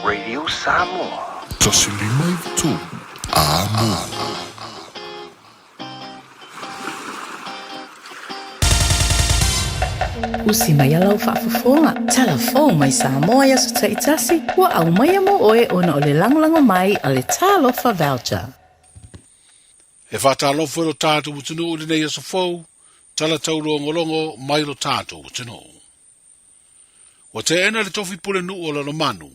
Radio Samoa. 153 Amoa. Usi mai a lau faafofoga, tala fou mai Samoa i aso taitasi, ua aumaia mo oe ona o le lagolago mai a le Talofa Voucher. E faatalofa i lo tatou atunuu i lenei aso fou, tala taulogologo mai lo tatou atunuu. Ua teena le tofi pulenuu o Lalomanu,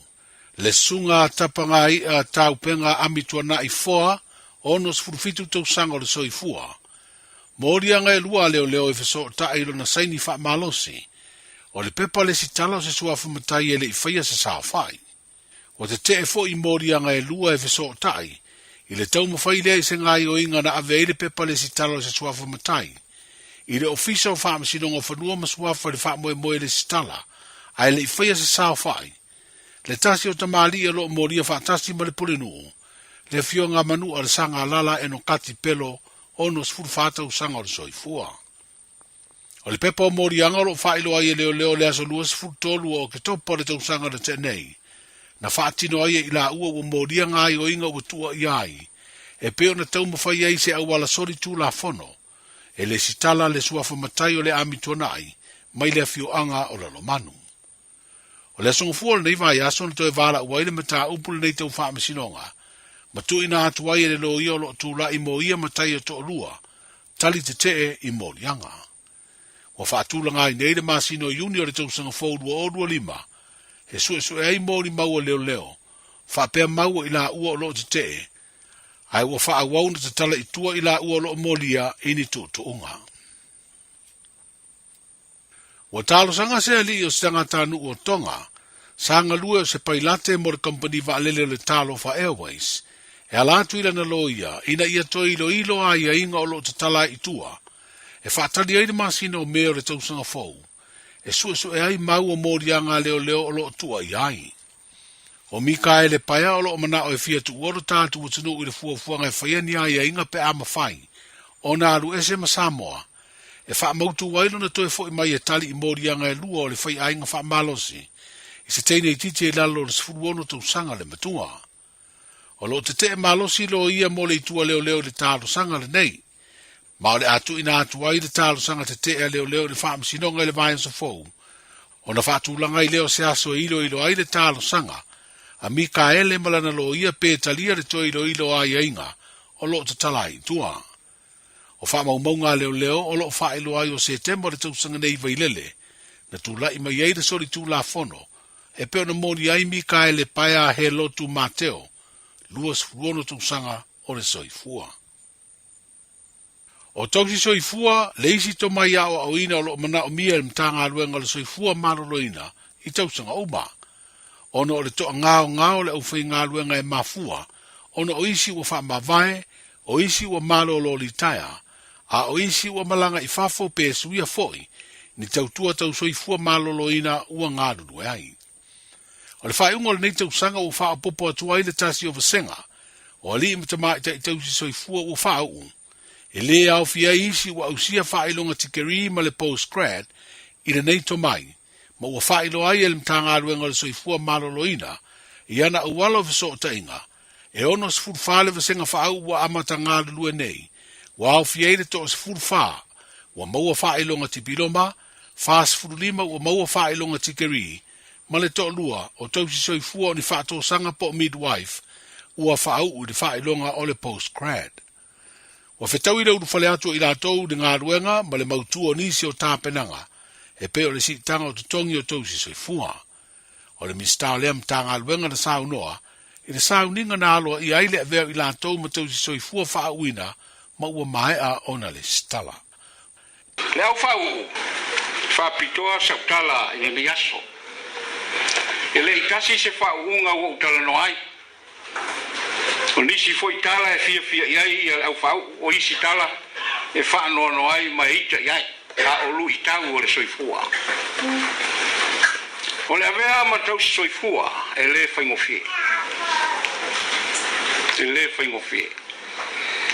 le susuga a Tapagai'a Taupenga Amituana'i Foa, 67 tausaga o le soifua. Moliaga e lua a leoleo e fesootai i lona saini faamalosi, o le pepa lesitala o se suafa matai e le i faia se saofai. Ua tetee foi i moliaga e lua e fesootai i le taumafai lea i se gaoioiga na ave ai le pepa lesitala o se suafa matai i le Ofisa o Faamasinoga o Fanua ma Suafa i le faamoemoe lesitala ae le i faia se saofai. Le tasi o tamalii o lo o molia faatasi ma le Pulenuu, le Afioga a Manua le Sagalala Enokati Pelo, 64 tausaga o le soifua. O le pepa o moliaga o lo o faailoa ai e leoleo i le aso 23 o Oketopa o le tausaga na tea nei, na faatino ai e i laua ua molia gaoioiga ua tuuaia ai, e pei ona taumafai ai se auala soli tulafono, e lesitala le suafa matai o le Ami Tuanai mai le afioaga o Lalomanu. O le aso Gafua o lenei vaiaso na toe valaau ai le mataupu lenei tau faamasinoga, ma tuuina atu ai e le loia o lo o tulai mo ia matai e toalua, tali tetee i moliaga. Ua faatulaga ai nei le masina o Iuni o le tausaga fou 2025, e suesue ai molimau a leoleo, faapea maua i laua o lo o tetee, ae ua faaauau ona tatala i tua i laua o lo o molia i ni tuutuuga. Ua talosaga se alii o se tagatanuu o Tonga, sa galue o se pailate mo le kamupani vaalele o le Talofa Airways, e ala atu i lana loia ina ia toe iloilo aiaiga o lo o tatala ai i tua, e faatali ai le masina o Me o le tausaga fou, e suesue ai mau o moliaga a leoleo o lo o tuuaia ai. O Mikaele Paea o lo o manao e fia tuua lo tatou atunuu i le fuafuaga e faia ni aiaiga pe a mafai ona alu ese ma Samoa, e faamautu ai lona toe foi mai e tali i moliaga e lua o le faiaiga faamalosi i se teine itiiti i lalo o le 16 tausaga le matua. O lo o tetee malosi loia mo le itu a leoleo i le talosaga lenei, ma o le a tuuina atu ai le talosaga tetee a leoleo i le Faamasinoga i le vaiaso fou, ona faatulaga ai lea o se aso e iloilo ai le talosaga a Mikaele ma lana loia pe talia le toe iloilo o aiaiga o lo o tatala ai i tua. O faamaumauga a leoleo o lo o faailoa ai o Setema o le tausaga nei i Vailele, na tulai mai ai le solitulafono e pei ona moni ai Mikaele Paea Helotu Mateo, 26 tausaga o le soifua. O tausi soifua le isi tomai aoaoina o lo o manaomia e le Matagaluega o le Soifua Maloloina i tausaga uma, ona o le toagaogao o le aufaigaluega e mafua ona o isi ua faamavae, o isi ua malolo litaea, a o isi ua malaga i fafo pe suia foi ni tautua tau soifua maloloina ua galulue ai. O le faaiuga o lenei tausaga ua faaopoopo atu ai le tasi o vasega o alii ma tamaitai tausi soifua ua faauu, e lē aofia ai isi ua ausia faailoga tikerii ma le post-grad i lenei tomai, ma ua faailoa ai e le Matagaluega o le Soifua Maloloina i ana auala o fesootaiga, e 64 le vasega faauu ua amata galulue nei, ua aofia ai le toa-14 ua maua faailoga tipiloma, 45 ua maua faailoga tikerii, ma le toalua o tausi soifua o ni faatosaga po o midwife ua faauu i le faailoga o le post-grad. Ua fetaui le ulufale atu o i latou i le galuega ma le mautu o nisi o tapenaga e pei o le siitaga o totogi o tausi soifua. O le Minisita o lea Matagaluega na saunoa i le sauniga na aloaia ai le avea o i latou ma tausi soifua faauuina ma ua maea ona lesitala. Le au faauu, faapitoa sau tala i lenei aso. E le i tasi se faauuga ua ou talanoa ai. O nisi foi tala e fiafia i ai le au faauu, o isi tala e faanoanoa ai ma e ita i ai, a o luitau o le soifua. O le avea ma tausi soifua e le faigofie. E le faigofie.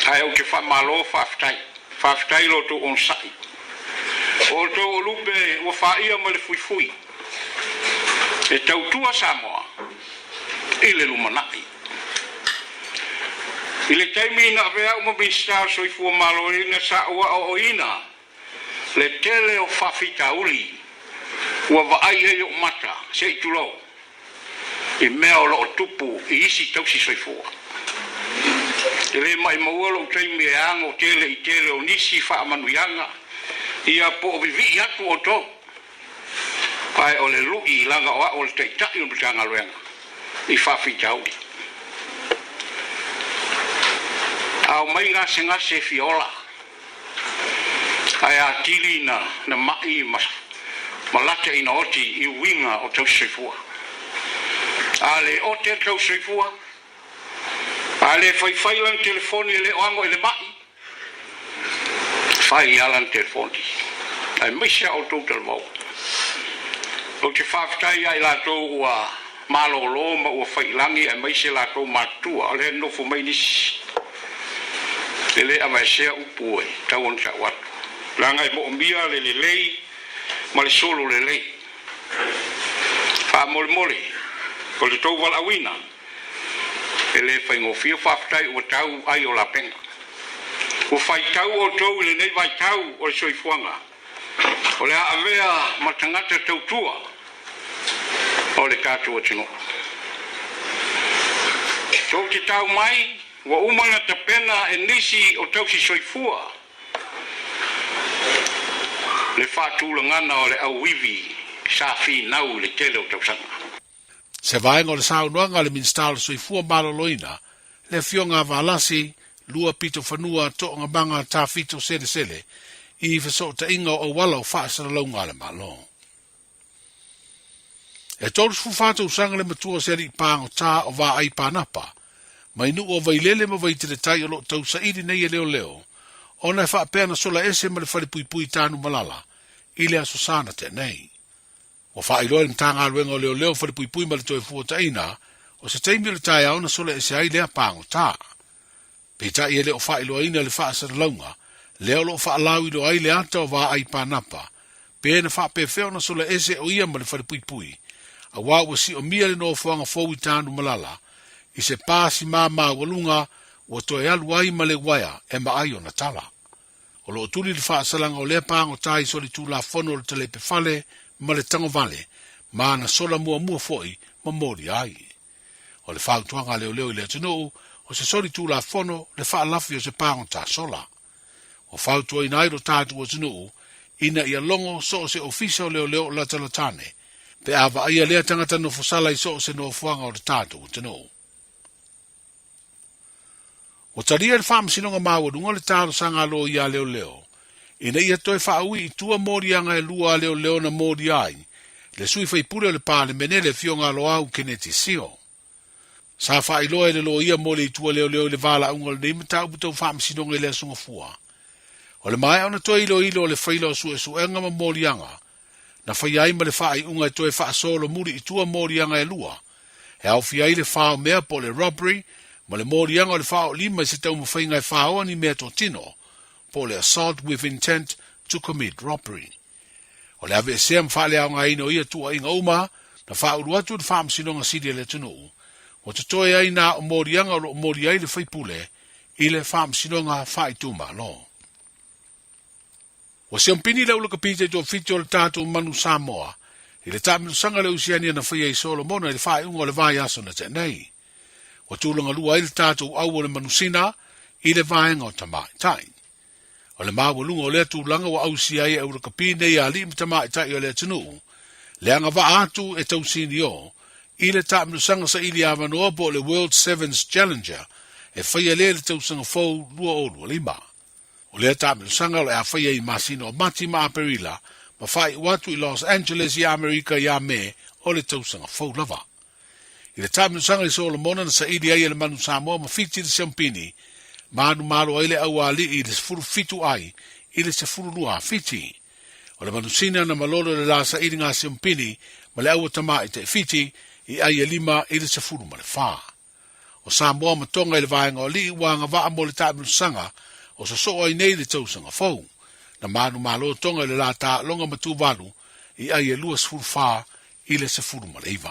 Ae ou te faamalo faafetai. Faafetai lo outou onosai. O outou o lupe ua faia ma le fuifui. E tautua Samoa i le lumanai. I le taimi na avea au ma Minisita o le Soifua Maloloina sa ou aoaoina le tele o faafitauli ua vaai ai ou mata, se i tulou, i mea o lo o tupu i isi tausi soifua. E le maʻimaua lou taimi e ago tele i tele o nisi faamanuiaga ia po o vivii atu outou, ae o le luʻi laga o a'u o le Taitai o le Matagaluega i faafitauli. A omai gasegase e fia ola, ae atili na na maʻi ma ma lata ina oti i uiga o tausisoifua. A le ote le tausisoifua, a le faifai lana telefoni e le o ago i le maʻi, fai a lana telefoni, aemaise a outou talavou. Ou te faafetai ia i latou ua malolo ma ua faiilagi aemaise latou matutua o lea e nofo mai nisi e le aveesea upu e tau ona tau atu, leaga e moomia le lelei ma le solo lelei. Faamolemole, o le tou valaauina e le faigofie, faafetai ua tau ai o lapega. Ua faitau outou i lenei vaitau o le soifuaga, o le a avea ma tagata tautua o le tatou atunuu. Tou te tau mai, ua uma ona tapena e nisi o tausi soifua le faatulagana o le auivi sa finau i le tele o tausaga. Se vaega o le saunoaga a le Minisita o le Soifua Maloloina, le Afioga a Valasi Lua Pito Fanua Toogamaga Tafito Selesele i fesootaiga o auala o faasalalauga a le Malo. E 34 tausaga le matua o se alii pāgotā o Vaai Panapa, mai nuu o Vailele ma Vaiteletai o lo o tausaili nei e leoleo, ona e faapea na sola ese ma le falepuipui Tanumalala i le Aso Sa na tea nei. Ua faailoa e le Matagaluega o Leoleo Falepuipui ma le Toefuataina, o se taimi o le taeao na sola ese ai lea pāgotā. Peitai e le o faailoaina le faasalalauga lea o lo o faalauiloa ai le ata o Vaai Panapa, pe na faapefea ona sola ese o ia ma le falepuipui, auā ua siomia le nofoaga fou i Tanumalala, i se pasi māmāualuga ua toe alu ai ma le uaea e maai ona tala. O lo o tuli le faasalaga o lea pāgotā i solitulafono o le talepe fale ma le tagovale, ma ana sola muamua foi ma molia ai. O le fautuaga a leoleo i le atunuu, o se solitulafono le faalafi o se pāgotā sola. Ua fautuaina ai lo tatou atunuu ina ia logo so o se ofisa o leoleo o latalatane pe a vaaia lea tagata nofosala i so o se nofoaga o le tatou atunuu. Ua talia e le Faamasinoga Maualuga le talosaga a loia a leoleo ina ia toe faaui i tua moliaga e lua a leoleo na molia ai le sui faipule o le Palemene le Afioga a Loau Keneti Sio. Sa faailoa e le loia mo le itua leoleo i le valaauga o lenei mataupu tau faamasinoga i le Aso Gafua. O le maea ona toe iloilo o le faila o suesuega ma moliaga na faia ai ma le faaiuga e toe faasolomuli i tua moliaga e lua, e aofia ai le fao mea po o le robbery ma le moliaga o le faaoolima i se taumafaiga e faoa ni meatotino po o le assault with intent to commit robbery. O le aveesea ma faaleaogaina o ia tuuaiga uma na faaulu atu i le Faamasinoga Sili a le atunuu, ua totoe ai na o moliaga o lo o molia ai le faipule i le Faamasinoga Faaitumalo. Ua siompini le ulakapita i tuafiti o le tatou manu Samoa i le taamilosaga a le Oceania na faia i Solomona i le faaiuga o le vaiaso na tea nei. Ua tulaga lua ai le tatou au o le manusina i le vaega o tamaitai. O le maualuga o lea tulaga ua ausia ai e ulakapi nei a alii ma tamaitai o le atunuu le agavaa atu e tausinio i le taamilosaga saili avanoa po o le World Sevens Challenger e faia lea i le tausaga fou 2025. O lea taamilosaga o le a faia i masina o Mati ma Aperila ma faaiu atu i Los Angeles i Amerika ia Me o le tausaga fou lava. I le taamilosaga i Solomona na saili ai e le manu Samoa ma Fiti le siampini, manumalo ai le aualii i le 17 ai i le 12 a Fiti. O le manusina na malolo i le la sailiga siampini ma le aua tamaitai Fiti i ai e 5 i le 14. O Samoa ma Tonga i le vaega o alii ua agavaa mo le taamilosaga o sosoo ai nei le tausaga fou. Na manumalo Tonga i le la taaloga ma Tuvalu i ai e 24 i le 19.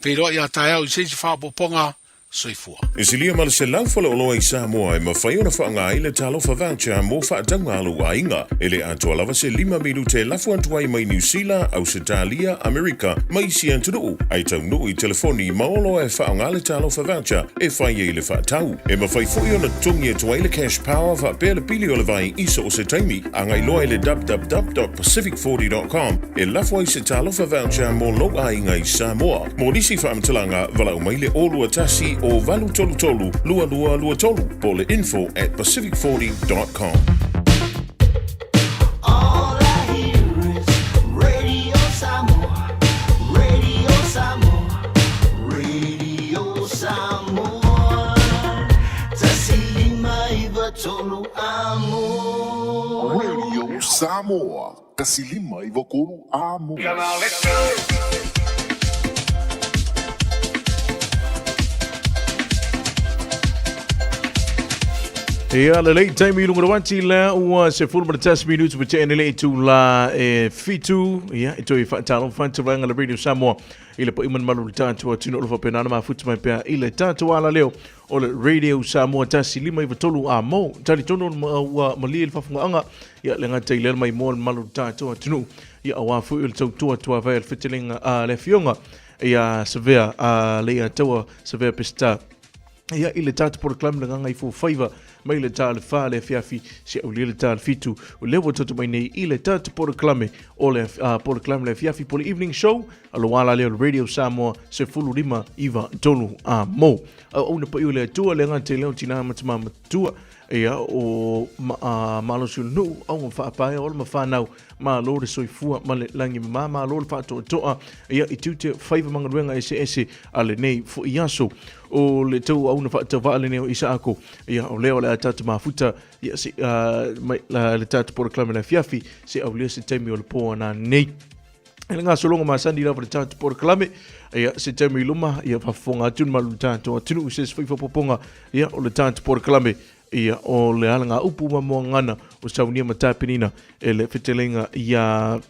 Feiloai a taeao i se isi faaopoopoga. Soifua. E silia ma le 100 faleoloa i Samoa e mafai ona faaaoga ai le Talofa Voucher mo faatauga a lou aiga. E le atoa lava se lima minute e lafo atu ai mai Niu Sila, Ausetalia, Amerika ma isi atunuu, ae taunuu i telefoni ma oloa e faaaoga le Talofa Voucher e fai ai le faatau. E mafai foi ona totogi atu ai le Cash Power faapea le pili o le vai i so o se taimi. Agai loa i le www.pacific40.com e lafo ai se Talofa Voucher mo lou aiga i Samoa. Mo nisi faamatalaga, valaau mai le 021 o 833 2223 po o le info at pacific40.com. All I hear is Radio Samoa, Radio Samoa, Radio Samoa. 159 amo. Radio Samoa, 159 amo. Ia lelei taimi i luga o le uati lea ua 11 minutu ma tea nei le itula e fitu. Ia, e toe faatalofa atu vaega le Radio Samoa i le paia ma le malu o le tatou atunuu o lo o faapena ona mafuta mai pea i le tatou alaleo o le Radio Samoa 159 a mo. Talitonu ua malie le faafofogaaga ia le gata i lea le maimoa le malu o le tatou atunuu. Ia aua foi o le tautua tuavae a le fetelega a le afioga ia Savea a Leiataua Savea Peseta. Ia, i le tatou polokalame le Gagaifofaiva mai le ta le fa le afiafi se aulia le ta le fitu. O lea ua tatou mai nei i le tatou polokalame o le polokalame le afiafi po le evening show a lo ala lea o le Radio Samoa 15 9 3 a mo. Auauna paia o le Atua le gata i lea o tina ma tama matua ia o ma, malosi o le nuu auga faapaea o le mafanau malo le soifua ma le lagi mama malo le faatoatoa ia i tiute faiva ma galuega eseese a lenei foi aso o le tauauna faatauvaa lenei o Isaako ia o lea o le a tatou mafuta ia se, mai, la, le tatou polokalame le afiafi se aulia se taimi o le po ana nei E le gasologa masani lava le tatou polokalame ia se taimi i luma ia faafofoga atu le malu tatou atunuu se se foi faaopoopoga ia o le tatou polokalame ia o le alagaupu ma moagana o saunia ma tapenina e le feteleiga ia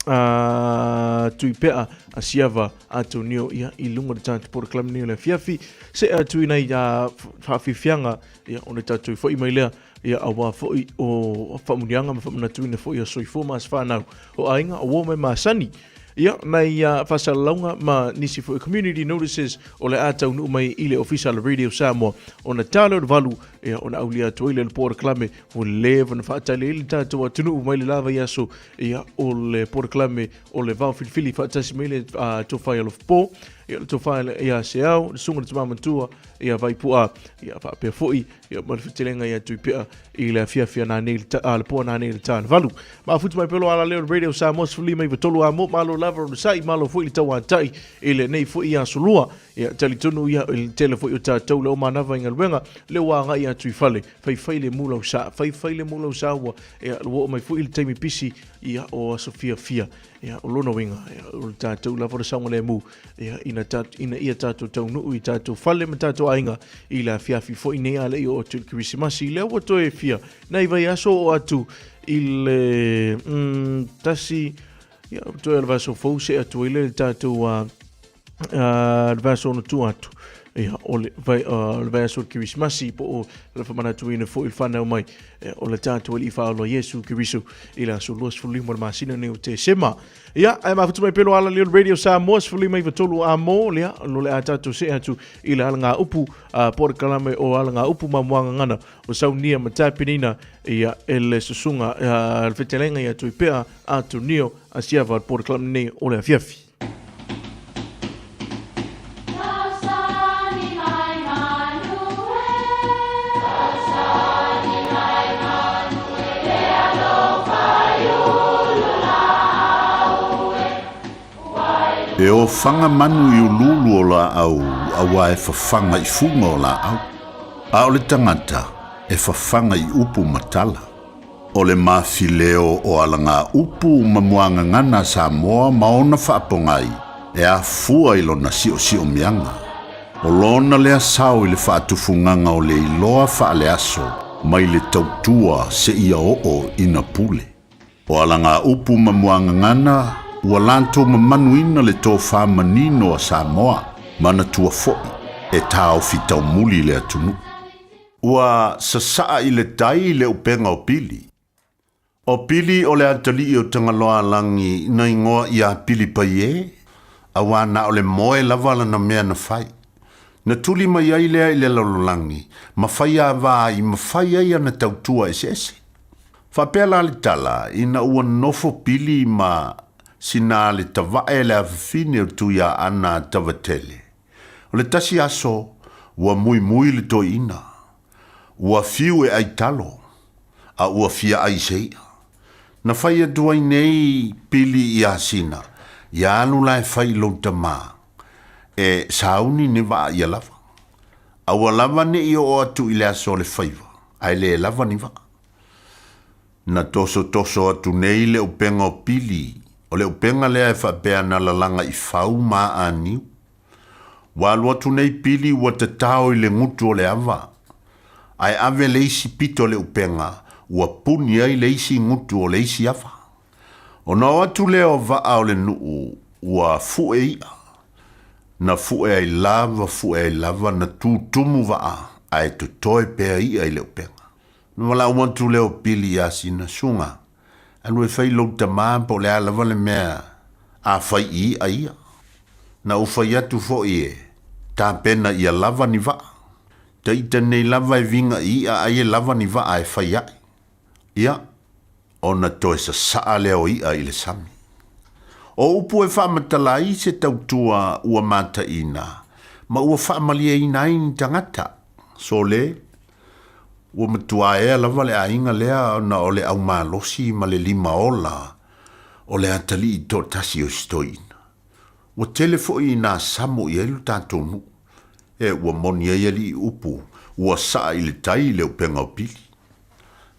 a Tuipea a Siava Antonio ia i lunga o le tatou polokalame nei o le afiafi se atu ina ia faafiafiaga ia o le tatou foi mai lea Ia aua foi o faamuniaga ma faamanatuina foi o soifua ma aso fanau o aiga o uo ma e masani. Ia, nai faasalalauga ma nisi foi community notices o le a taunuu mai i le ofisa o le Radio Samoa ona ta lea o le valu, ia, ona aulia atu ai lea o le polokalame ua leva ona faatali ai le tatou atunuu mai le la vaiaso, ia, o le polokalame o le vao filifili faatasi mai le tofa ia Alofapo, ia, le tofa ia Seau, le susuga i le tama matua ia Vaipu'a, ia, faapea foi Ia, ma le fetelega ia Tuipea i le afiafi a nanei a le po a nanei le ta le valu. Mafuta mai pelo ala leo Radio Samoa 15 93 a mo malo lava o sai malo foi le tauatai i lenei foi aso lua. Ia talitonu ia i le tele foi o tatou le o manava i galuega le ua agai atu i fale faifai le mulau sa faifai le mulau sa ua ia ua oo mai foi le taimi pisi ia o aso fiafia. Ia, o lona uiga, ia, o le tatou lava o le saogalemu, ia, ina, tat, ina ia tatou taunuu i tatou fale ma tatou aiga i le afiafi foi nei a le i oo atu i le Kerisimasi. Lea ua toe fia, nai vaiaso oo atu i le tasi, ia, toe o le vaiaso fou see atu ai lea i le tatou le vaiaso ona tua atu. Ia, o le, vai, le vaiaso o le Kerisimasi po o le faamanatuina foi le fanau mai o le tatou Alii Faaola Iesu Keriso i le aso 25 o le masina nei o Tesema. Ia, ae mafuta mai pelo ala leo le Radio Samoa 15 93 a mo lea, lo le a tatou see atu i le alagaupu, po o le kalame o alagaupu ma muagagana o saunia ma tapenina ia e le susuga le fetelega ia Tuipea Antonio Asiava po o le kalame nei o le afiafi. E ofaga manu i uluulu o laau auā e fafaga i fuga o laau, a o le tagata e fafaga i upu ma tala. O le mafileo o alagaupu ma muagagana a Samoa ma ona faapogai e afua i lona siosiomiaga. O lona lea sao i le faatufugaga o le iloa faaleaso mai le tautua seia oo ina pule. O alagaupu ma muagagana Ua latou mamanuina le tofa manino a Samoa, manatua foi e taofi taumuli le atunuu. Ua sasaa i le tai le upega o Pili. O Pili o le atalii o Tagaloaalagi na igoa ia Pili Paie, auā na o le moe lava lana mea na fai. Na tuli mai ai lea i le lalolagi ma fai ava i mafai ai ana tautua eseese. Faapea la le tala, ina ua nofo Pili ma sina le tavae le afafine o Tuiaana a Tavatele. O le tasi aso, ua muimui le toeaina. Ua fiu e ai talo, a ua fia ai se ia. Na fai atu ai nei Pili iā Sina, Ia alu la e fai i lou tamā, e sauni ni vaa ia lava. A ua lava ne i oo atu i le aso o le faiva, ae le lava ni vaa. Na tosotoso atu nei le upega o Pili, o le upega lea e faapea na lalaga i fau ma aa niu. Ua alu atu nei Pili ua tatao i le gutu o le ava, ae ave le isi pito o le upega ua puni ai le isi gutu o le isi ava. Ona o atu lea o vaa o le nuu ua fue i'a. Na fue ai lava fue ai lava na tutumu vaa ae totoe pea i'a i le upega. Na valaau atu lea o Pili iā Sina, Suga, alu e fai lou tamā po o le a lava le mea a fai i i'a ia. Na ou fai atu foi e tapena ia lava ni vaa. Taita nei lava e viga i i'a ai e lava ni vaa e fai a'i. Ia, ona toe sasaa lea o i'a i le sami. O upu e faamatala ai se tautua ua mataina ma ua faamalieina ai ni tagata, sole, ua matua ea lava le aiga lea ona o le aumalosi ma le limaola o le atalii toatasi o si toeaina. Ua tele foi ina samo i ai lo tatou nuu. E ua moni ai alii upu, ua saa i le tai le upega o Pili.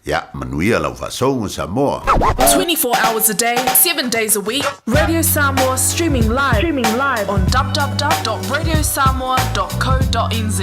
Ia, manuia lau faasouga Samoa. 24 hours a day, 7 days a week, Radio Samoa streaming live, streaming live on www.radiosamoa.co.nz.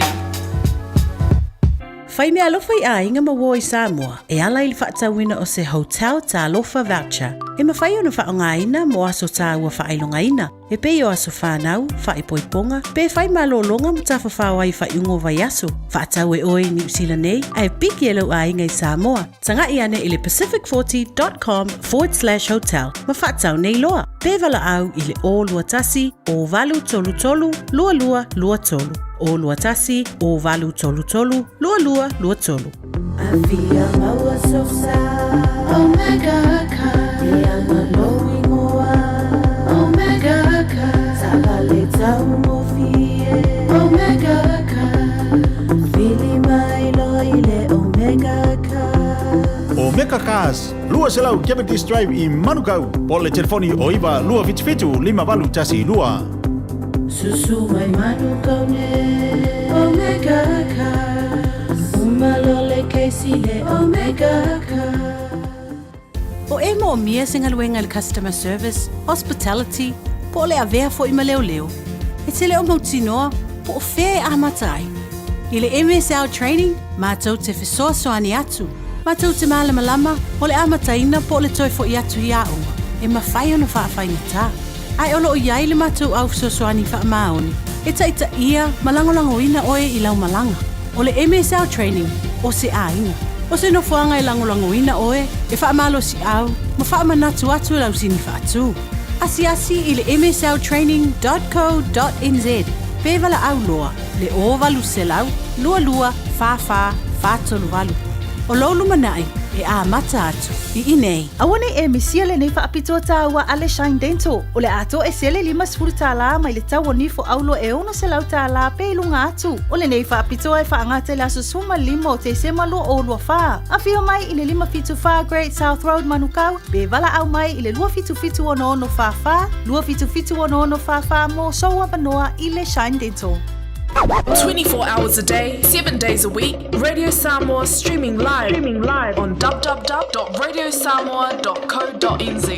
Fai meaalofa i aiga ma uo i Samoa e ala i le faatauina o se Hotel Talofa Voucher e mafai ona faaaogaina mo aso taua faailogaina e pei o aso whānau, whaepoiponga, pe whai malōlōga ma tafafao ai i faaiuga o vaiaso. Faatau e oe i Niu Sila nei, ae piki e lou aiga i Samoa. Taga'i ane i le pacific40.com/hotel ma faatau nei loa. Pe valaau i le 021 0833 2223. 021 0833 2223. Afia maua sosa Omega Car E ana lou ingoa Omega Car Taavale taugofie Omega Car Vili mai loa i le Omega Car. Omega Cars, 200 Cavendish Drive i Manukau, po o le telefoni o 9 277 5812. Susu mai Manukau nei Omega Cars Uma loa le kesi le Omega Cars. O e moomia se galuega i le customer service, hospitality, po o le avea foi ma leoleo, e te le o mautinoa po o fea e amata ai. I le MSL Training, matou te fesoasoani atu, matou te malamalama o le amataina po o le toe foi atu i aoga e mafai ona faafaigata. Ae o lo o i ai le matou au fesoasoani faamaoni e taitaia ma lagolagoina oe i lau malaga. O le MSL Training, o se aiga. O se nofoaga e lagolagoina oe, e faamalosiau ma faamanatu atu e lau sini faatu. Asiasi i le msltraining dot co dot nz pe valaau loa le 0800 22 44 438. O lou lumanai e amata atu i inei. Aua nei e misia lenei faapitoa taua a le Shine Dental. O le atoa e sele $50 mai le tau o nifo aulo e $600 pe i luga atu. O lenei faapitoa e faagata i le aso 15 o Tesema 2024. Afio mai i le 574 Great South Road Manukau pe valaau mai i le 277 6644, 277 6644 mo sou avanoa i le Shine Dental. 24 hours a day, 7 days a week, Radio Samoa streaming live, streaming live on www.radiosamoa.co.nz.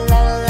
Love.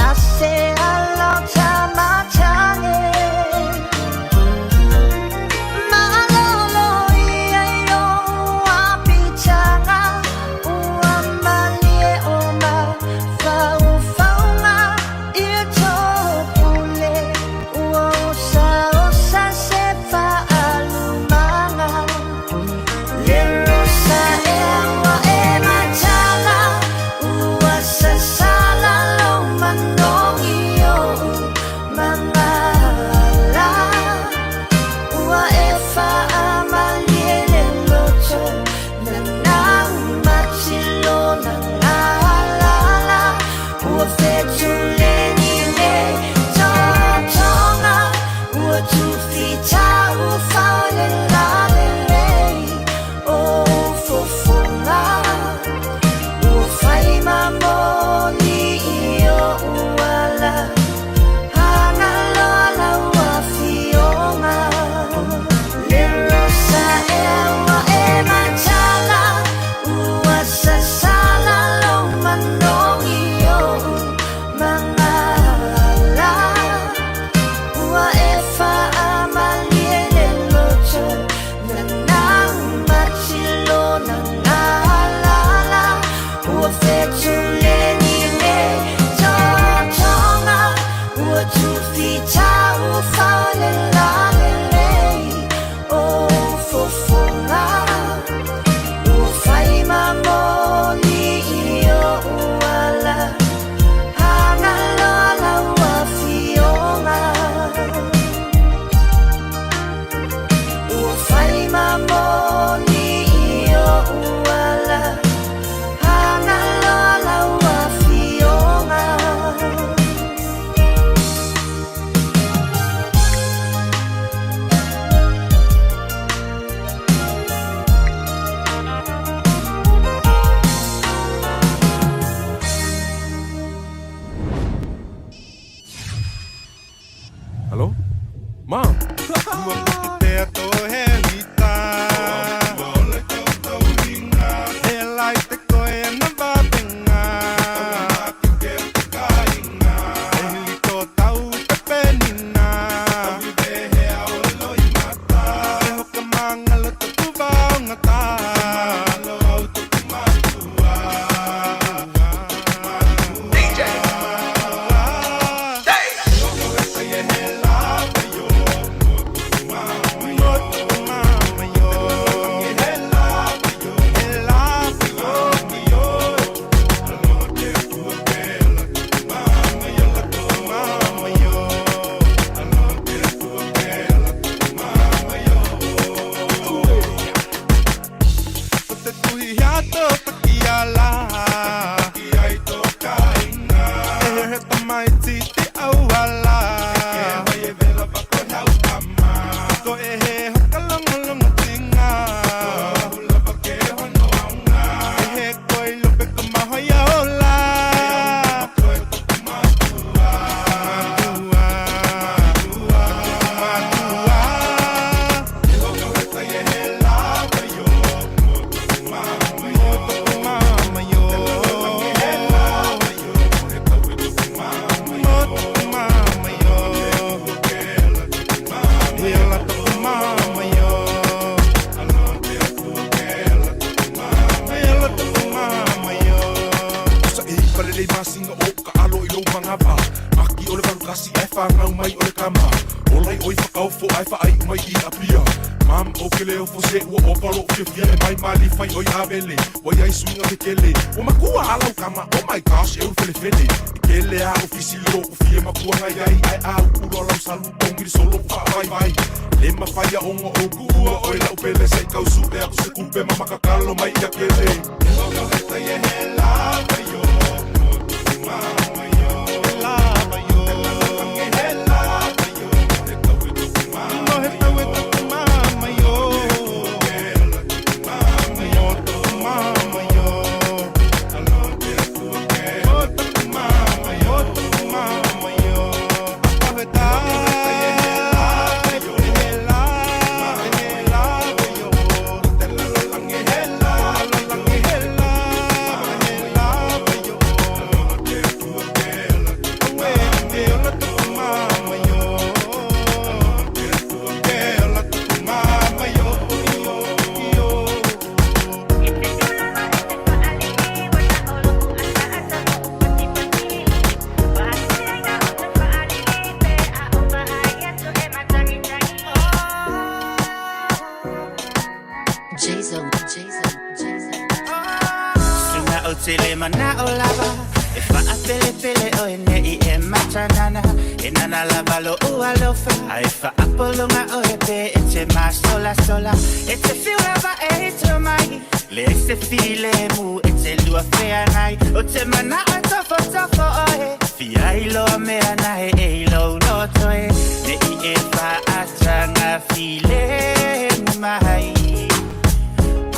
te le mana'o lava E fa'apelepele oe ne'i e matanana E nana lava lo'u alofa Ae fa'apologa oe pe e te masolasola E te fiu lava e to mai Leai se filemu e te lua feagai O te mana'o e tofotofo oe Fia iloa mea nae e i lou loto e Ne'i e fa'ataga filemu mai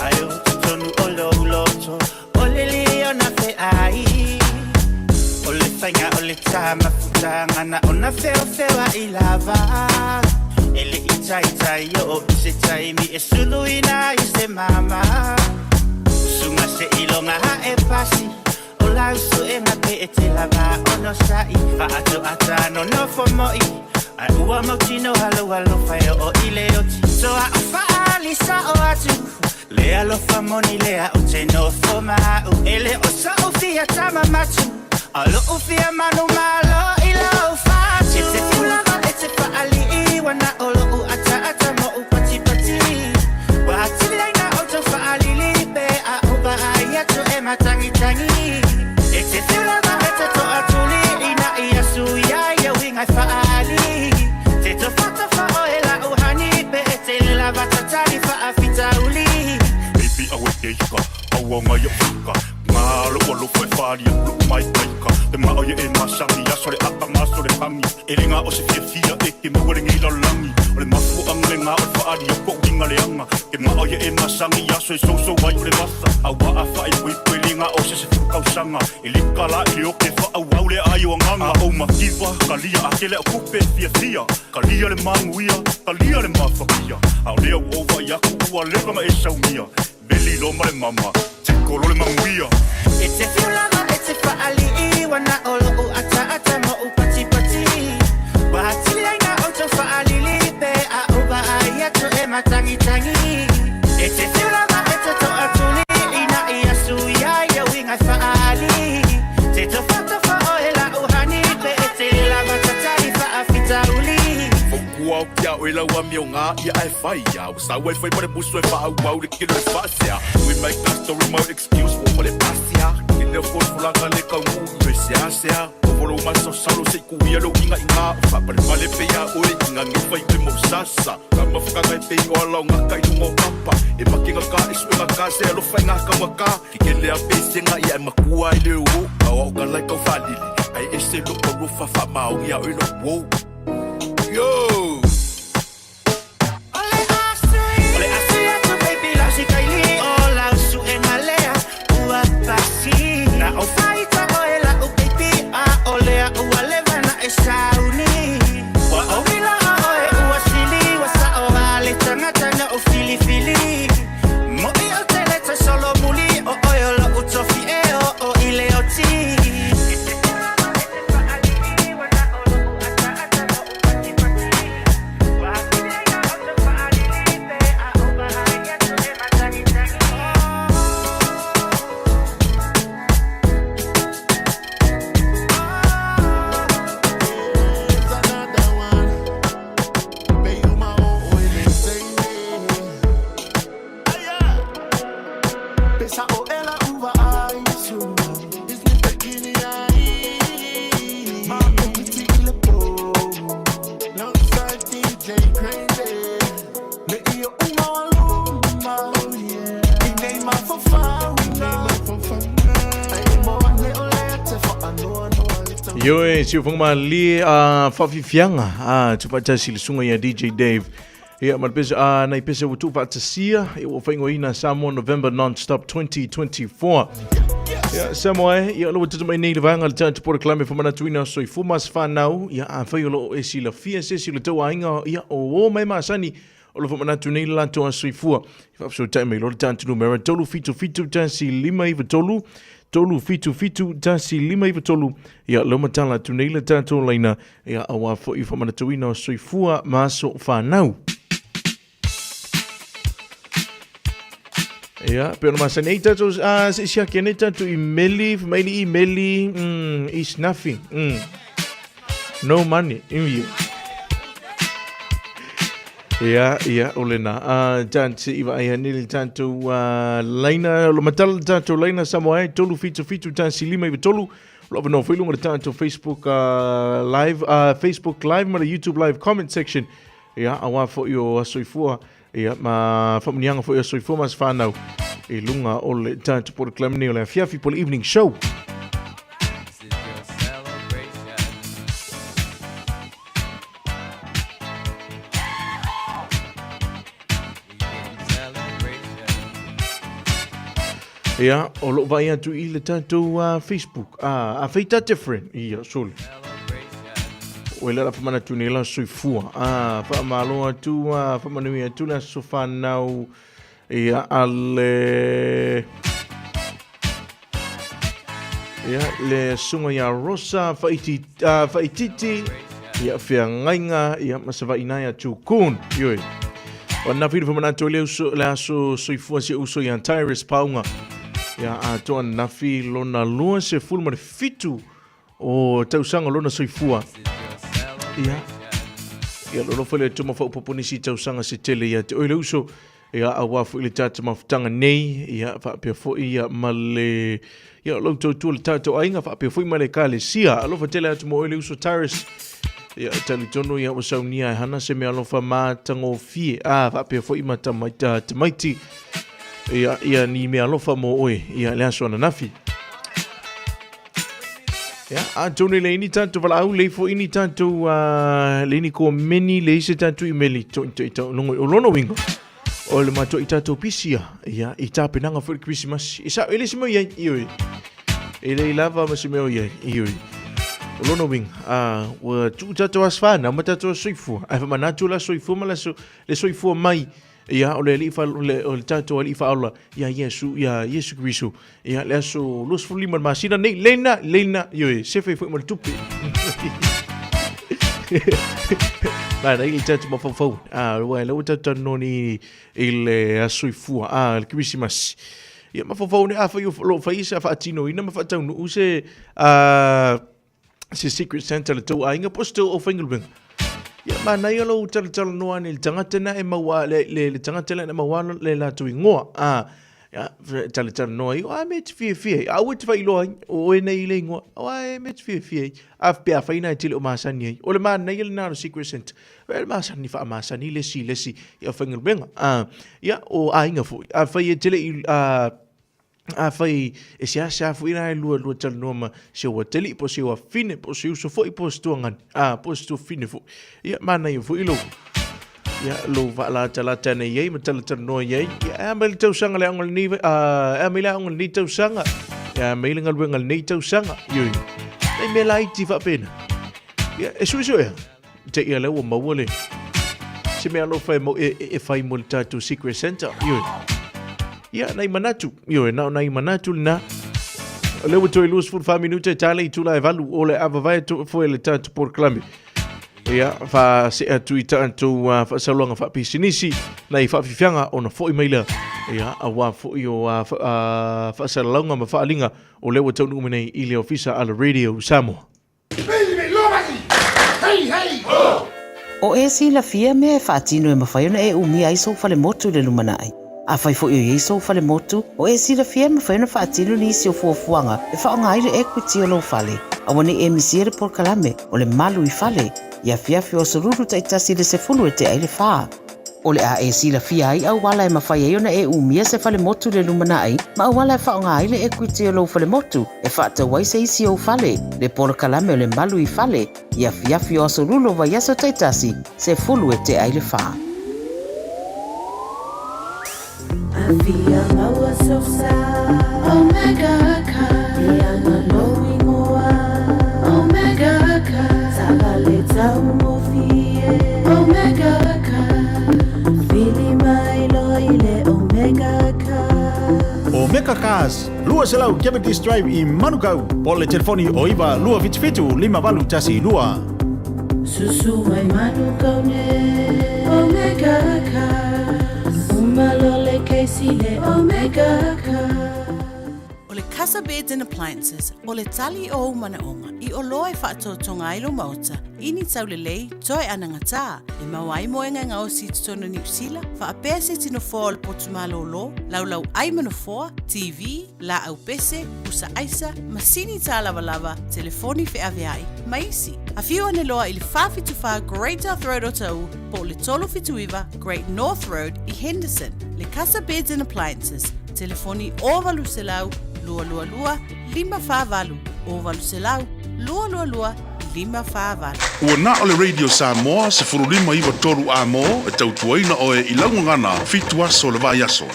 Ae o totonu o lou loto O le liona fe'ai O le faiga o le tā mafutaga Na ona feofeoa'i lava E le'i taitai o'o i se taimi E suluina ai se mama Suga se'iloga a'e pasi O lau su'ega pe e te lava onosa'i Fa'ato'ata nonofo mo'i Ae ua mautinoa lou alofa e o'o i le oti Toa o fa'aali sa'o atu Le alofa moni lea ou te nofo ma a'u E le o so'u fia tama matu A o lo'u fia manumalo i lou fatu E te fiu lava e te fa'ali'i Ua na o lo'u ataata mo'u patipati Ua atili ai na outou fa'alili Pe a ou vaai atu e matagitagi E te fiu lava e te to'atuli Ina ia suia ia uiga e fa'aali Te tofatofa oe la'u hani Pe e te lava tatali fa'afitauli Baby awe keika aua ngai o fika Ngā lo alo fai fali a lo mai kaika Te mao ye e masangi aso le aka maso le hangi E le ngā o se fia fia e ke maua le ngei lalagi O le mafu anga le ngā o le faali a ko uinga le anga Ke mao ye e masangi aso e soso ai o le masa A wa a fai pui pui le ngā o se se fukausaga E le kala i le oke whaauau le ai o anganga A o makiwa, kalia a kele o kupe fia fia Kalia le manuia, kalia le mafakia A o lea ua ou vaai aku ua leva ma e saumia Meli loa ma le mama, tiko loa le manuia. E te whiu lava e te fa'ali'i Ua na o lo'u ataata mo'u patipati Ua atili ai na outou fa'alili Pe a ou vaai atu e matagitagi E te whiu lava e te to'atuli Ina ia suia ia uiga e fa'aali Te tofatofa oe la'u hani Pe e te lava tatali fa'afitauli Fautua o kia oe lau amioga ia ae fai ia Ua sau ai fai ma le musu e faaauau le kino e faasea Ui mai ka story mau excuse ua ova le pasia Ke leo folafolaga le kaunuu i oe seasea Ova lou masalosalo se i kuia lou igaiga O faapalepale pea ia oe i gage fai oe mau sasa Ka mafakaga e pei o ala o gaka i luga o papa E makega ka e suega ka se alofa e gakauga ka Ke kele a pesega ia e makua ai le o Ka o ka lai kau faalili Ae ese lou alofa faamaoni ia oe lou uo Yo! O le asu atu baby lau sikaili O lau su'ega lea ua pasi Na ou faita oe la'u baby A o lea ua leva na e sauni Ua ou iloa oe ua sili Ua sa'o a le tagata na ou filifili Mo'i ou te le toe solomuli O oe o lo'u tofi e o'o i le oti Ioe, siufaga malie a faafiafiaga a tuufaatasi i le susuga ia DJ Dave. Ia, ma le pese, a nai pese ua tuufaatasia, ia ua faaigoaina Samoa November Non-Stop 2024. Ia, Samoa e, ia o lea ua tutu mai nei le vaega o le tatou polokalame faamanatuina o soifua ma se fanau, ia afai o lo o e silafia se isi o le tou aiga, ia o uo ma e masani, o lo o faamanatu nei le latou aso soifua. Faafesootai mai loa le tatou numera 377 159 377 193, ia lea ua matala atu nei le tatou laina, ia aua foi faamanatuina o soifua ma aso fanau. Ia, pe ona masani ai tatou, ah, se isi ake nei tatou i meli, mai li i meli, is nothing, No money, in you. Ia, ia, o lena. Tati i vaai ane le tatou laina, o lo matala le tatou laina Samoa e 377 1 5 93. O lo avanoa foi luga le tatou Facebook live, Facebook live ma le YouTube live comment section. Ia, aua foi o aso soifua, ia, ma whamunianga foi o soifua ma se whanau i lunga o le tatou polokalame nei o le afiafi po le evening show. Ia, o lou vaai atu i le tatou Facebook. Ah, a feita different. Ia, sole. O le la whamanatu nei la soifua. Ah, whaamalo atu, ah, whamanui atu la so whanau. Ia, a le... Ia, le sunga ia Rosa, whaiti, whaititi, ia whiangaiga, ia masavaina ia Tukun. Ioi. O na whiri whamanatu le uso, le aso soifua si uso ia Tyrus Paunga. Ia a toa nafi lona lua se fulu ma le fitu o tausaga lona soifua. Ia. Ia lolo fale le tuma whaupopo nisi tausaga se tele ia te oile uso. Ia auā foi le tatou mafutaga nei, ia faapea foi ia ma le ia o lou tautua le tatou aiga faapea foi ma le ekalesia. Alofa tele atu mo oe le uso Tyrus. Ia talitonu ia ua saunia e hana se mea alofa matagofie. A faapea foi ma tamaita tamaiti. Ia ia ni mea alofa mo oe ia le aso ananafi. Ia, atonu e leai ni tatou valaau, leai foi ni tatou, leai ni komeni, leai se tatou imeli, to, to, to, longo, o lona uiga, o le matou i tatou pisia, ia, i tapenaga foi le Kerisimasi. E sao, e le se mea o i ai, ioe. E leai lava ma se mea o i ai, ioe. O lona uiga, ua tuu tatou aso fanau ma tatou aso soifua, ae faamanatu le aso soifua ma le aso, le soifua mai, Ia, o le alii fa, o le, o le tatou alii faaola, ia Iesu, ia Iesu Keriso. Ia, le aso 25 le masina nei, leina, leina, ioe, sefe foi ma le tupe. Nai, nai le tatou mafaufau. Ah, ua, le ua tatou talanoa ni i le aso soifua, ah, le Kerisimasi. Ia, mafaufau nei, afai o lo o fai se faatinoina ma faataunuu se, ah, se Secret Santa le tou aiga po o se tou aufaigaluega. Ia, manaia lou talatalanoa ane i le tagata na e maua, le, le, le tagata lea na maua le latou ingoa. A, ia, talatalanoa ai, o a mea e te fiafia ai? Aua e te faailoa ai, o oe nei le ingoa. O a mea e te fiafia ai? A pe afai na e te le o masani ai. O le manaia lena o le Secret Santa. Le masani faamasani le isi i le isi i aufaigaluega. A, ia, o aiga foi. Afai e te le i, a, Afai e seasea foi la e lua lua talanoa ma si ou atalii po o si ou afafine po o si uso foi po o se tuagane, a po o se tuafafine foi. Ia, manaia foi lou, ia, lou faalatalata ane i ai ma talatalanoa i ai. Ia, e a mai le tausaga le aoga lenei, a, e a mai le aoga lenei tausaga, e a mai le galuega lenei tausaga. Ioi, nai mea laiti faapena. Ia, e suesuea. Te ia lea ua maua le se mea alofa e, e, e, e fai mo le tatou Secret Santa. Ioe. Ia, nai manatu. Ioe, na o nai manatu lena. O lea ua toe 24 minuta e tala i tula e valu o le avavae to foi le tatou polokalame. Ia, fa se atu i tatou faasaloanga faapisinisi, nai faafifiaga ona foi mai lea. Ia, auā foi o faasalalauga ma faaaliga o lea ua taunuu mai nei i le ofisa a le Radio Samoa. O e silafia mea e faatino e mafai ona e umia ai sou falemotu i le lumanai. Afai foi o i ai sou falemotu, o e silafia e mafai ona faatino nisi o fuafuaga e faaaoga ai le equity o lou fale. Aua ne i e misia le polokalame o le Malu i Fale i afiafi o aso Lulu taitasi i le 10 e tea i le fa. O le a e silafia ai auala e mafai ai ona e umia se falemotu i le lumanai ma auala e faaaoga ai le equity o lou falemotu e faatau ai se isi ou fale, le polokalame o le Malu i Fale, i afiafi o aso Lulu o vaiaso taitasi, 10 e tea i le fa. Afia maua sosa Omega Car Ia lou ingoa Omega Car Taavale taugofie Omega Car Vili mai loa i le Omega Car Omega Cars, 200 Cavendish Drive i Manukau, po o le telefoni o 9 277 5812. Susu mai Manukau nei Omega Cars Uma loa le kesi le Omega Cars. O le. Casa Beds and Appliances, o le tali o ou manaoga i oloa e faatoatoga ai lou maota i ni taulelei toe anagatā e maua ai moega e gaosi i totonu o Niu Sila, faapea se iti nofoa o le potu malōlō, laulau ai ma nofoa, TV, laau pese, pusa aisa, masini tālavalava, telefoni feaveai, ma isi. Afio ane loa i le 474 Great South Road o Taʻu po o le 379 Great North Road i Henderson. Le Casa Beds and Appliances, telefoni 0800 222 548, 0800 222 548. Ua na o le Radio Samoa 15 9 3 amo e tautuaina oe i lau gagana fitu aso o le vaiaso.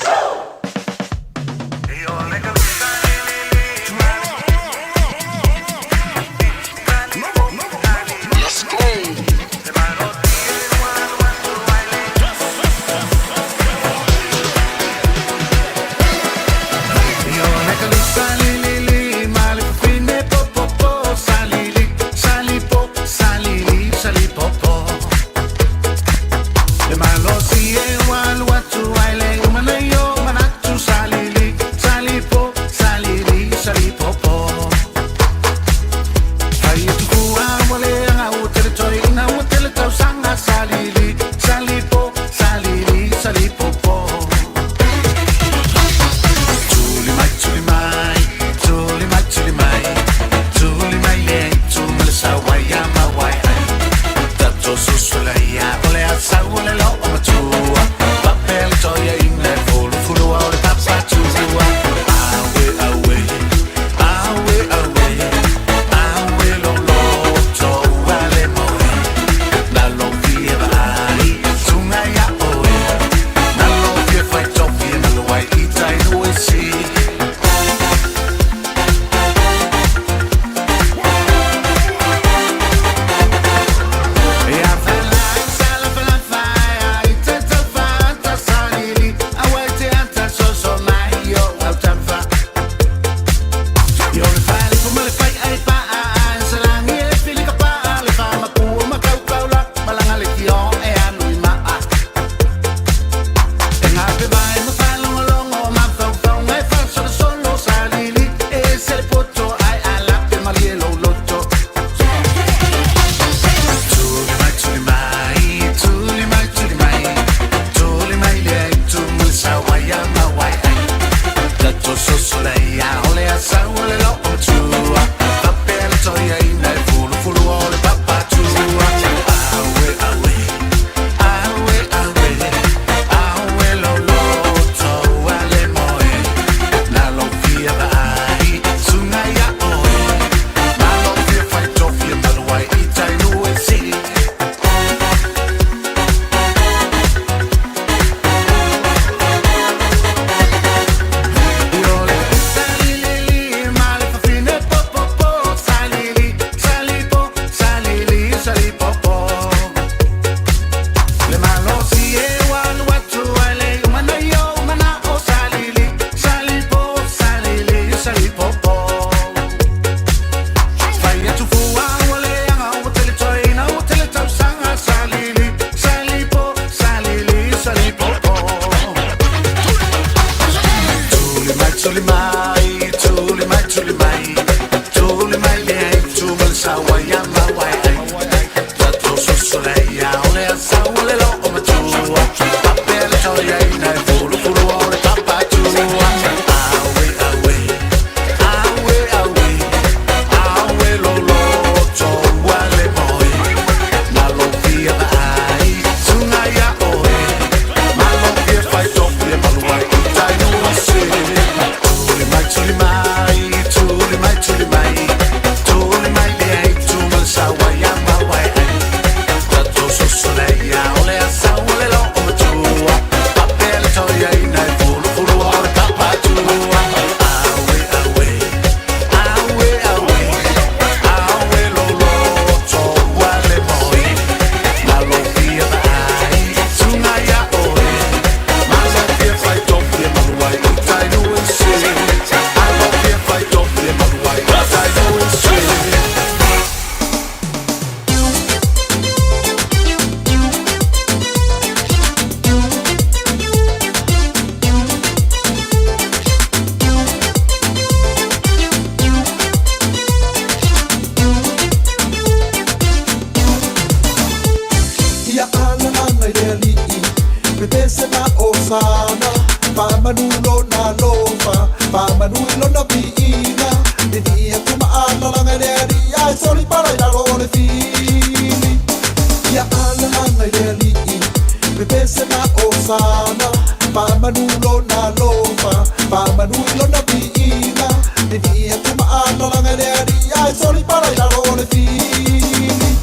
sana Faamanu lona alofa Faamanu i lona viiga Vivii atu ma alalaga i le Alii Ae soli pala i lalo o le fili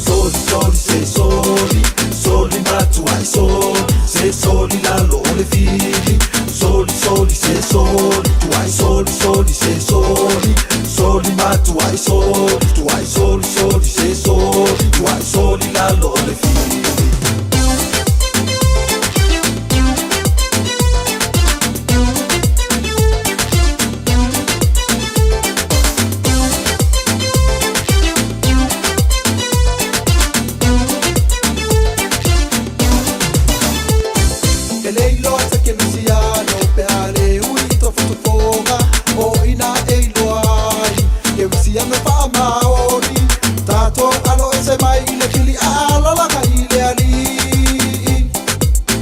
Soli soli se soli Soli matuai soli Se soli lalo o le fili Soli soli se soli Tuai soli soli se soli Soli matuai soli Tuai soli soli se soli Tuai soli lalo o le fili E le iloa se kerisiano pe a le ui i tofotofoga o ina e iloa ai kerisiano faamaoni tatou alo ese mai i le fili a alalaga i le Alii.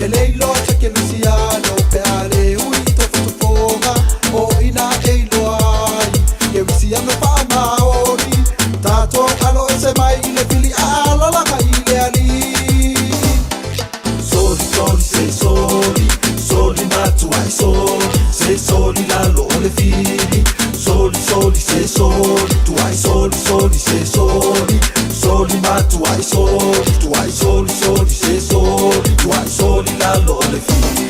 E le iloa se kerisiano pe a le ui i tofotofoga o ina e iloa ai kerisiano faamaoni tatou alo ese mai i le fili a alalaga i le Alii. Soli soli se soli Soli matuai soli Se soli lalo o le fili Soli soli se soli Tuai soli soli se soli Soli matuai soli Tuai soli soli se soli Tuai soli lalo o le fili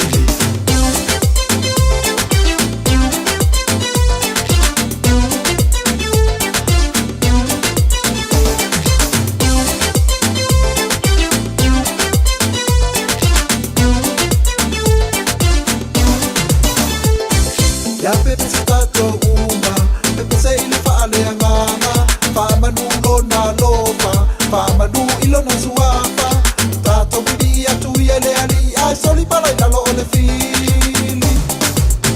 Ia pepese tatou uma, pepese i le faaleagaga, faamanu lona alofa, faamanu i lona suafa, tatou vivii atu ia i le Alii, ae soli pala i lalo o le fili.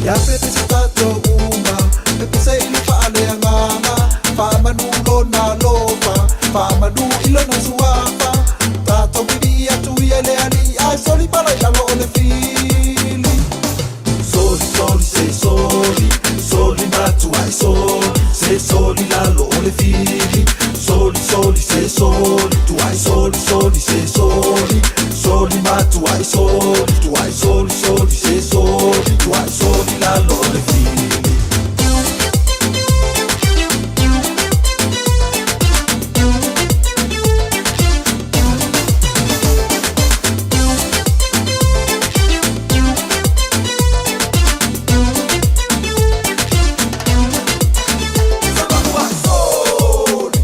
Ia pepese tatou uma, pepese i le faaleagaga, faamanu lona alofa, faamanu i lona suafa, tatou vivii atu ia i le Alii, ae soli pala i lalo o le fili. Soli soli se soli Soli matuai soli Se soli lalo o le fili Soli soli se soli Tuai soli soli se soli Soli matuai soli Tuai soli soli se soli Tuai soli lalo o le fili.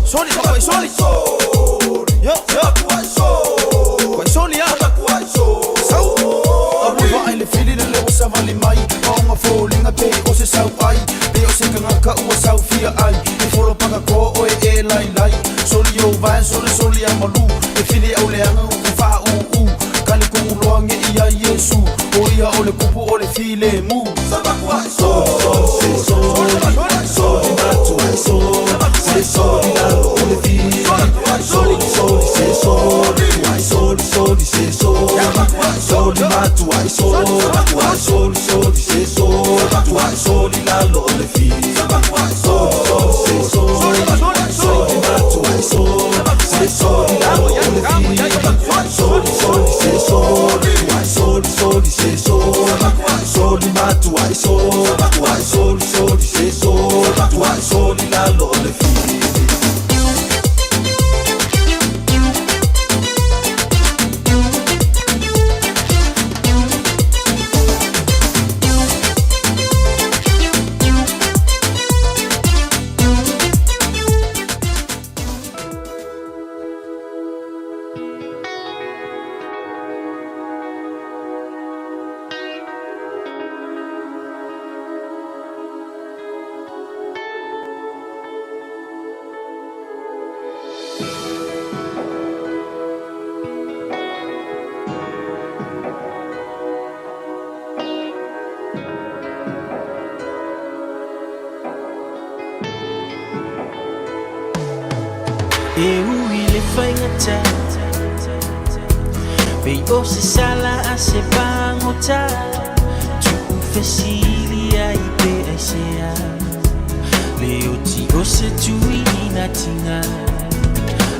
Soli, papai, soli. Yo, yo. Soli, ah. Sau. Alofa ai le fili le leo savali mai. Maonga foliga pe o se sau ai. Pe o se kangaka ua sau fia ai. E folo paka ko oe e lai lai. Soli o vai soli soli a malu. E fili au leaga u ku faa u u. Kali ko uloa nge ia Yesu. O ia o le kupu o le file mu. Soli soli se soli Soli matuai soli Se soli lalo o le fili Soli soli se soli Tuai soli soli se soli Soli matuai soli Tuai soli soli se soli Tuai soli lalo o le fili Soli soli se soli Soli matuai soli Se soli lalo o le fili Soli soli se soli Tuai soli soli se soli Soli matuai soli Tuai soli soli se soli Tuai soli lalo o le fili. E ui le faigata Pei o se sala a se pagota Tuu fesili ai pe aisea Le oti o se tui ina tiga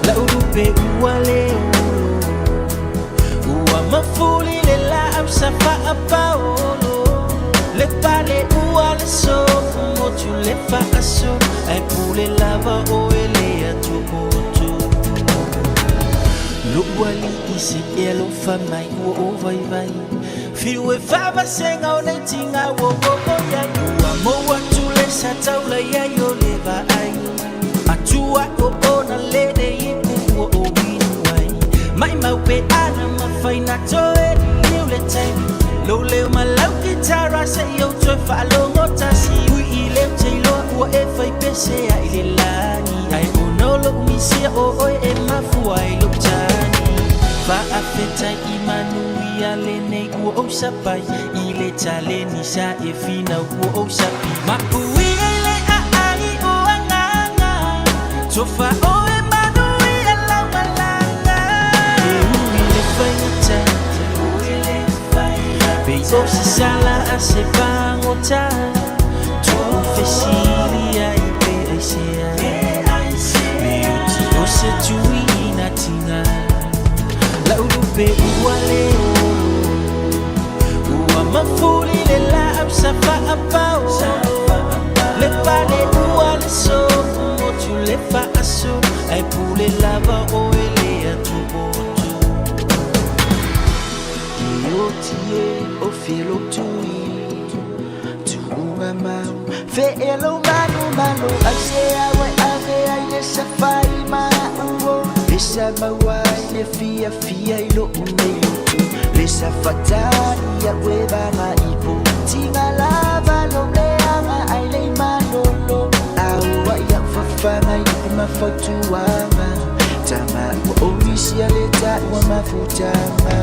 Lau lupe ua le olo Ua mafuli le laau sa faapaolo Le pale ua le sofu motu le faaso Ae pule lava o e le atumotu Lo'u alii se e alofa mai ua ou vaivai Fiu e faavasega o nei tiga ua oo iai Ua mou atu le sa taula iai o le vaai Atua o ona lele ipu ua ou inu ai Maimau pe ana mafai na toe liliu le taimi Lou leo ma lau kitara se'i ou toe faalogo tasi Ui i leo teiloa ua e fai pese ai le lagi Ae ona o lo'u misia o oe e mafua ai lou tagi Faafetai i manuia lenei ua ou sapai I le taleni sa e finau ua ou sapi Mapuia i le aai o agaga Tofa oe manuia lau malaga E ui le faigata Pei o se sala a se pagota Tu'u fesili ai pe aisea Le oti o se tuiina tiga La'u lupe ua le olo Ua mafuli le laau sa faapao Le pale ua le sofu motu le faaso Ae pule lava oe le atumotu E oti e o fie lou tui Tuuga mau Fe e lou malomalo Aisea ua e ave ai le safai ma a'u o Le sa maua ai le fiafia i lo'u nei loto Le sa fatali a'u e vaga ipo Tiga lava lou leaga ai lei malolo Au ai a'u fafaga i upu ma fautuaga Tama ua ou misia le taua mafutaga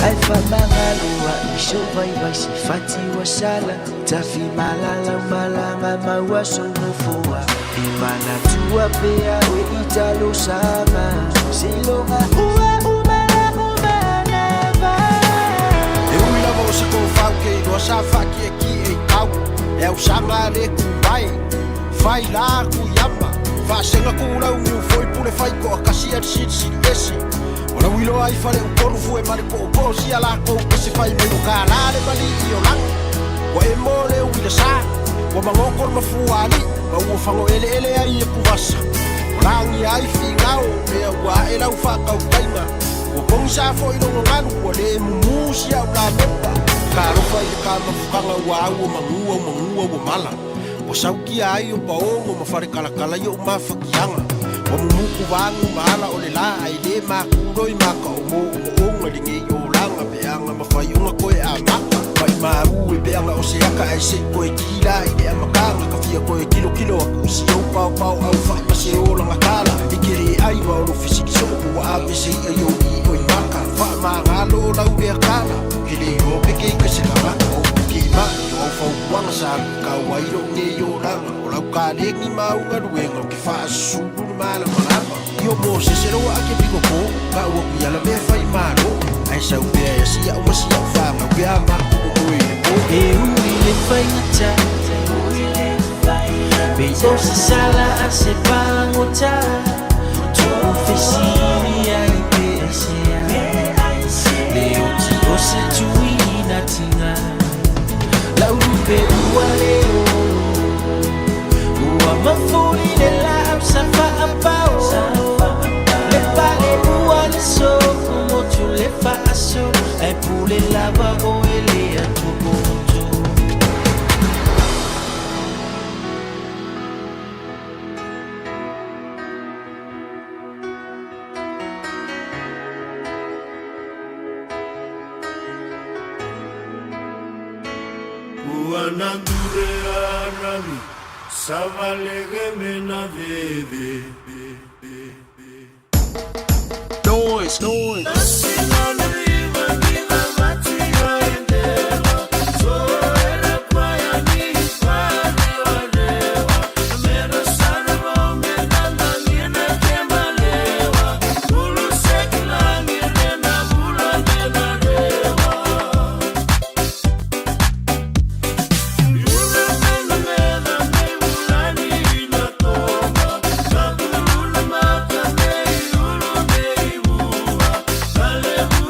Ae faamagalo a'i sou vaivai se fati ua sala Tafi malalau malaga maua sou nofoa E manatua pea oe i talosaga Seiloga ua uma la'u manava. E ui lava o se kofau ke iloa sa faakiekie i tau E ausaga a le kumae Fai la kuiama Faasega kulau niu foi pule fai koakasi a le silisili ese O lau iloa ai fale upolu fue ma le poopoo sia lakou ese fai mai o kālā le malii o lagi Ua e mo le uila sa Ua magoko le mafua alii Ma ua fago eleele ai e kuvasa Ua lagia ai figao mea ua ae lau faatautaiga Ua pogisa foi logo galu ua le mumu si au lamepa Talofa i le kamafukaga ua au o magua o magua ua mala Ua saukia ai o paogo ma falekalakala i o'u mafakiaga Ua mumuku vagu ma ala o le la ae le makuloi maka o moomooga i lenei olaga peaga ma faioga koe amata Maimau e peaga o se aka ae se'i koe kila i le amataga Ka fia koe kilokilo aku i si ou paopao au fa'i ma se olaga tala I ke le ai ma o lou fesili soo po ua ave se i'a i ou i'i oi maka Faamagalo o lau lea tala Ke le iloa pe ke ika se tagata o ke ma'i o au fautuaga sa lukau ai lo'u nei olaga O lau kalegi ma au galuega o ke faasusulu le malamalama I o Mosese loa a ke piko po ka ua kui ala mea fai malo Ae sau pea e asi a'u ma si a'u fanau pe a matou momoe i le po. E ui le faigata Pei o se sala a se pagota Tu'u fesili ai pe aisea Le oti o se tuiina tiga La'u lupe ua le olo Ua mafuli le laau sa faapao Le pale ua le sofu motu le faaso Ae pule lava oe le atumotu. Ua nandure arami savalege mena veve. Noise, noise. Hallelujah.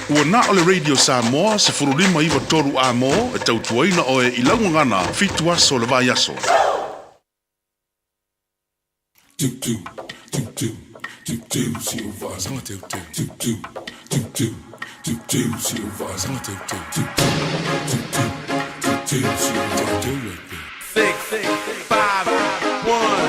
Ua na o le Radio Samoa 1593 amo e tautuaina oe i lau gagana fitu aso o le vaiaso. Six, five, one.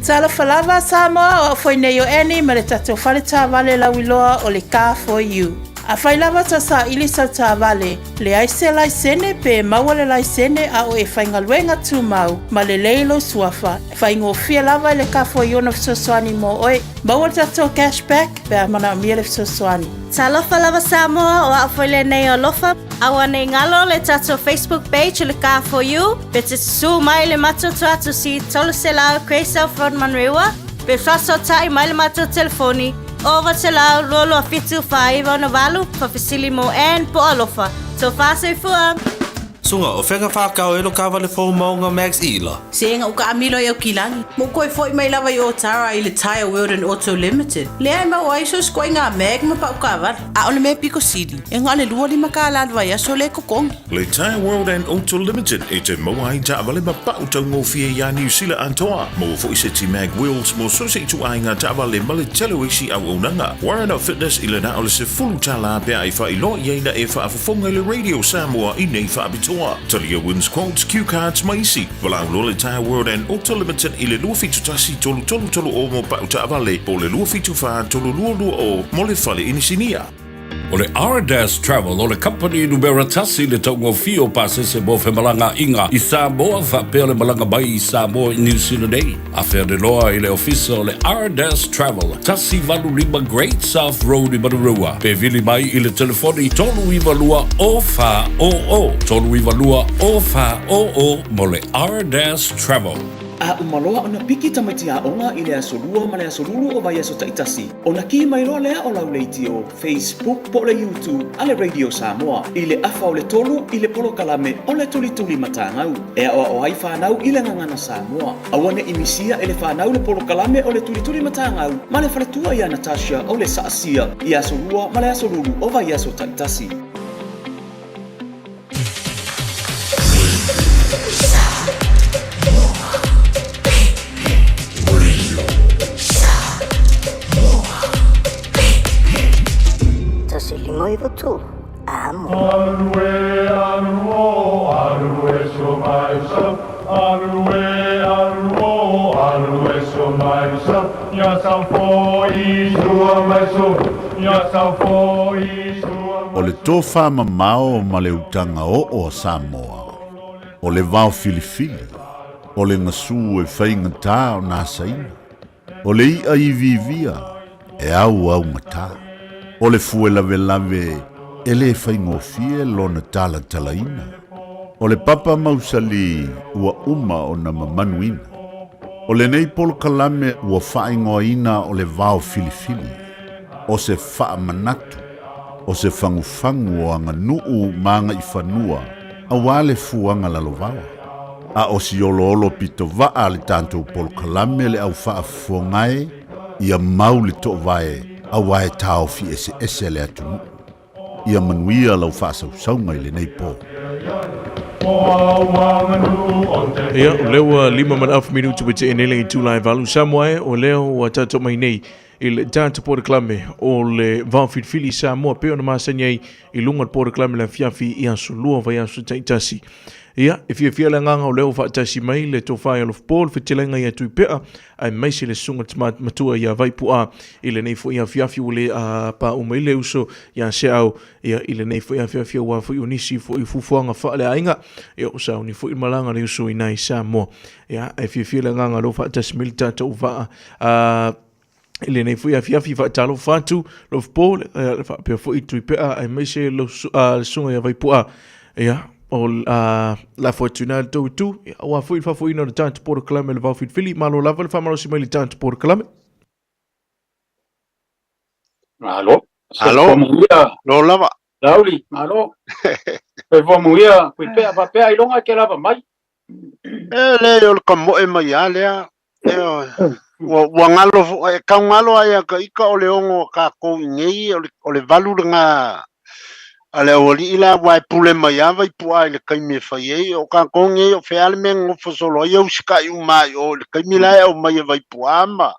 Talofa lava Samoa, o au foi nei o Annie ma le tatou fale taavale lauiloa o le Car For You. Afai lava tau saili sau taavale, leai se laisene pe maua le laisene a o e faigaluega tumau ma lelei lou suafa, e faigofie lava i le Car For You ona fesoasoani mo oe. Maua le tatou cash back pe a manaomia le fesoasoani. Talofa lava Samoa, o au foi lenei o Alofa. Aua nei galo le tatou Facebook page o le Car For You, pe te susū mai le matou tuatusi 300 Grey South Road Manurewa, pe fesootai mai le matou telefoni 0900 227 498, faafesili mo Ann po o Alofa. Tofa soifua! Suga, o fea ka whākau e lo kāwale fou maunga Max Ila? Se ega u kaamilo i Aukilani, ma u koe foi mai lava i Otara i le Tyre World and Auto Limited, lea e maua ai so isi mag ma pau kaavale. A o le mea piko sili, e na o le 25 kālā le vaiaso lea e totogi. Le Tyre World and Auto Limited e te maua ai taavale ma pau taugofie iā Niu Sila atoa. Maua foi seti mag wheels mo so se ituaiga taavale ma le tele o isi auaunaga. Warren of Fitness i le na o le $10 pe a e faailoa i ai na e faafofoga i le Radio Samoa i nei faapitoa. Talia wins quotes, cue cards ma isi. Valaau loa le Tyre World and Auto Limited i le 271 3330 mo pau taavale po o le 274 3220 mo le fale inisinia. O le Ardas Travel o le kamupani numera tasi i le taugofie o pasese mo femalagaaiga i Samoa faapea le malaga mai i Samoa i Niu Sila nei. Afe ane loa i le ofisa o le Ardas Travel, 185 Great South Road i Manurewa, pe vili mai i le telefoni 392 0400, 392 0400 mo le Ardas Travel. A uma loa ona piki tamaiti aoga i le aso Lua ma le aso Lulu o vaiaso taitasi, ona kī mai loa lea o lau leitio, Facebook po o le YouTube a le Radio Samoa i le afa o le tolu i le polokalame o le Tulituli Matagau e aoao ai fanau i le gagana Samoa. Aua ne i misia e le fanau le polokalame o le Tulituli Matagau ma le faletua ia Natasha o le Saasia i aso Lua ma le aso Lulu o vaiaso taitasi. O le tofamamao ma le utaga oo a Samoa, o le vao filifili, o le gasū e faigatā ona asaina, o le i'a iviivia e auaugatā, o le fue lavelave e lē faigofie lona talatalaina, o le papa mausali ua uma ona mamanuina. O lenei polokalame ua faaigoaina o le vao filifili, o se faamanatu, o se fagufagu o aganuu ma agaifanua auā le fuaga lalovaoa. A o si oloolo pitovaa a le tatou polokalame le au faafofoga e, ia mau le toovae auā e taofi eseese le atunuu. Ia manuia lau faasausauga i lenei po. Ia, o lea ua 5 ma le afu minuti ua tea nei le itula e 8 Samoa e, o lea ua tatou mai nei i le tatou polokalame o le Vaofilifili i Samoa pei ona masani ai i luga o le polokalame le afiafi i aso lua vaiaso taitasi. Ia, e fiafia le agaga o lea ua faatasi mai le tofa i Alofapo, le fetelaiga ia Tuipea, aemaise le susuga tama matua ia Vaipu'a i lenei foi afiafi ua le paʻu mai le uso ia Seau ia i lenei foi afiafi aua foi o nisi foi fuafuaga faaleaiga ia o sauni foi le malaga a le uso i nai Samoa. Ia, e fiafia le agaga o lea ua faatasi mai le tatou vaa i lenei foi afiafi faatalofa atu Alofapo le faapea foi Tuipea aemaise le susuga ia Vaipu'a ia o lafo atu i ina le tou itu ia, aua foi le faafoeina o le tatou polokalame o le Vaofilifili. Malo lava le faamalosi mai i le tatou polokalame. Malo. Alo, lo lava. Lauli, malo. Soifua manuia, Tuipea, faapea ailoga e te lava mai. E le o le kamoe mai a lea. Ioe. Ua, ua galo fo- e tau galo lava ia te ita o le ono a tatou i inei, o le, o le valu lena a le aualii la, aua e pule mai lava Vaipu'a i le taimi e fai ai. O tatou nei, o fea le mea e nonofo solo ai, e usitai uma lava i o i le taimi la e aumai e Vaipu'a ma,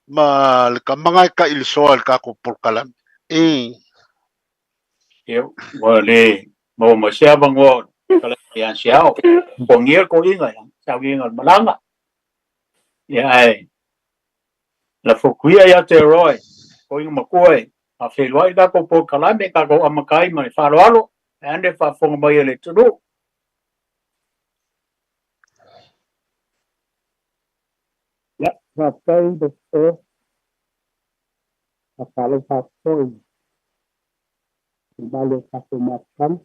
ma le tama na e taʻilesoa i le tatou polokalame. I. Ia, ua le maua mai se avanoa o le talaina ia Seao. Pogia le toeaina ia, sauniga o le malaga. Ia ae lafo atu ia ia te Roy, toeaina matua e faafeiloai le tatou polokalame, tatou amata ai ma le faaaloalo, ae ane le faafofoga mai a le atunuu. Ia, faafetai Doctor. Faatalofa atu foi i le mamalu o le tatou mafutaga.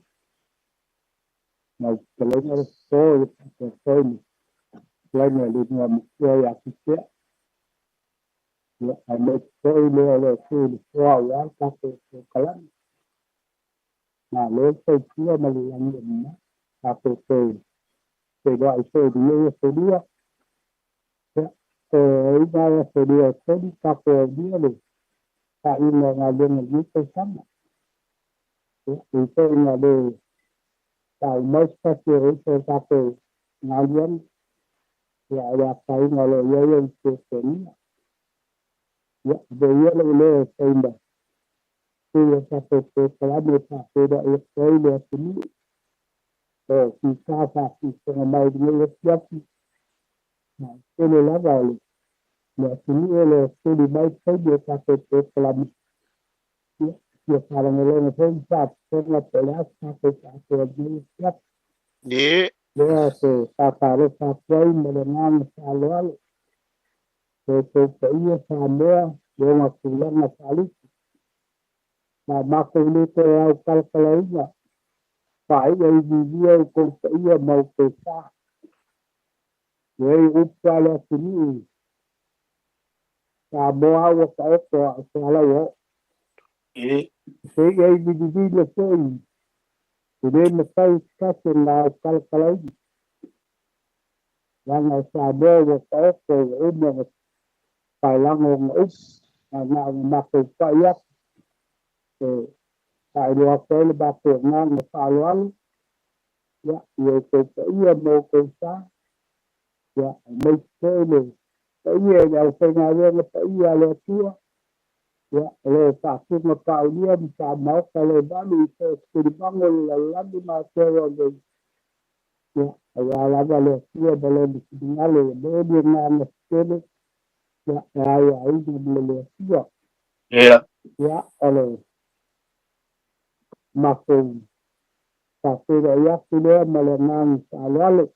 Lau fetalaiga le fofo i le faapea foi le fetalaiga i le Igoamatua ia Tuipea. Ia, aemaise foi le o lo o tu i le foa aua le tatou polokalame. Malo le soifua ma le lagi e mama. Tatou toe feiloai foi i lenei aso lua. Ia, o iga o aso lua e tolu tatou aulia le faaiuga o galuega i lenei tausaga. Ia, e ui foi ina le faauma mai se tasi o uso o tatou galuega, ia, o le afaina o lo o i ai o le tuatuagia. Ia, ave ia lou leo e fai ma sui o tatou polokalame e faafeiloai atu ai le atunuu o fita faafogafoga mai i lenei afiafi. Tele lava o le atunuu o lo o tuli mai taimi o tatou polokalame. Ia, fia faalogologo foi ma faafofoga po o le a se tatou faasoa i lenei afiafi. Ie. Lea te faatalofa atu ai ma le agaga faaaloalo. Lo outou paia Samoa i ona tulaga faalupe. Na matou le toe aukalakalaina, faai'a i viivia outou paia ma outou sa. Nei upu a le atunuu, Samoa a ua taoto a o se ala ua oo. Seia i vilivili foi e le mafai se tasi ona aukalakalaina, leaga o Samoa ua taoto ua uma ona paelago ona upu, ae na ona matou pai atu e faailoa atu ai le matou agaga faaaloalo ia, i outou paia ma outou sa, ia, aemaise foi le paia i le aufaigaluega paia a le Atua, ia, o lo o faafuga paaulia ma faamaota le valu i so o se tilimaga o le lalolagi ma Aotearoa nei, ia, aua lava le Atua ma lona finagalo ua momoli agaga tetele, ia, e aiaina ma le Atua. Ia. Ia, o le matou faafeiloai atu lea ma le agaga faaaloalo.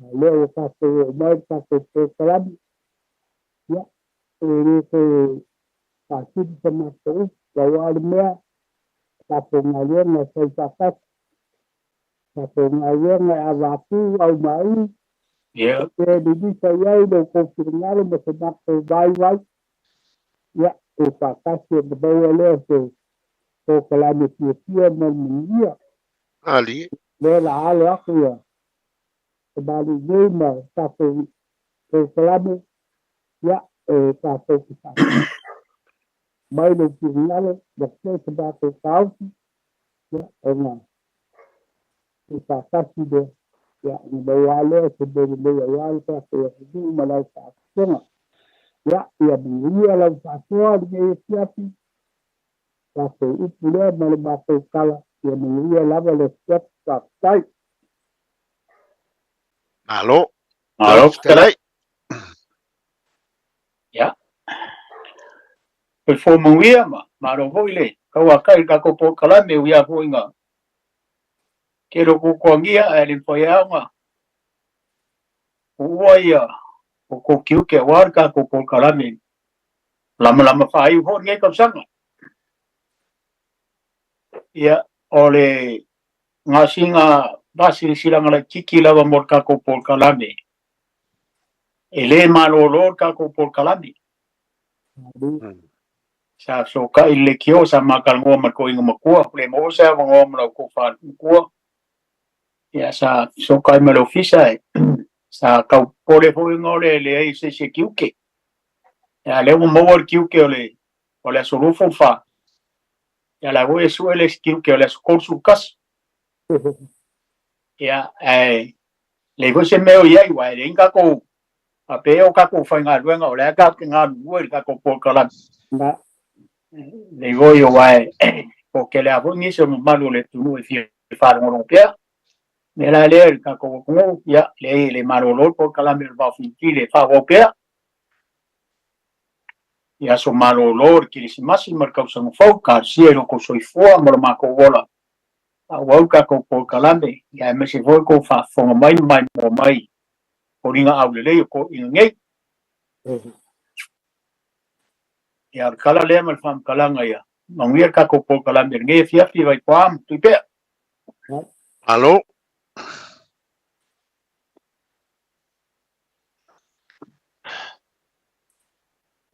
A o lea ua tatou oo mai le tatou polokalame, ia, e le toe faasili sa matou upu, pau lava le mea, tatou galuega e fai faatasi, tatou galuega e avatu aumai, pe lilisa i ai lo outou finagalo ma se matou vaivai, ia, e faatasi ona maua lea o se polokalame fiafia ma le manuia. Malie. Lea la alo aku ia tamalii nei ma tatou polokalame, ia, e tatou te mai lou finagalo ua toe se matou taofi, ia, ona tuufaatasi lea, ia, ona maua lava lea o se mea lelei aua le tatou atunuu ma lau faafofoga. Ia, ia manuia lau faasoa i lenei afiafi, tatou upu lea ma le matou tala, ia manuia lava le afiafi. Faafetai. Malo. Malo fetalai. Ia. Soifua manuia ma malo foi le tauakai i le tatou polokalame ui lava foi ina tele o tuatuagia ae le mafai lava ona tuua ia outou tiute aua le tatou polokalame lamalama faaiu foi lenei tausaga. Ia, o le gasina faasilasilaga laitiiti lava mo le tatou polokalame, e le malolo le tatou polokalame. Sa fesootai i le leitio, sa ma talanoa ma le toeaina matua, ua le maua se avanoa ma la outou faamakua. Ia, sa fesootai ma le ofisa, sa tau popole foi ona o le leai o se isi e tiute. Ia, a o lea ua maua le tiute o le o le aso 24, ia la foi e sue le isi tiute o le aso 31. Ia, ae leai foi se mea o i ai, aua e leai ni tatou faapea o tatou faigaluega o lea tatou te galulue i le tatou polokalame. Leai foi aua e toatele lava foi nisi o le mamalu o le atunuu e fia faalogologo pea. O le mea la lea i le tatou atunuu, ia, leai e le malolo le polokalame o le Vao Filifili e faaauau pea i aso malolo o le Kerisimasi ma le Tausaga Fou, talosia i lo outou soifua ma lo matou ola faaauau le tatou polokalame, ia aemaise foi le tou faafofoga mai ma maimoa mai i foliga aulelei o toeaiina nei. Ia, o le tala lea ma le faamatalaga ia manuia le tatou polokalame i lenei afiafi, Vaipua ma Tuipea. Malo.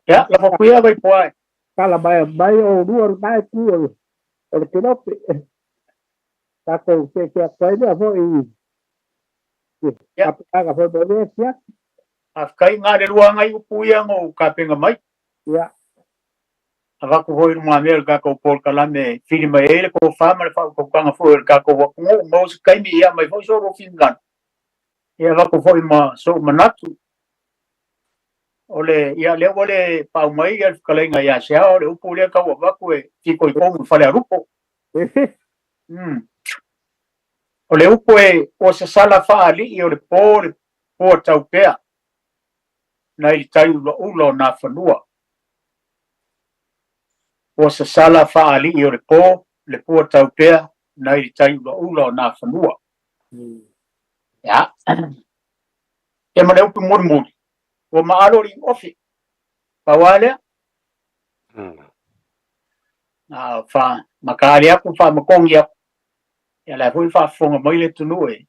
Ia, lafo atu ia Vaipua e. Tala mai mai o lua lena e tu o le kelope. Tatou seese atu ai lea foi i tapenaga foi mo lea afiafi. Faafetai, na o le lua nai upu ia na ou tapena mai. Ia. Avatu foi i lumamea o le tatou polokalame e fili mai ai le tofa ma le faautautaga foi o le tatou atunuu. Maua se taimi ia aumai foi so oulua finagalo, ia avatu foi ma sou manatu. O le, ia lea ua le pau mai ia le fetalaiga ia Seao, o le upu lea tau avatu e fitoitonu i le Falealupo. O le upu e ua sasala faalii o le po le pua taupea nai le tai ulaula o Nafanua. Ua sasala faalii o le po le pua taupea nai le tai ulaula o Nafanua. Ia. Ia ma le upu mulimuli, ua maalo le iuofe. Pau lava lea. Na fa makaali atu, faamakogi atu. Ia la foi faafofoga mai le atunuu e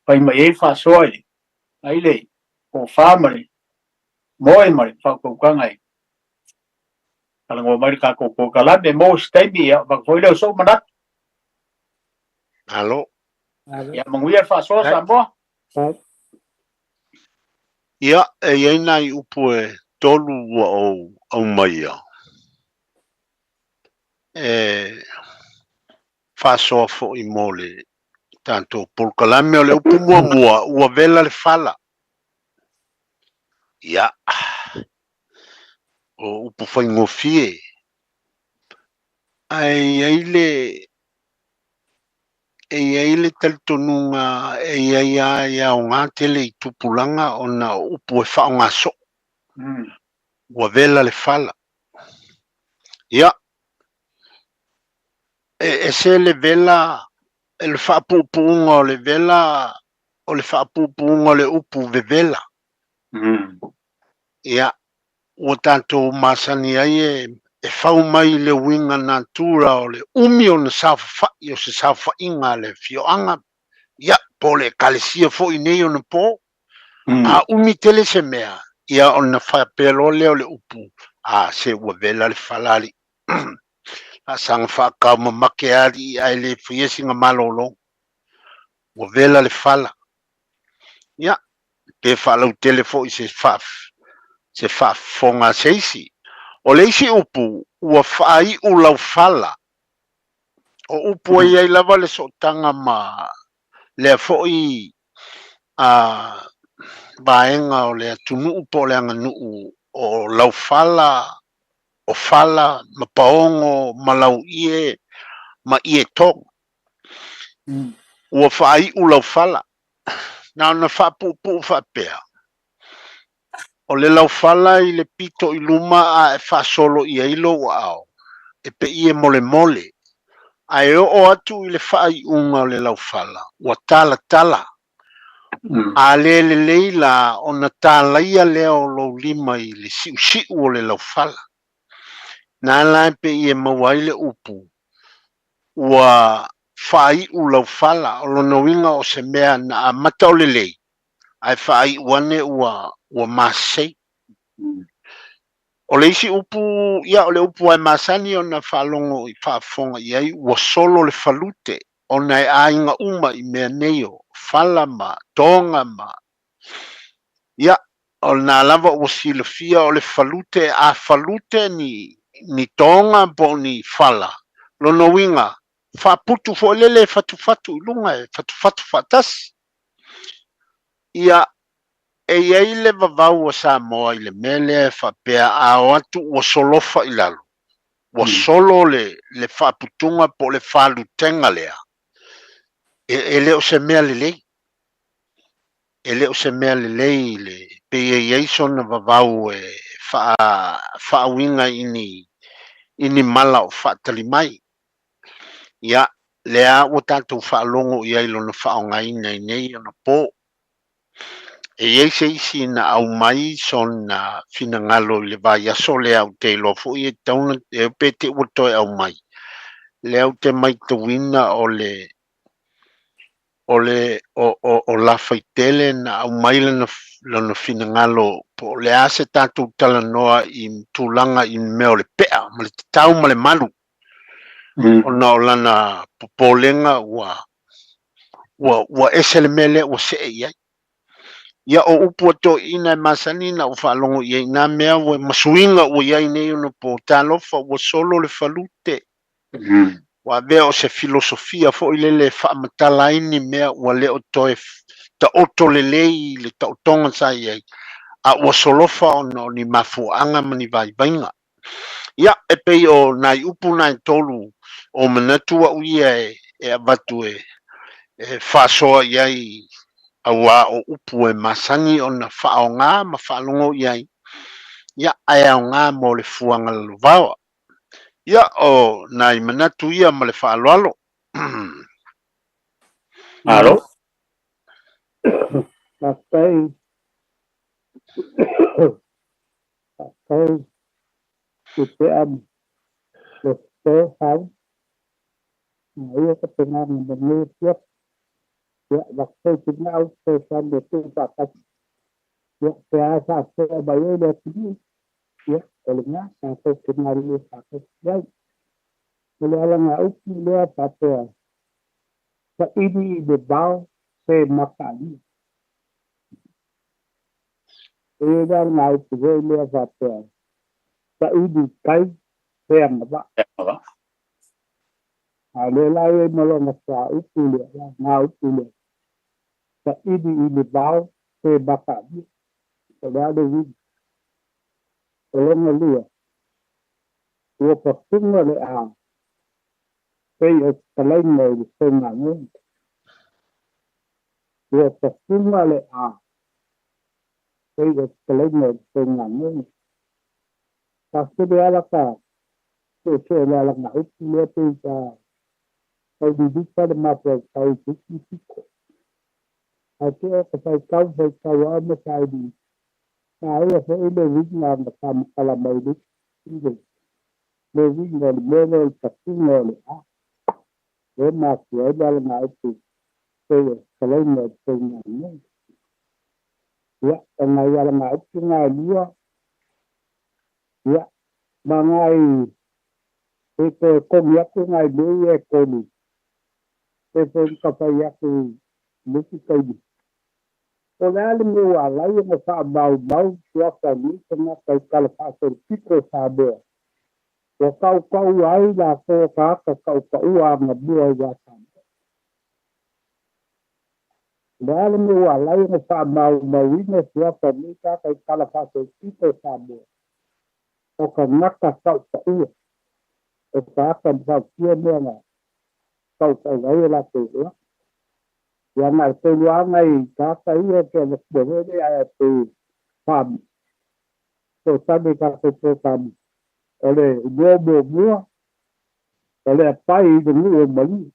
fai mai ai le faasoa i le ai le tofa ma le moe ma le faautautaga e talanoa mai le tatou polokalame. Maua se taimi, ia avatu foi lea o sou manatu. Malo. Ia manuia le faasoa Samoa. Ia, e i ai nai upu e tolu ua ou aumaia e faasoa foi mo le tatou polokalame. O le upu muamua, ua vela le fala. Ia, o upu faigofie. Ae i ai le E i ai le talitonuga e i ai lava e aoga tele i tupulaga ona o upu e faaaoga soo. Ua vela le fala. Ia, e ese le vela, le faapuupuuga o le vela, o le faapuupuuga o le upu vevela. Ia, ua tatou masani ai e fau mai le uiga natura o le umi ona saofafai o se saofaiga a le afioaga, ia, po o le ekalesia foi nei ona po. A umi tele se mea, ia ona faapea loa lea o le upu, a, se ua vela le fala alii. Faasaga faataumamake alii ae le faia sina malologa. Ua vela le fala. Ia, pe faalautele foi se se faafofoga a se isi. O le isi upu, ua faaiu lau fala. O upu e i ai lava le sootaga ma lea foi a vaega o le atunuu po o le aganuu o laufala, o fala ma paogo ma lauie ma ie toga. Ua faaiu laufala. Na ona faapuupuu faapea, o le laufala i le pito i luma a e faasolo i ai lou aao, e pei e molemole, ae oo atu i le faaiuga o le laufala, ua talatala. A le lelei la ona talaia lea o lou lima i le siusiu o le laufala. Na la e pei e maua ai le upu, ua faaiu laufala, o lona uiga o se mea na amata o lelei, ae faaiu ane ua ua masei. O le isi upu, ia o le upu lava e masani ona faalogo faafofoga i ai, ua solo le falute, ona e aiga uma i mea nei o fala ma toga ma ia, o lena lava ua silafia o le falute, a falute ni ni toga po o ni fala, lona uiga, faaputu foi lele e fatufatu i luga, e fatufatu faatasi. Ia, e i ai le vavau a Samoa i le mea lea e faapea a o atu ua solofa i lalo, ua solo le, le faaputuga po o le falutega lea, e, e le o se mea lelei. E le o se mea lelei le, pei e i ai sona vavau e faa, faauiga i ni, i ni mala o faatali mai. Ia, lea ua tatou faalogo i ai i lona faaaogaina i nei anapo. E i ai se isi na aumai sona finagalo i le vaiaso lea ou te iloa foi e tatau ona e pe te i ua toe aumai. Lea ou te maitauina o le o le o, o, o Lafaitele na aumai lana, lana finagalo po o le a se tatou talanoa i tulaga i mea o le pea ma le tatau ma le malu. Ona o lana popolega ua ua, ua ese le mea lea ua see i ai. Ia, o upu a toeaiina e masani ona ou faalogo i ai i nā mea ua, ma suiga ua i ai nei ona po, talofa ua solo le falute. Ua avea o se filosofia foi lele e faamatala ai ni mea ua le o toe taoto lelei i le taotoga sa i ai, a ua solofa ona o ni mafuaaga ma ni vaivaiga. Ia, e pei o nai upu na e tolu o manatu au ia e, e avatu e, e faasoa i ai auā o upu e masani ona faaaoga ma faalogo i ai, ia, ae aoga mo le fuaga lalovaoa. Ia, o nai manatu ia ma le faaaloalo. Malo. Faafetai. Faafetai i te am le te hau. Ia ka te ngā ngā manu tia. Ia, wak te te ngā au te sa me te whakati. Ia, te a sa te mai e le atunu. Ia, o le ngā sa te te ngā ringa whakati. Ia, o le ala ngā upu lea whapea. Sa iri i le bao se maka ni. E la ngā upu hoi lea whapea. Sa iri kai se anga va. A le la e malo sa upu lea, ngā upu lea. Sa iri i le bao se maka ni. O le ale wini. O longa lua. Ua pafunga le a. Pei o talaina i le fenga nui. Ua pafunga le a. Pei o talaina i le fenga nui. Ka sele ala ka. Se se le ala ngā upu lea pei ka. Kau di vika le mapua kau tiki tiko. A te o ka whai kau whai kau a ma sai di. Nā ia fo i le winga ma ka makala mai le le. Le winga le mele o le pafunga o le a. Le mafua ai le ala ngā upu. Pei o talaina i le fenga nui. Ia, o ngai ala ngā upu ngā lua. Ia, ma ngai E toe kogi atu nai mea ia e tolu, pe foi na fai atu i le isi taimi. O le a le mea ua ala ai ona faamaumau suafa o nei tagata i tala faasolopito o Samoa, ua tautaua ai latou o tagata tautaua agamua ia Samoa? O le a le mea ua ala ai ona faamaumauina suafa o nei tagata i tala faasolopito o Samoa, o tagata tautaua, o tagata matautia mea na tautau ai o latou ea? Ia na o tolu lava nai tagata ia e pei ona tua foi lea ae pei fesoasoani i tatou polokalame. O le igoa muamua, o le apai i le nuu o Maliu.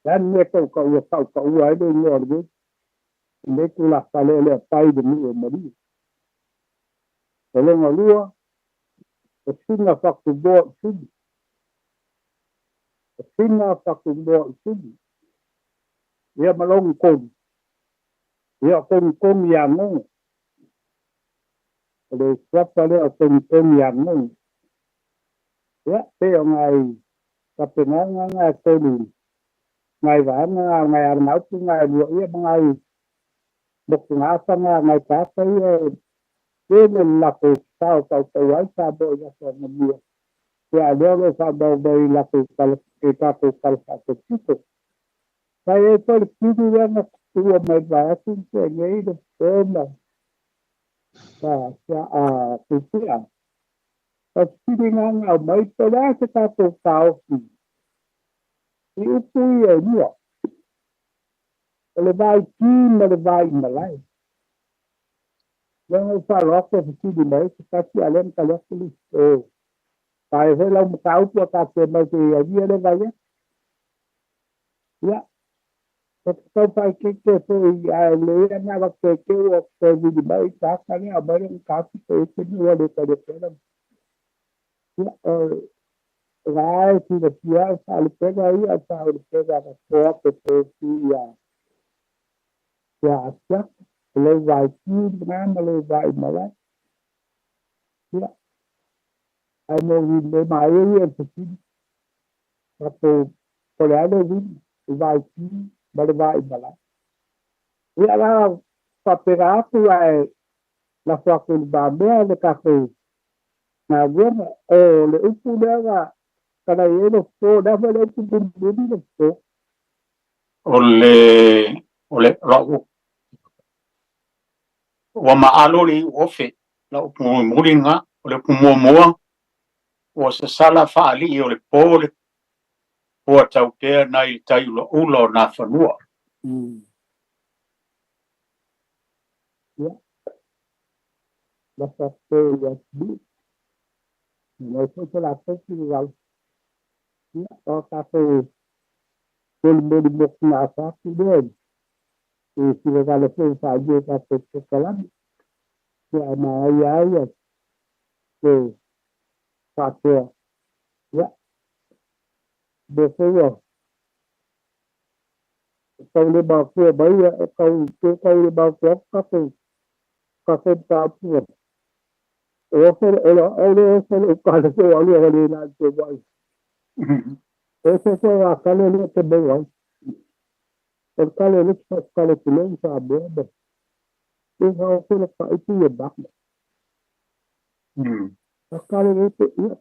O le a le mea e tautaua tautaua ai le igoa o lenei lenei tulafale o le apai i le nuu o Maliu? O lona lua, o sina fatumoa i suli. O sina fatumoa i suli. Ia ma lona tolu, ia o Togitogi ia Gogo. O le suafa lea o Togitogi ia Gogo. Ia, pei o nai tapenaga na e tolu, nai vaega na, nai alagaupu na e lua ia ma nai motugaafa na, nai tagata ia e tele le latou sao tautau ai Samoa i aso anamua. Ia a o lea o lo o faamaumau i latou tala, i tatou tala faasolopito. Sa i ai foi le pili lea na tuua mai vaeatu na tea nei le po ma sa sa a puipia. O se pili na na aumai po o le a se tatou taofi i upu ia e lua, o le vaiki ma le vaimalae. Lea na ou faalogo atu e fesili mai ai se tasi a o lea na tali atu le isi, e tae foi lau mataupu a tatou mai te ia le vai atu. Ia, ou te tau faaeteete foi ae lelei ana avatu e te ua toe vili mai i tagata lea aumai lona taofi pe i ai se mea ua le tali atu ai lau. Ia, o la e silafia au faalupega ia, o faalupega na toa pe pe ia ia asiata, o lou vaiki lena ma lou vaimalae. Ia, ae mo le maea ia o le fesili, tatou po o le a le uiga, le vaiki ma le vaimalae. Ia la faapena atu ae lafo atu i le mamea le tatou galuega. O le upu lea na talai ai le fofo, o le a foi le upu mulimuli le fofo? O le o le lau ua maalo le iu ofe lau upu mulimuli lena. O le upu muamua, ua sasala faalii o le po le puataupea nai le tai ulaula o Nafanua. Ia, lafo atu pea i le atunuu. Mai foi so latou finagalo. Ia, o tatou molimoli motugaafa atu lea i finagalo foi ua faaalia i tatou polokalame. Ia, ae manaia lava ia le faasoa. Ia, o lea foi ua tau le manatua mai, tau tau le manatua atu tatou tatou mataupu ua oso o le oso o le ukale po o alu le la te wai. Oso ko a kale le te mau ai. O le kale le te kale te leo sa moa ma. E ha o le ka itu e bak. A kale le te ia.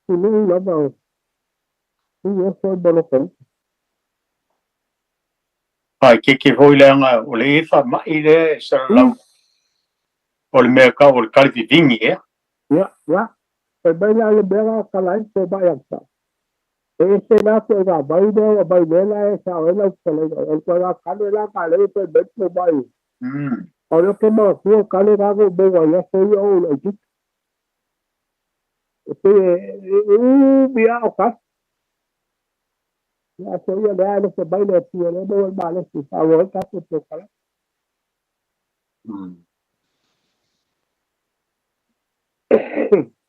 Te leo lava o. I oso e malo kau. Ai keke foi leaga o le faama'i lea e salalau o le mea tau o le kale vivigi ea. Ia, ia. Fai mai la le mea la kala ai fomai a sa. E ese la ko ga mai lea ua mai lea la e sao ai lau fetalaiga. O le koe kale la ka lea fai mai fomai. O lea ke manatua kale la ko maua ai aso ia o le Aigiti. E pei e umi lava o kale. Ia aso ia lea alofa mai le Atua lea maua le malosi e faaauau ai tatou polokalame.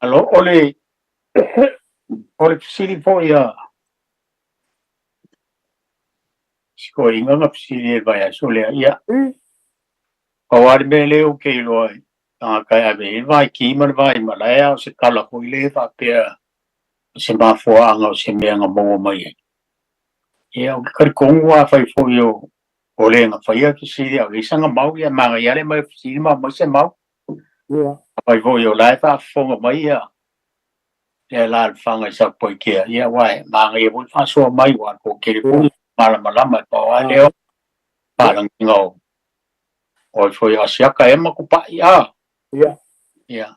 Alo, o le fesili foi a si toeaina na fesili i le vaiaso lea, ia, pau lava le mea lea ou te iloa ai, tagata e ave i ai le vaiki ma le vaimalae, a o se tala foi lea faapea O se mafuaaga o se mea na maua mai ai. Ia, ou te talitonu afai foi o o le na faia le fesili a o i ai sana mau, ia e manaia lava le aumai o le fesili ma aumai se mau. Afai foi o la e faafofoga mai ia le alaalafaga i Satupaitea, ia aua e manaia foi le faasoa mai aua o le toatele foi e malamalama e pau lava lea o le faalagiga o o ai foi o Asiata ea ma Tupai a. Ia,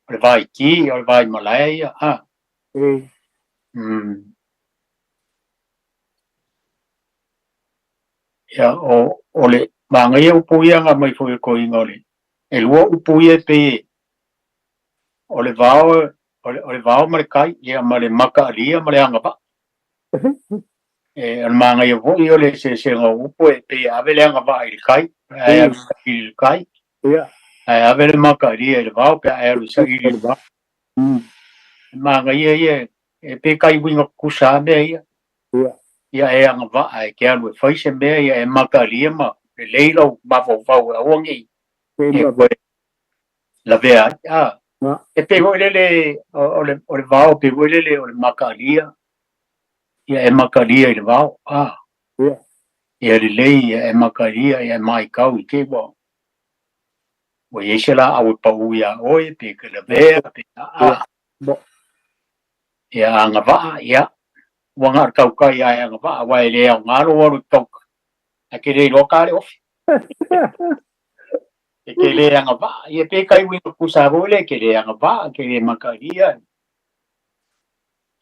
o le vaiti, o le vaimalae ia a. Ia, o le manaia upu ia na aumai foi e toeaina o le, e lua upu ia e pei e, o le vao, o le vao ma le tai, ia ma le mataalia ma le agavaa. E, o le manaia foi o le eseesega o upu e pei e ave le agavaa i le tai, ae alu e saili i le tai, ae ave le mataalia i le vao pe a e alu e saili i le vao. E manaia ia, e pei e tai uiga tutusa lava mea ia. Ia e agavaa e te alu e fai se mea, ia e mataalia ma lelei lou mafaufau e aua ne i e toe lavea ai. A, e pei foi lele o le, o le vao, pei foi lele o le mataalia, ia e mataalia i le vao. A, ia lelei, ia e mataalia, ia e matau i te i ua, ua i ai se laau e pau iā oe, pe e te lavea, pe a, ia agavaa, ia, ua na o le tautai lava e agavaa, aua e le aoga lou alu i tautai, ae te le iloa ta le ofi. E te le agavaa, ia pe tai uiga tutusa foi lea, e te le agavaa, e te le mataalia,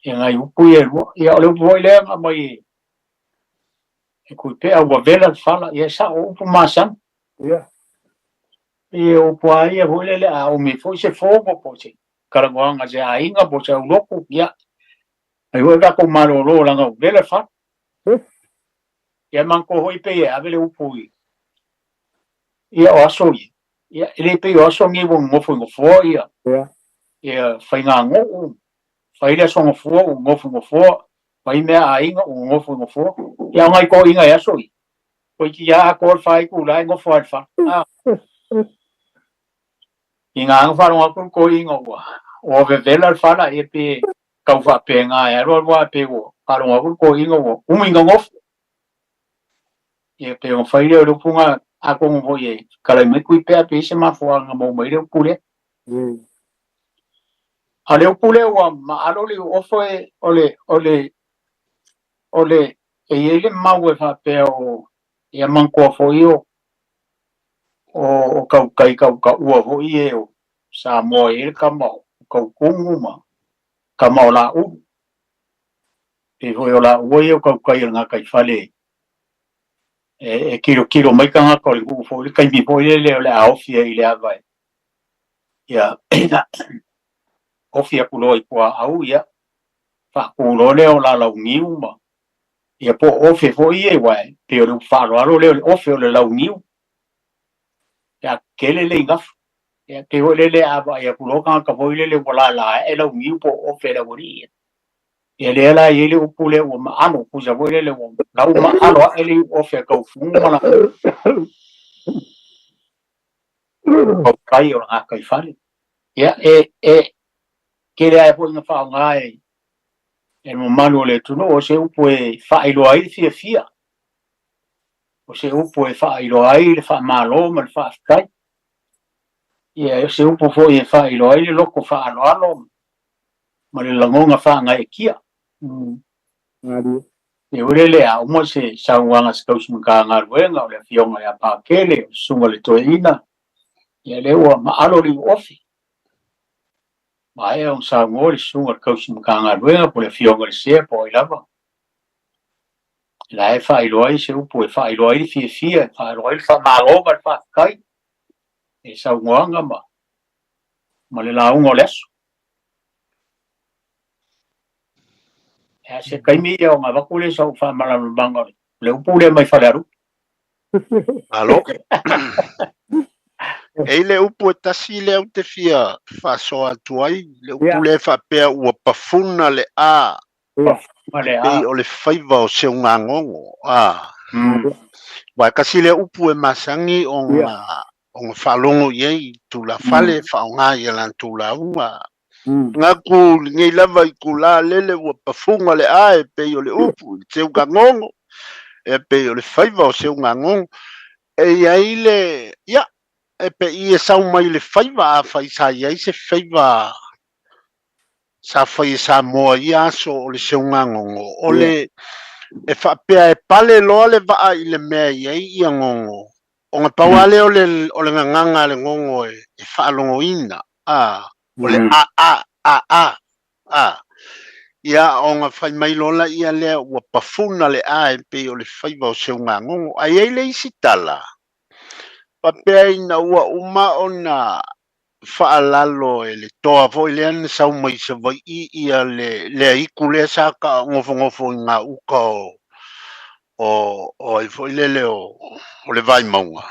ia nai upu ia e lua. Ia o le upu foi lea na aumai e, e Tuipea, ua vela le fala, ia e sao, o upu masani. Ia o upu lava ia foi lele, a umi foi se fono po o se talanoaga a se aiga po o se aulotu, ia, ai foi tatou malolo leaga ua vela le fala. Ia manatua foi pei e ave le upu i ia o aso ia, ia e le pei o aso nei ua nonofo i nofoa ia, ia faiganuu, fai le aso gafua ua nonofo i nofoa, fai mea a aiga ua nonofo i nofoa. Ia o nai toeaiina i aso ia, toeitiiti lava atoa le 4 itula e nofo lava i le fale. A. I ngā anga wharonga atu le toeaina ua ua vevela le fala ia pe tau faapena e alu alu lava pe ua faalogo atu le toeaina ua umi nonofo. Ia pe ona fai lea o le upu lena atonu foi e fetalai mai Tuipea pe i ai se mafuaaga maua mai ai le upu lea. A o le upu lea ua maalo le ofo e o le o le o le e i ai le mau e faapea o ia manatua foi o o tautai tautaua foi e o Samoa e i ai le tama o Tautumu ma tama o Laulu. Pei foi o laua ia o tautai o le gataifale e tilotilo mai tagata o le nuu foi le taimi foi lele o le a ofi ai i le ava e ia ofi atu loa i puaau ia faatu loa lea o lalauniu ma ia po o ofe foi ia aua e pei o le upu faaaloalo lea o le ofe o le launiu pe a tetele le igafa. Ia pei foi lele a vaai atu loa tagata foi lele ua lala ae launiu po o ofe e le aualii ia. Ia lea la e i ai le upu lea ua maalo, tusa foi lele ua lau maalo ae le ofe a Taufugu ma latou tautai o le gataifale. Ia e e tele ae foi ina faaaoga e e le mamalu o le atunuu o se upu e faailoa ai le fiafia, o se upu e faailoa ai le faamalo ma le faafetai. Ia o se upu foi e faailoa ai le loto faaaloalo ma le lagona faagaeetia. Ia foi lele a uma se saunoaga a se tausi Matagaluega o le Afioga ia Pakele, o le Susuga i le Toeaina, ia lea ua maalo le iuofe. Maea ona saunoa le Susuga i le tausi Matagaluega po o le Afioga i le Sea po o ai lava. La e faailoa ai se upu e faailoa ai le fiafia, e faailoa ai le faamalo ma le faafetai i le saunoaga ma ma le lauga o le aso. Ia se taimi ia ona avatu lea o sau faamalamalamaga o le upu lea mai Falealupo. Malo. E i le upu e tasi lea ou te fia faasoa atu ai, le upu lea e faapea ua pafuna le a, Pafuna le a. Pei o le faiva o seugagogo. A. Aua e tasi lea upu e masani ona ona faalogo i ai i tulafale, faaaoga i a latou lauga. Gaku lenei lava itulā lele ua pafuga le a e pei o le upu i le seugagogo, e pei o le faiva o seugagogo. E i ai le, ia, e pei e sau mai le faiva afai sa i ai se faiva sa fai e Samoa i ia aso o le seugagogo, o le e faapea e pale loa le vaa i le mea e i ai ia gogo, ona pau lava lea o le o le gagana a le gogo e e faalogoina, a, o le a a a a a. Ia ona fai mai loa laia lea ua pafuna le a e pei o le faiva o seugagogo. Ae i ai le isi tala, faapea ina ua uma ona faalalo e le toa foi lea na sau mai Savaii ia le le aitu lea sa nofonofo i gauta o o o ai foi lele o o le Vaimauga.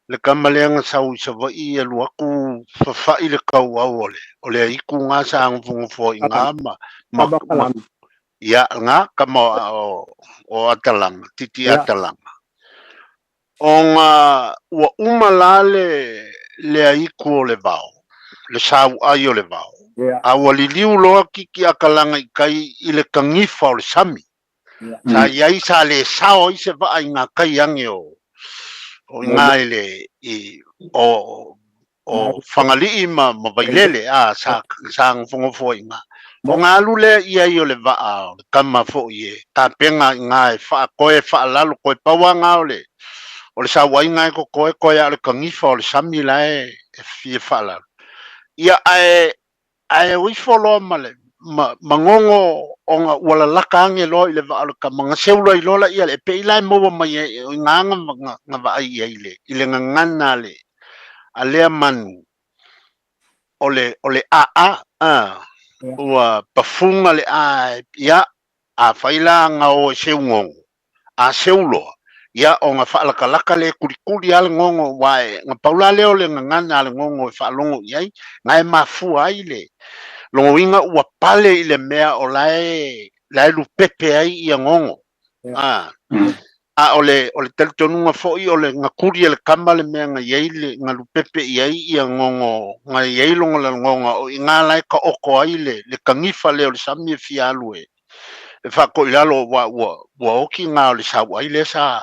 Le tama lea na sau i Savaii e alu atu fafai le tauau o le o le aitu na sa nofonofo ai i ina ma ma ma ia na tama o o Atalama Titi Atalama. Ona ua uma la le le aitu o le vao, le sauai o le vao, a ua liliu loa Titi Atalama i tai i le tanifa o le sami. Sa i ai, sa le sao ai se vaa i ngā tai age o o i ngā i le i o o Fagalii ma ma Vailele, a sa sa nofonofo ai i ina. Ona alu lea i ai o le vaa o le tama foi e tapena i ina e faa toe faalalo toe pau lava na o le o le sauaiga e totoe toe lava o le tanifa o le sami la e e fia faalalo. Ia ae Ae o ifo loa ma le ma, ma gogo ona ua lalaka age loa i le vaa o le tama, na seu ai loa laia le pei la e maua mai ai o iga na, na, na vaai i ai le, i le gagana a le, a lea manu o le, o le aa, a, ua pafuga le a, ia, afai la na o e seu gogo, a seu loa, ia ona faalakalaka lea e kulikuli lava le gogo, aua e, na pau la lea o le gagana a le gogo e faalogo i ai, na e mafua ai le logoina ua pale i le mea o la e, la e lupepe ai ia gogo. A, a o le, o le talitonuga foi o le gatuli e le tama le mea na i ai le, na lupepe i ai ia gogo, na i ai lona lagona o i ina la e taoto ai le, le tanifa lea o le sami e fia alu e, e faatoilalo aua ua ua oti gā o le sauai lea sa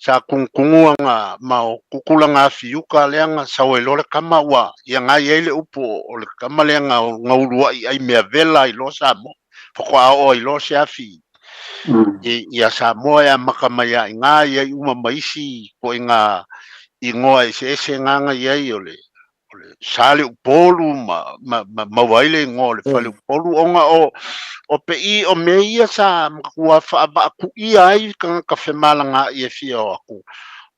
sa tugutugua na ma o tutulaga afiuka lea na sau ai loa le tama ua ia gā i ai le upu o le tama lea na na uluai ai mea vela ai loa Samoa faatoa oo ai loa se afi i ia Samoa e amata mai lava i gā i ai uma ma isi ituaiga igoa eseese gā na i ai o le o le Saleupolu ma, ma, ma maua ai le igoa o le Faleupolu, ona o, o pei o mea ia sa matua faavaatuia ai tagata femalagaai e fia o atu,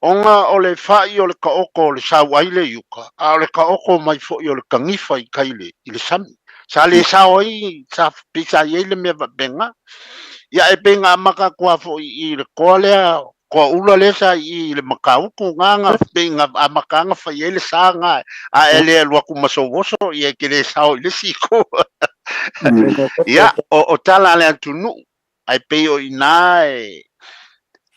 ona o le fai o le taoto o le sauai le i uta, a o le taoto mai foi o le tanifa i tai i le sami. Sa le sao ai, sa, pei sa i ai le mea faapena. Ia e pei na amata atu lava foi i le toa lea Koa ula lea sa i i le Matautu na na pei na amata na fai ai le sa na a e le alu atu ma sou oso ia e te le sao i le isi itu. Ia o o tala a le atunuu ae pei o ina e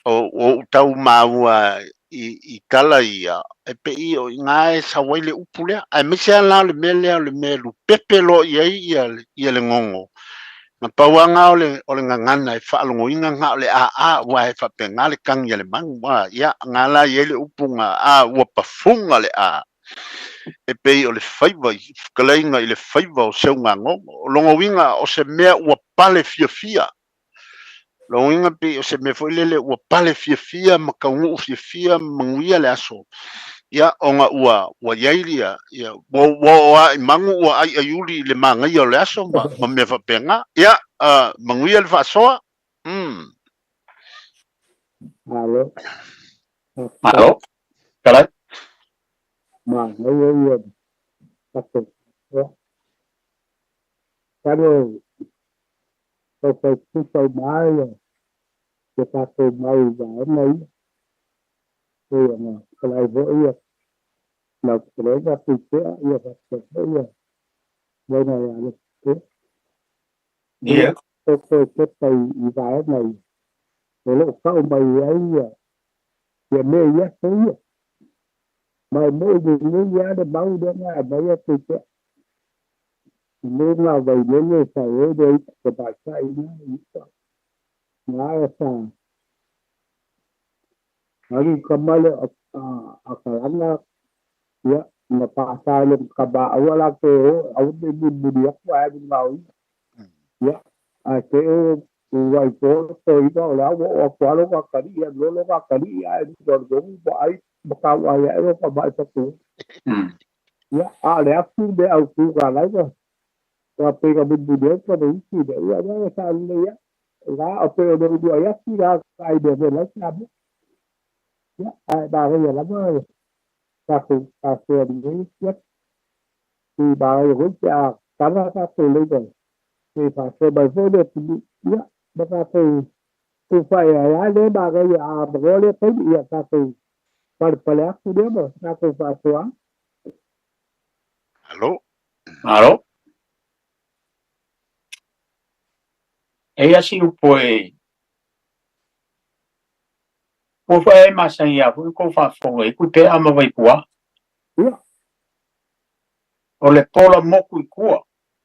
o o ou tau maua i i tala ia e pei o ina e sau ai le upu lea aemaise lava la o le mea lea o le mea e lupepe loa i ai ia ia le gogo Na pau lava na o le, o le gagana e faalogoina na o le aa aua e faapena le tagi a le manu. A, ia, na la i ai le upu na a ua pafuga le a e pei o le faiva i fetalaiga i le faiva o Seugagogo. O lona uiga o se mea ua pale fiafia. Lona uiga pei o se mea foi lele ua pale fiafia ma taunuu fiafia ma manuia le aso, ia, ona ua, ua i ai ia, ia, ua, ua oo lava i manu ua aiaiuli i le manaia o le aso ma, ma mea faapena. Ia, uh, manuia le faasoa. Mm. Malo. Malo. Kalai. Manaia ia tatou faasoa. Talu taufai tusa uma ai lo tatou mau i vaega ia. Pei ona fetalai foi ia lau fetalaiga Puipea ia faapea foi ia fetalaiga ia Alex Pea. Ia toe tepa i vaega ia o lo o tau mai ai ia mea i aso ia. Ma e moʻi lelei lava le mau lea na aumai e Puipea. luga Vailele sa e le i tamaitai na i uta. Na e sa alu kamale a kalana ia na pasa le ka ba aua la ke o au te muli aku ai ni ngau ia a ke o wai po to i o la o o kwa lo ka kari ia lo lo ka kari ia e ni do do bo ai ba ka wa ia e ka ba ta ku ia a le aku de au ku ka lai ka ka pe ka bu bu de ka de ki de ia ia sa le ia la o pe o do ia ki la ai de de la sa ia ai ba ga la ba ka ku ka se ni ia ki ba ga go ya ka la ka ku le de ki pa se ba fo de ki ia ba ka ku ku fa ya ya le ba ga ya ba go le pe ia ka ku pa pa le aku de ba ka ku fa so Alo. Alo. Eia si upu e ua foi e masani ia foi kou faafofoga i kui pea ma Vaipua. Ia. O le pola moku i kua.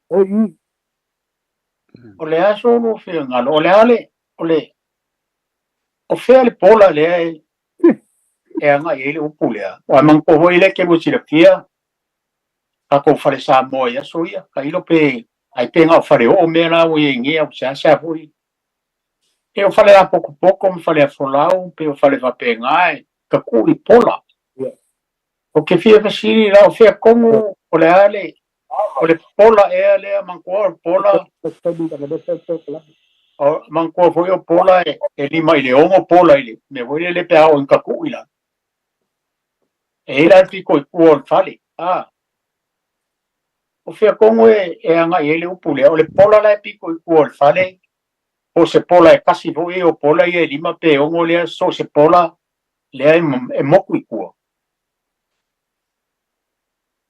O i. O le aso o finagalo, o le a le, o le, o fea le pola lea e, e agai ai le upu lea. O a manatua foi lea ke lua silafia, tatou fale Samoa i aso ia, tailo pe, ai pe na o fale oo mea la ua i ai nei, a ua seasea foi. E o fale apokopoko ma fale afolau, pe o fale faapena e tatuu i pola. O ke fia fesili la, o fea tonu, o le a le, o le pola ea lea, manatua o le pola, o manatua foi o pola e, e 5 i le 6 pola i le mea foi lele pe a oo ina tatuu i lalo. E i ai la le pito i tua o le fale, a. O fea tonu e, e agai ai le upu lea, o le pola la e pito i tua o le fale, po o se pola e tasi foi o pola ia e 5 pe 6 lea, so o se pola lea e, e moku i tua.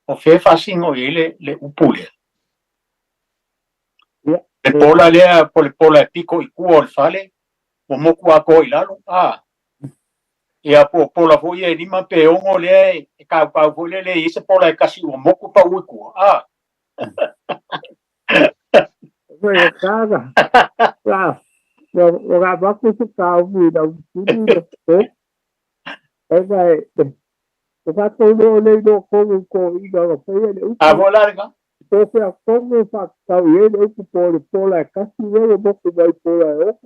O fea e faasino i ai le, le upu lea? Le pola lea, po o le pola e pito i tua o le fale, ua moku atoa i lalo, a. Ia po o pola foi ia e 5 pe 6 lea e kaukau foi lea, leai se pola e tasi ua moku pau i tua, a. Foi o cara. La, o ga ba ku se ka u da u ni de ko. E vai o ka ko lo le do ko ko i ga o fe le u. A vo la ga. Po fe a ko mo fa ka u le u po le po la ka si le mo ku vai po la o.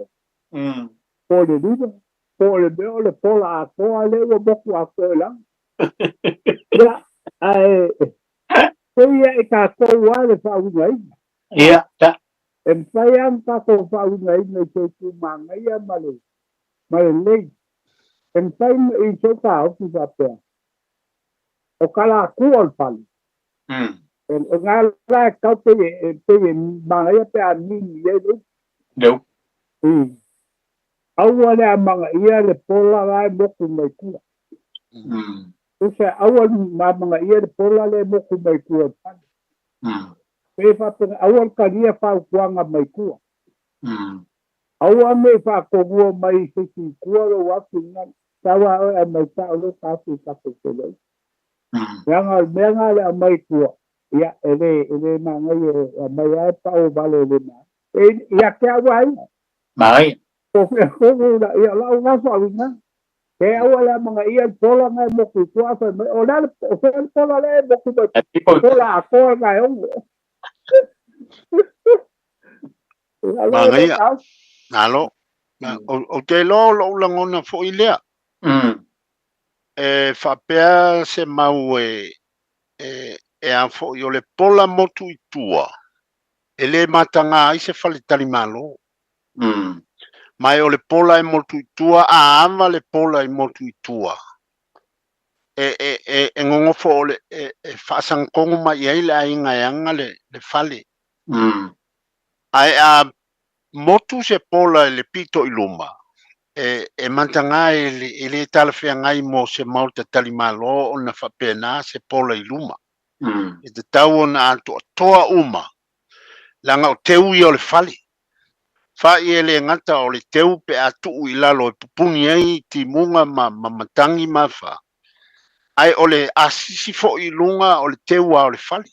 Po le ni po le me o le po la a ko a le o mo ku a ko la. Ya ai e ia e ka ko wa le fa u ngai. Ia, ta. E mawhai ang tātou whaunga ina i te tū māngaia ma le, ma le lei. E mawhai i te tā hoki whapea. O ka la kua o le fale. E, e ngā la e kau pe e, pe e māngaia pe a nini e le. Leu. Aua le a manga ia le pola la e moku mai kua. Usa aua ma manga ia le pola le moku mai kua. Pe whapena, aua karia whaukuanga mai kua. Aua me whakongua mai se ki kua ro watu nga tawa o a mai ta o lo ka fu ka fu te lei. Mea ngā mea ngā le a mai kua. Ia, e le, e le mā ngai e, a mai ai pa o vale le mā. E, ia ke aua ai. Mai. O whia kongo la, ia la o ngā whaunga. Ke aua le a manga ia pola ngai moku kua whai mai. O le, o whia le pola le moku mai. Pola a koa ngai ongo. Manaia. Malo. O te iloa o lou lagona foi lea. E faapea se mau e, e, e a foi o le pola motu i tua, e le matagā ai se fale talimalo. Ma e o le pola e motu i tua, a ava le pola i motu i tua, e, e, e, e gogofo o le, e, e faasagatonu mai i ai le aiga e aga le, le fale. Ae a motu se pola i le pito i luma, e, e matagā e le, e le talafeagai mo se maota talimalo ona faapena se pola i luma. E tatau ona atoatoa uma, leaga o teu ia o le fale. Fa'i e le gata o le teu pe a tuu i lalo e pupuni ai timuga ma, ma matagi ma fa, ae o le asisi foi i luga o le teu a o le fale.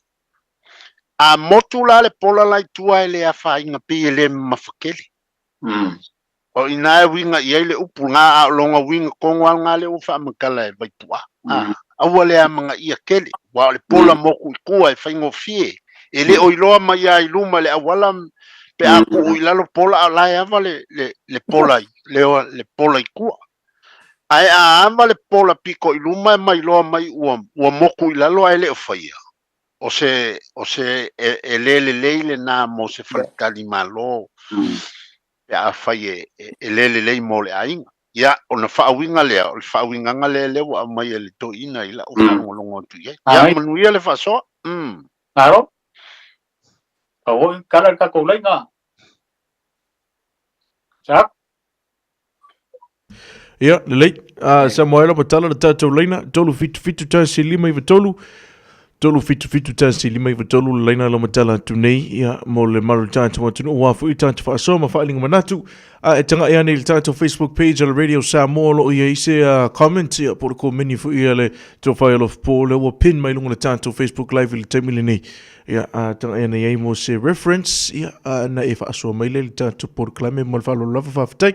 A motu la le pola la i tua e le afaina pei e le mamafa tele. O i ina e uiga i ai le upu lena, a o lona uiga tonu lava lena lea ua faamatala e Vaituuaa. A, aua le amanaia tele, aua o le pola motu i tua e faigofie, e le o iloa mai lava i luma i le auala pe a tuu i lalo pola, a o la e ava le, le, le pola i, le, le pola i tua. Ae a ava le pola pito i luma e mailoa mai ua, ua motu i lalo ae le o faia, o se, o se, e, e le lelei lena mo se faletalimalo pe afai e, e, e le lelei mo le aiga. Ia, ona faauiga lea, o le faauigaga lea lea ua aumai e le toeaina i lau faalogologo atu i ai. Ia, manuia le faasoa. Malo. Pau foi kala le tatou laina. Sa. Ia, lelei. Samoa ua tala le tatou laina, 377 1 5 93, 377 1 5 93 le laina ua tala atu nei, ia, mo le mamalu o le tatou atunuu, aua foi tatou faasoa ma faaaliga manatu. A e taga'i ane i le tatou Facebook page a le Radio Samoa o lo o i ai se comment, ia, po o le komeni foi a le Tofa ia Alofa lea ua pin mai luga o le tatou Facebook Live i le taimi lenei. Ia, a taga'i ane i ai mo se reference, ia, na e faasoa mai lea i le tatou polokalame mo le faaaloalo lava, faafetai.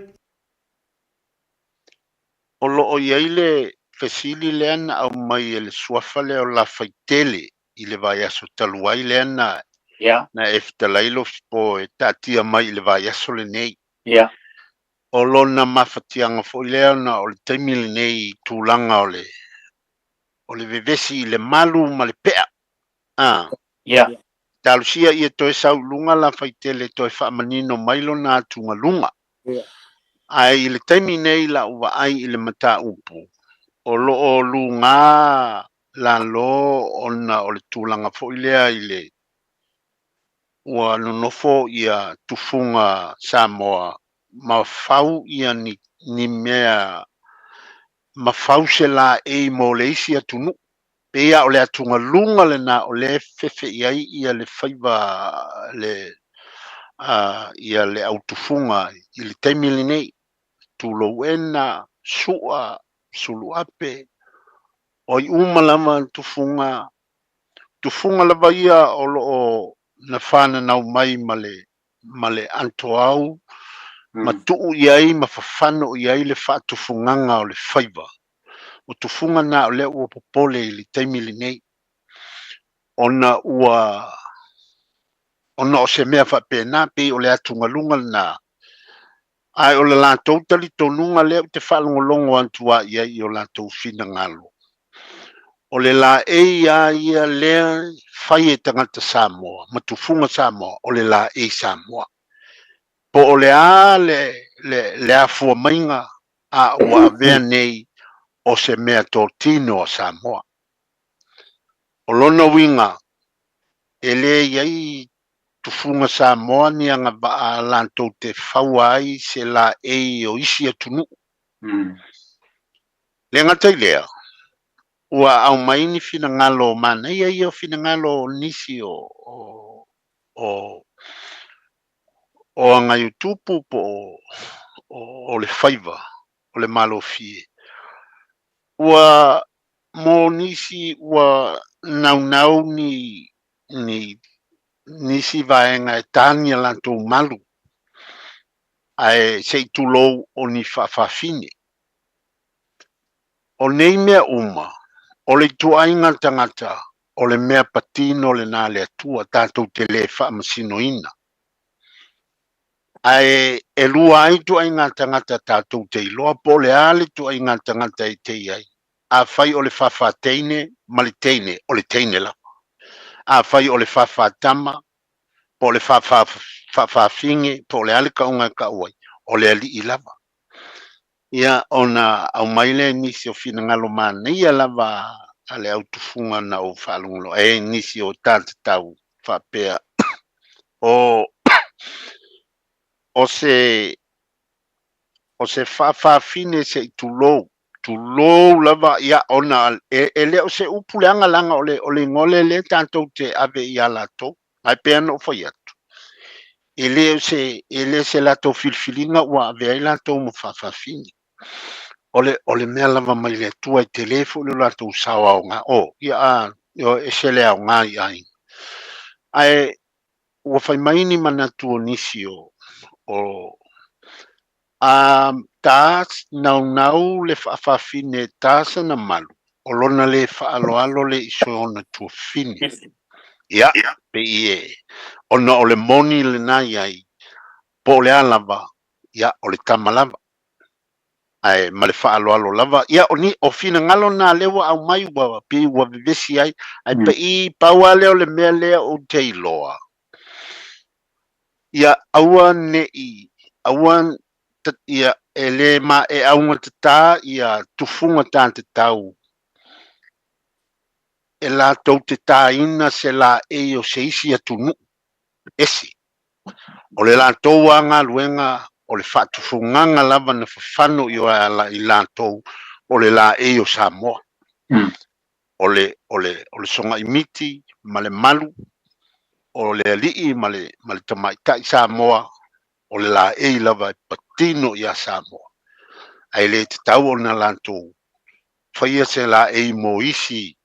O lo o i ai le fesili lea na aumai e le suafa lea o Lafaitele i le vaiaso talu ai lea na na e fetalai Lofipo e taatia mai i le vaiaso lenei. O lona mafatiaga foi lea ona o le taimi lenei i tulaga o le o le vevesi i le malu ma le pea. A. Talosia ia toe sau i luga Lafaitele toe faamanino mai lona atugaluga. Ae i le taimi nei lau vaai i le mataupu, o lo o luga lalo ona o le tulaga foi lea i le ua nonofo ia tufuga Samoa ma fau ia ni, ni mea ma fau se laei mo le isi atunuu. Pei lava o le atugaluga lena o lea e fefe i ai ia le faiva le ia le autufuga i le taimi lenei. Tulou ena, Su'a, Suluape, o ai uma lava tufuga, tufuga lava ia o lo o na fananau mai ma le ma le atoau ma tuu i ai ma fafano i ai le faatufugaga o le faiva. O tufuga na o lea ua popole i le taimi lenei, ona ua ona o se mea faapena, pei o le atugaluga lena. Ae o le latou talitonuga lea ou te faalogologo atu lava i ai i o latou finagalo, o le laei lava ia lea fai e tagata Samoa ma tufuga Samoa, o le laei Samoa. Po o le a le, le, le afua maiga a ua avea nei o se mea totino a Samoa. O lona uiga, e le i ai tufuga Samoa ni agavaa latou te faua ai se laei o isi atunuu. Le gata i lea, ua aumai ni finagalo manaia ia o finagalo o nisi o, o, o, o Agaiotupu po o, o, o le faiva o le Malofie. Ua mo nisi ua naunau ni, ni nisi vaega e ta ni a latou malu, ae se i tulou o ni faafafine. O nei mea uma, o le ituaiga tagata o le mea patino lena a le Atua tatou te le faamasinoina. Ae e lua ai ituaiga tagata tatou te iloa po o le a le ituaiga tagata e te i ai. Afai o le faafateine ma le teine, o le teine lava. Afai o le faafatama po o le faafafine po o le a le tauga e tau ai, o le alii lava. Ia, ona aumai lea i nisi o finagalo manaia lava a le autufuga na ou faalogologo ai i nisi o tatatau faapea, o, o se, o se faafafine se i tulou, tulou lava, ia, ona e, e le o se upu leaga leaga o le, o le igoa lea lea tatou te ave ia latou. Ae pei ona ou fai atu, e le o se, e le se latou filifiliga ua ave ai latou ma faafafine. O le, o le mea lava mai le Atua e tele foi lo latou sao aoga. O, ia, a, o, ese le aoga i aiga. Ae ua fai mai ni manatu o nisi o o a ta naunau le fa'afafine e tā sana malu, o lona lē fa'aloalo le i sona tuafine. Ia, pei e, ona o le moni lenā i ai, po o le a lava, ia, o le tama lava. Ae ma le fa'aloalo lava, ia, o ni, o finagalo na lea ua aumai ua pei ua vevesi ai, ae pei pau lava lea o le mea lea ou te iloa, Ia aua ne'i aua ia e lē ma e augatatā ia tufuga tatatau e latou te tāina se laei o se isi atunuu ese. O le latou a galuega o le faatufugaga lava na fafano i i latou o le laei o Samoa. O le, o le, o le sogaimiti ma le malu o le alii ma le, ma le tamaitai Samoa, o le laei lava e patino iā Samoa. Ae le tatau ona latou faia se laei mo isi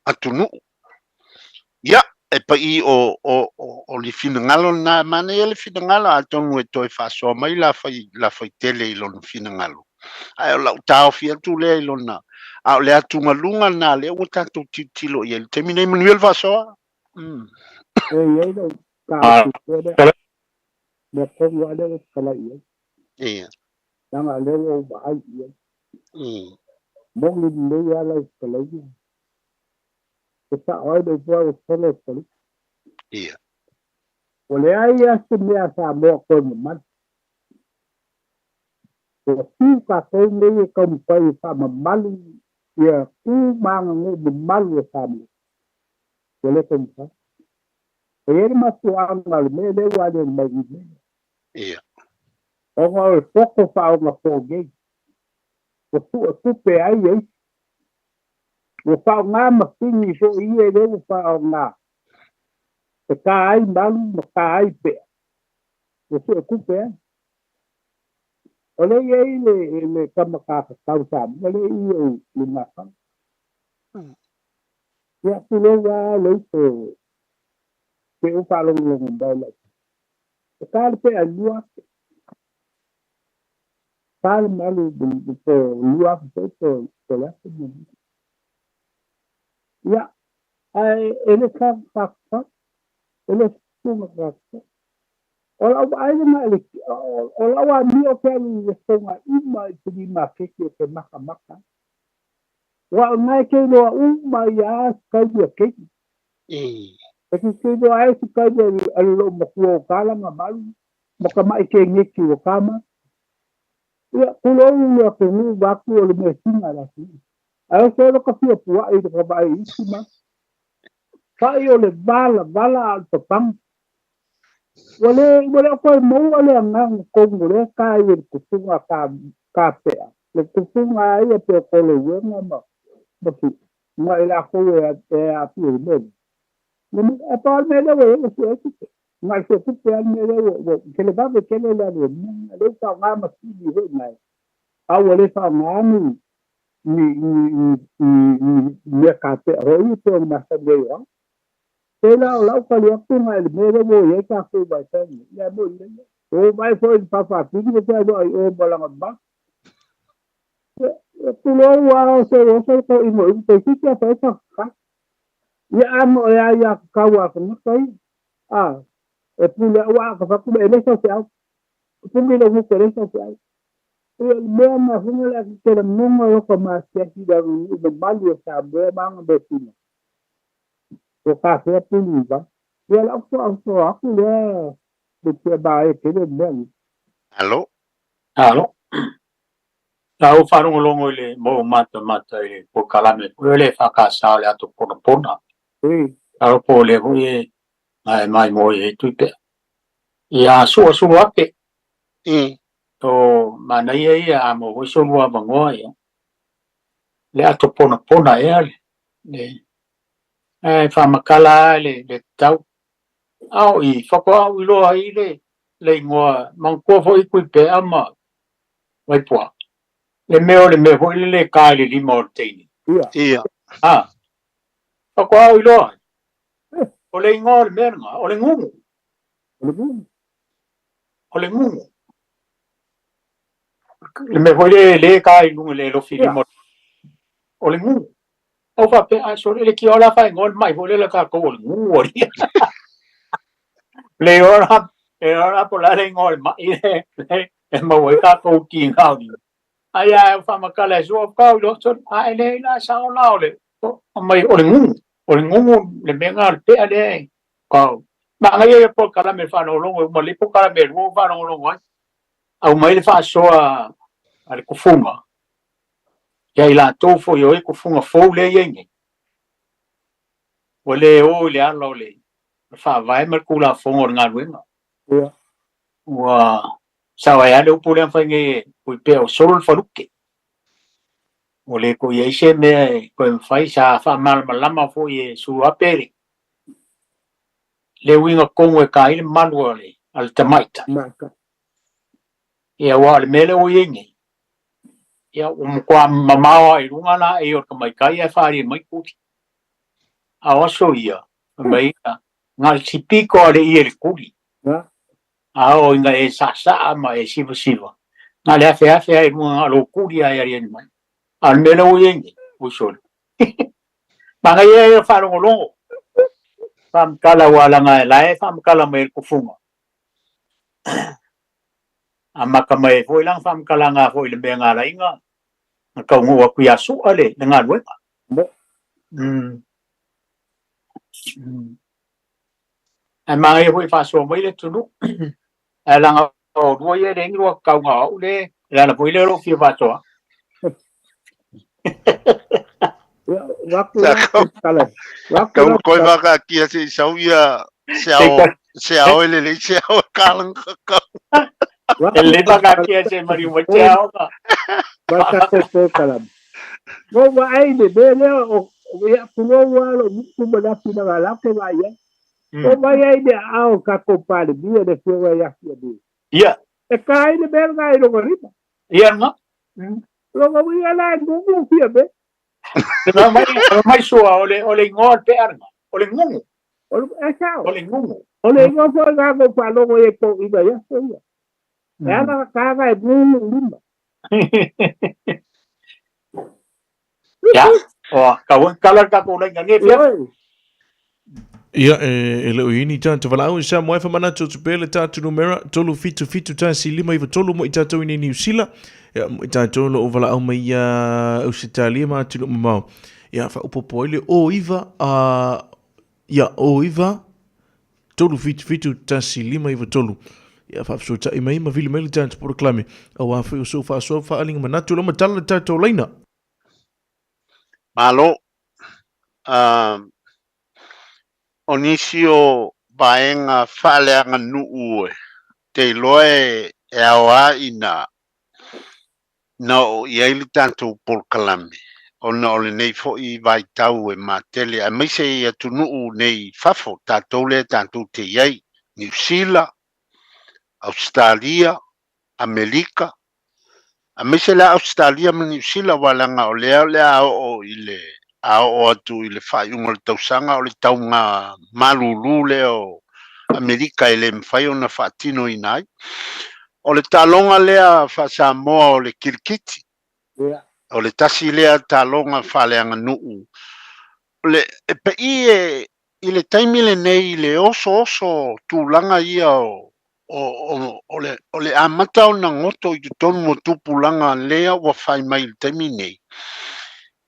atunuu. Ia, e pa'i o, o, o, o le finagalo lena, manaia le finagalo, atonu e toe faasoa mai la fai, la faitele i lona finagalo. Ae o lau taofi atu lea i lona, a o le atugaluga lena lea ua tatou tilotilo i ai i le taimi nei. Manuia le faasoa. Mm. E i ai lau taofi foi lea, mea tonu lava lea ua fetalai i ai. Ia. Leaga o lea ua ou vaai i ai. Moni lelei lava lau fetalaiga. E sao ai le upu ua solo le polisi. Ia. Ua leai lava se mea a Samoa toe mamalu. Ua tu tatou nei e taumafai e faamamalu ia tu ma aganuu mamalu a Samoa. Ua le taumafai. E i ai le mafuaaga o le mea lea ua aliali mai i i. Ia. Ona o le poto faaonapō nei. Ua suetupe ai e isi. Ua faaaoga masini foi ia lea ua faaaoga e ta ai malu ma ta ai pea. Ua suetupe ai. O lea e i ai le, le tama kakakau Samoa lea e i i Lumafana. Ia, tulou lava le uso te u faalogologo mai lau. E ta le pea i 2000. Ta le malu po 2000 foi po le afe mo. Ia, ae e le kakakau, e le fuga kakakau. O lau vaai lena i le, o lau amio ou te alu i le fogaima i pilimaketi ou te makamaka ai. Aua o lena e te iloa uma ai lava si taimi a keiki. E te iloa ai si taimi a le loomatua o tala ma malu ma tama'i keneti ua tama. Ia, tulou le atunuu vaeatu o le measina a le atunuu. Ae oso ai loka fia pua'i i le vaai i isi mau. Fa'i o le valavala a o le papaga. Ua le, ua le o toe maua le agaga tonu o lea ta ai e le tufuga ka, ka pea. Le tufuga a ia pe o Kolouena ma, ma Fiu, ma i lakou e, e aafia i le mea lea. Le mea, a pau le mea lea ua i ai ua sue ai tupe. Na o le suetupe lava le mea lea ua, ua televave tele le alu ai luga. Lea ua faaaoga masini foi nai, a ua le faaaoga ni, ni, ni, ni, ni, ni mea kapea foi ia pei ona masani ai o au. Pei la o lau tali atu na i le mea lea ua i ai tatou vaitau nei, ia moni lelei. Ua ou vaai foi i le faafafine ua fealuai i o ma lana ma. Ia, tulou lava o se oso le toeaina o i toeitiiti lava fai fa. Ia a no e a ia tatau a tagata ia. A, e pule aua a ka fatu e le sau feau. Pule le gutu e le sau feau. Ia le mea na hunga le ake te lagona o ka masiasi le aganuu mamalu o Samoa ma ana measina. Ua kafea pulu i vai. Ia lau faasoa atu lea le tia bae tele mea ni. Alo. Alo. Sa ou faalogologo i le mau matamata i le polokalame foi lea e FKS o le Ato Ponapona. Alo po o lea foi e mae mai mo i ai Tuipea. Ia sua ake. O manaia ia a maua foi so lua avanoa ia. Le ato ponapona ea le, le ae faamatala lava le, le tatau. A o i, faatoa ou iloa ai le, le igoa, manatua foi Tuipea ma Vaipuaa, le mea o le mea foi lele e ta i le lima o le teine. Ia. A, faatoa ou iloa ai. O le igoa o le mea lena, o le gugu. O le gugu. O le gugu. Le mea foi le le ka i luga le lofi lima. O le gugu. Au faapea, a sole le kia o la faaigoa le mai foi le la tatou o le gugu o lia. Le ora, e ora po la le igoa o le mai le, le, e maua ai tatou tiga o lima. Ai a e whamakala e sua kau i loto, a e le ila sa o la o le, o mai o le ngungu, o le ngungu le mea ngā le pea le e, kau. Ma ngai e po kala me whanolongo, uma le po kala me rua whanolongo ai. Au mai le whaasoa a le kufunga. Ia i la tō fo i o e kufunga fou le i nei. Ua le o i le ala o le whaavae ma le kulafono o le galuega. Ia. Ua sao ai lava le upu lea na fai nei e pui pea o solo le faluke. Ua le toe i ai se mea e toe mafai, sa faamalamalama foi e Suluape le le uiga tonu e ka ai le malu a le a le tamaita. Ia aua o le mea lea ua i ai nei, ia ua matua mamao lava i luga laei o le tamaitai ae faaalia mai tuli. A o aso ia, fai mai na o le tipiko lava o le ie i le tuli. A oo ina e saasaa ma e sivasiva, na o le afeafe lava i luga na o lou tuli lava e aliali mai. A o le mea lea ua i ai nei, ui sole. Manaia ia o le faalogologo, faamatala aua leaga la e faamatala mai e le tufuga. Amata mai ai foi lana faamatalaga foi i le mea na ala ai na taunuu atu ia Su'a le galuega. Ae manaia foi e faasoa mai le atunuu. Ae leaga o lua ia e leai ni lua tatauga o au le le ala foi lea o lou fia faasoa. Kau koe whakaakia se i sau ia se ao, se ao e lelei se ao e kālanga kau. E lelei whakaakia se mariu mai te ao ka. Whakakoko kalam. Mo wa ai le mea lea o ia pulou alo muku ma na fina ga la ke vai ai. O mai ai le ao ka ko pale mia le fio ai afia ni. Ia. E ka ai le mea nga i longa rima. Ia nga. Longa wi ala e ngungu fia me. Le mai, mai sua o le, o le ingoa o le pea nga. O le ngungu. O le, e sao. O le ngungu. O le ingoa foi nga ko whalongo e ko ina ia so ia. E ala ka nga e ngungu lima. Ia, o, ka kala ka ko lenga ne fia. Ia, e le o i ni tātou valaau i Samoa e whamanatu atu pea le tātou numera 377 1593 mo i tātou i nei Niu Sila. Ia, mo i tātou lo o valaau mai ia Ausetalia ma atunuu mamao. Ia, whaopopo ai le o iwa, a, ia, o iwa, 377 1593. Ia, whaafesootai mai ma vili mai le tātou porokalame. Auā foi o sou whaasoa whaalinga manatu la matala le tātou laina. Malo. O nisi o vaega faaleaganuu e te iloa e aoā ina na oo i ai le tatou polokalame ona o lenei foi vaitau e matele aemaise i atunuu nei i fafo tatou lea tatou te i ai, Niu Sila, Ausetalia, Amelika, aemaise la Ausetalia ma Niu Sila aua leaga o lea o le a oo i le a oo atu i le faaiuga o le tausaga o le tauga malulu lea o Amerika e le mafai ona faatinoina ai. O le taaloga lea faa-Samoa o le kilikiti. O le tasi lea taaloga faaleaganuu. O le e pa'i e i le taimi lenei i le osooso tulaga ia o o, o, le, o le amata ona goto i totonu o tupulaga lea ua fai mai i le taimi nei,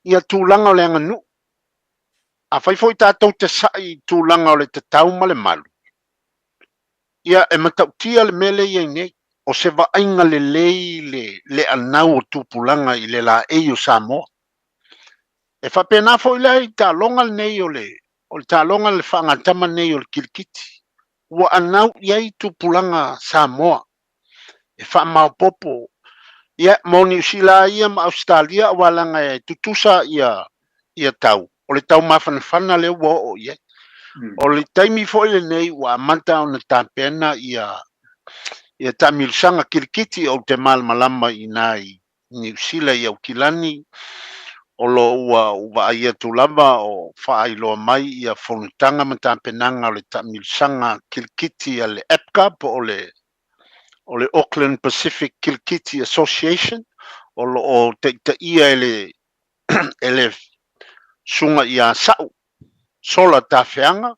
ia tulaga o le aganuu. Afai foi tatou te sa'i i tulaga o le tatau ma le malu, ia e matautia le mea lea e i ai nei, o se vaaiga lelei le, le anau o tupulaga i le laei o Samoa. E faapena foi la i taaloga lenei o le, o le taaloga le faagatama nei o le kilikiti, ua anau i ai tupulaga Samoa e faamaopoopo ia mo Niu Sila ia ma Ausetalia aua leaga e tutusa ia ia tau o le tau mafanafana lea ua oo i ai. O le taimi foi lenei ua amata ona tapena ia ia taamilosaga kilikiti ou te malamalama i ina i Niu Sila i Aukilani. O lo o ua ou vaai atu lava o faailoa mai ia fonotaga ma tapenaga o le taamilosaga kilikiti a le APCA po o le o le Auckland Pacific Kilikiti Association o lo o taitaia e le e le Susuga ia Sa'u Sola Tafeaga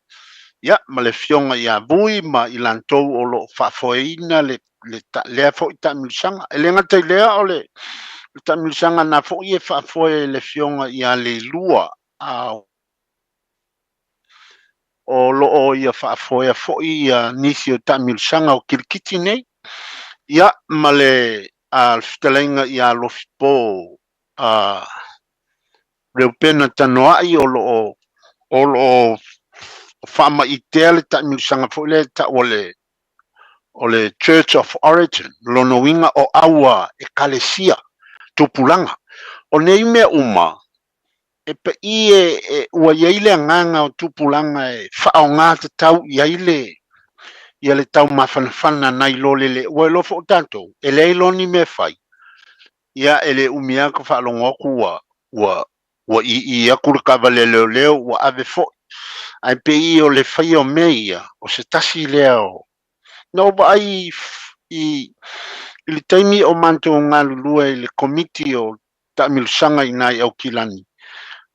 ia ma le Afioga ia Vui ma i latou o lo o faafoeina le le lea foi taamilosaga. E le gata i lea o le le taamilosaga na foi e faafoe e le Afioga ia Leilua a o lo o ia faafoea foi ia nisi o taamilosaga o kilikiti nei ia ma le a le fetalaiga ia Alofipo a Reupena Tanoai o lo o o lo o faamaitea le taamilosaga foi lea e tau o le o le Church of Origin, lona uiga o aua ekalesia, tupulaga. O nei mea uma, e paʻi e, e, ua i ai le agaga o tupulaga e faaaoga tatau i ai le ia le taumafanafana nai lo le le ua iloa foi tatou e leai loa ni mea e fai ia e le umi lava ka faalogo atu ua ua ua ii atu le taavale a leoleo ua ave foi. Ae pei o le faia o mea ia, o se tasi lea o... Na ou vaai i, i le taimi o matou galulue i le komiti o taamilosaga i ina i Aukilani,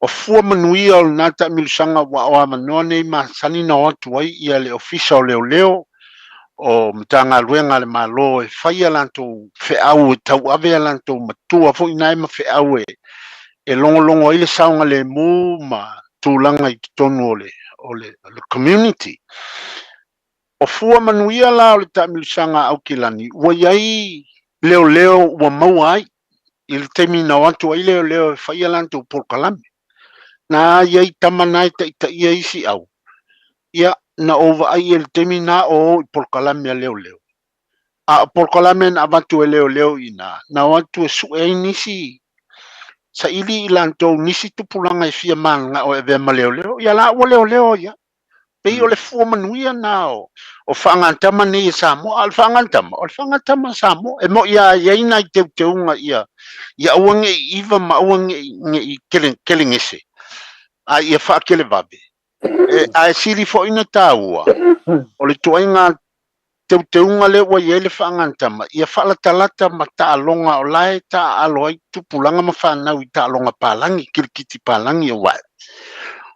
o fua manuia o lena taamilosaga aua o avanoa nei masani na o atu ai ia le Ofisa o Leoleo o Matagaluega a le Malo e fai a latou feau e tauave a latou matua foi na e ma feau e e logologo ai le saogalemu ma tulaga i totonu o le, o le, o le community. O fua manuia la o le taamilosaga a Aukilani, ua i ai leoleo ua maua ai i le taimi na o atu ai leoleo e fai a latou polokalame. Na i ai tama na e taitaia isi au, ia na ou vaai i le taimi na o o i polokalame a leoleo. A o polokalame na avatu e leoleo i ina, na o atu e sue ai nisi saili i latou nisi tupulaga e fia mananao e avea ma leoleo, ia la ua leoleo ia. Pei o le fua manuia na o, o faagatama nei e Samoa. A o le faagatama, o le faagatama a Samoa. E moi lava e i ai nai teuteuga ia, ia aua ne i iva ma aua ne i, ne i kele, kelegese, a ia faakelevave. E, ae sili foi na taua, o le ituaiga teuteuga lea ua i ai le faagatama, ia faalatalata ma taaloga o la e taaalo ai tupulaga ma fanau i taaloga palagi, kilikiti palagi aua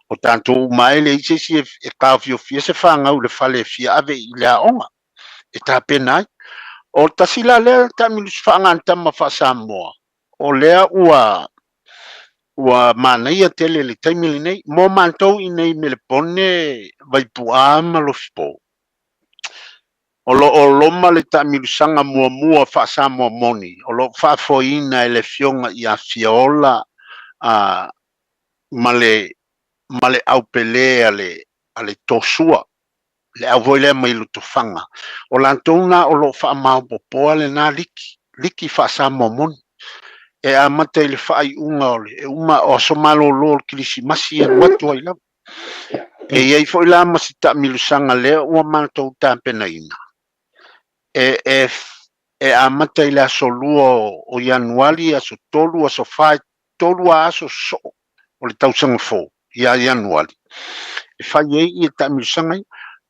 o tatou uma e leai se isi e taofiofia se fanau i le fale e fia ave i le aoga e tapena ai. O tasi la lea taamilosa faagatama faa-Samoa, o lea ua ua manaia tele i le taimi lenei. Mo matou i nei Melepone, Vaipuaa ma Lofipo, O lo o loma le taamilosaga muamua faa-Samoa moni o lo o faafoeina e le Afioga ia Fiaola a ma le ma le au pele a le a le Tosua, le au foi lea mai Lotofaga. O latou na o lo o faamaopoopoa lena liki, liki faa-Samoa moni. E amata i le faaiuga o le e uma o aso malolo o le Kilisimasi e alu atu ai lava. E i ai foi la ma se taamilosaga lea ua matou tapenaina, e, e, e amata i le aso 2 o Ianuari, aso 3, aso 4, e 3 lava aso sosoo o le tausaga fou ia Ianuari, e fai ai ia taamilosaga ia.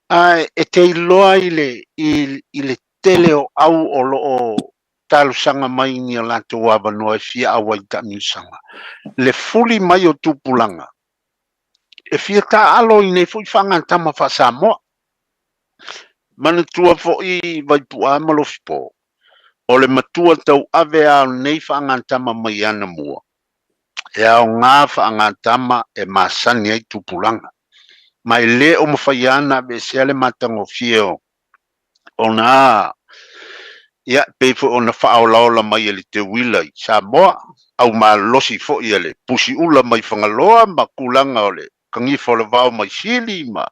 Ae e te iloa i le, i, i le tele o au o lo o talosaga mai i ni o latou avanoa e fia auai i taamilosaga, le fuli mai o tupulaga e fia taaalo i nei foi faagatama faa-Samoa. Manatua foi Vaipuaa ma Lofipo, o le matua tauave lava o lenei faagatama mai anamua, e aoga faagatama e masani ai tupulaga. Ma e le o mafai lava ona aveesea le matagofie o ona ia pei foi ona faaolaola mai e le teuila i Samoa, au malolosi foi a le pusiula mai Fagaloa ma tulaga o le kanifa o le vao mai Sili ma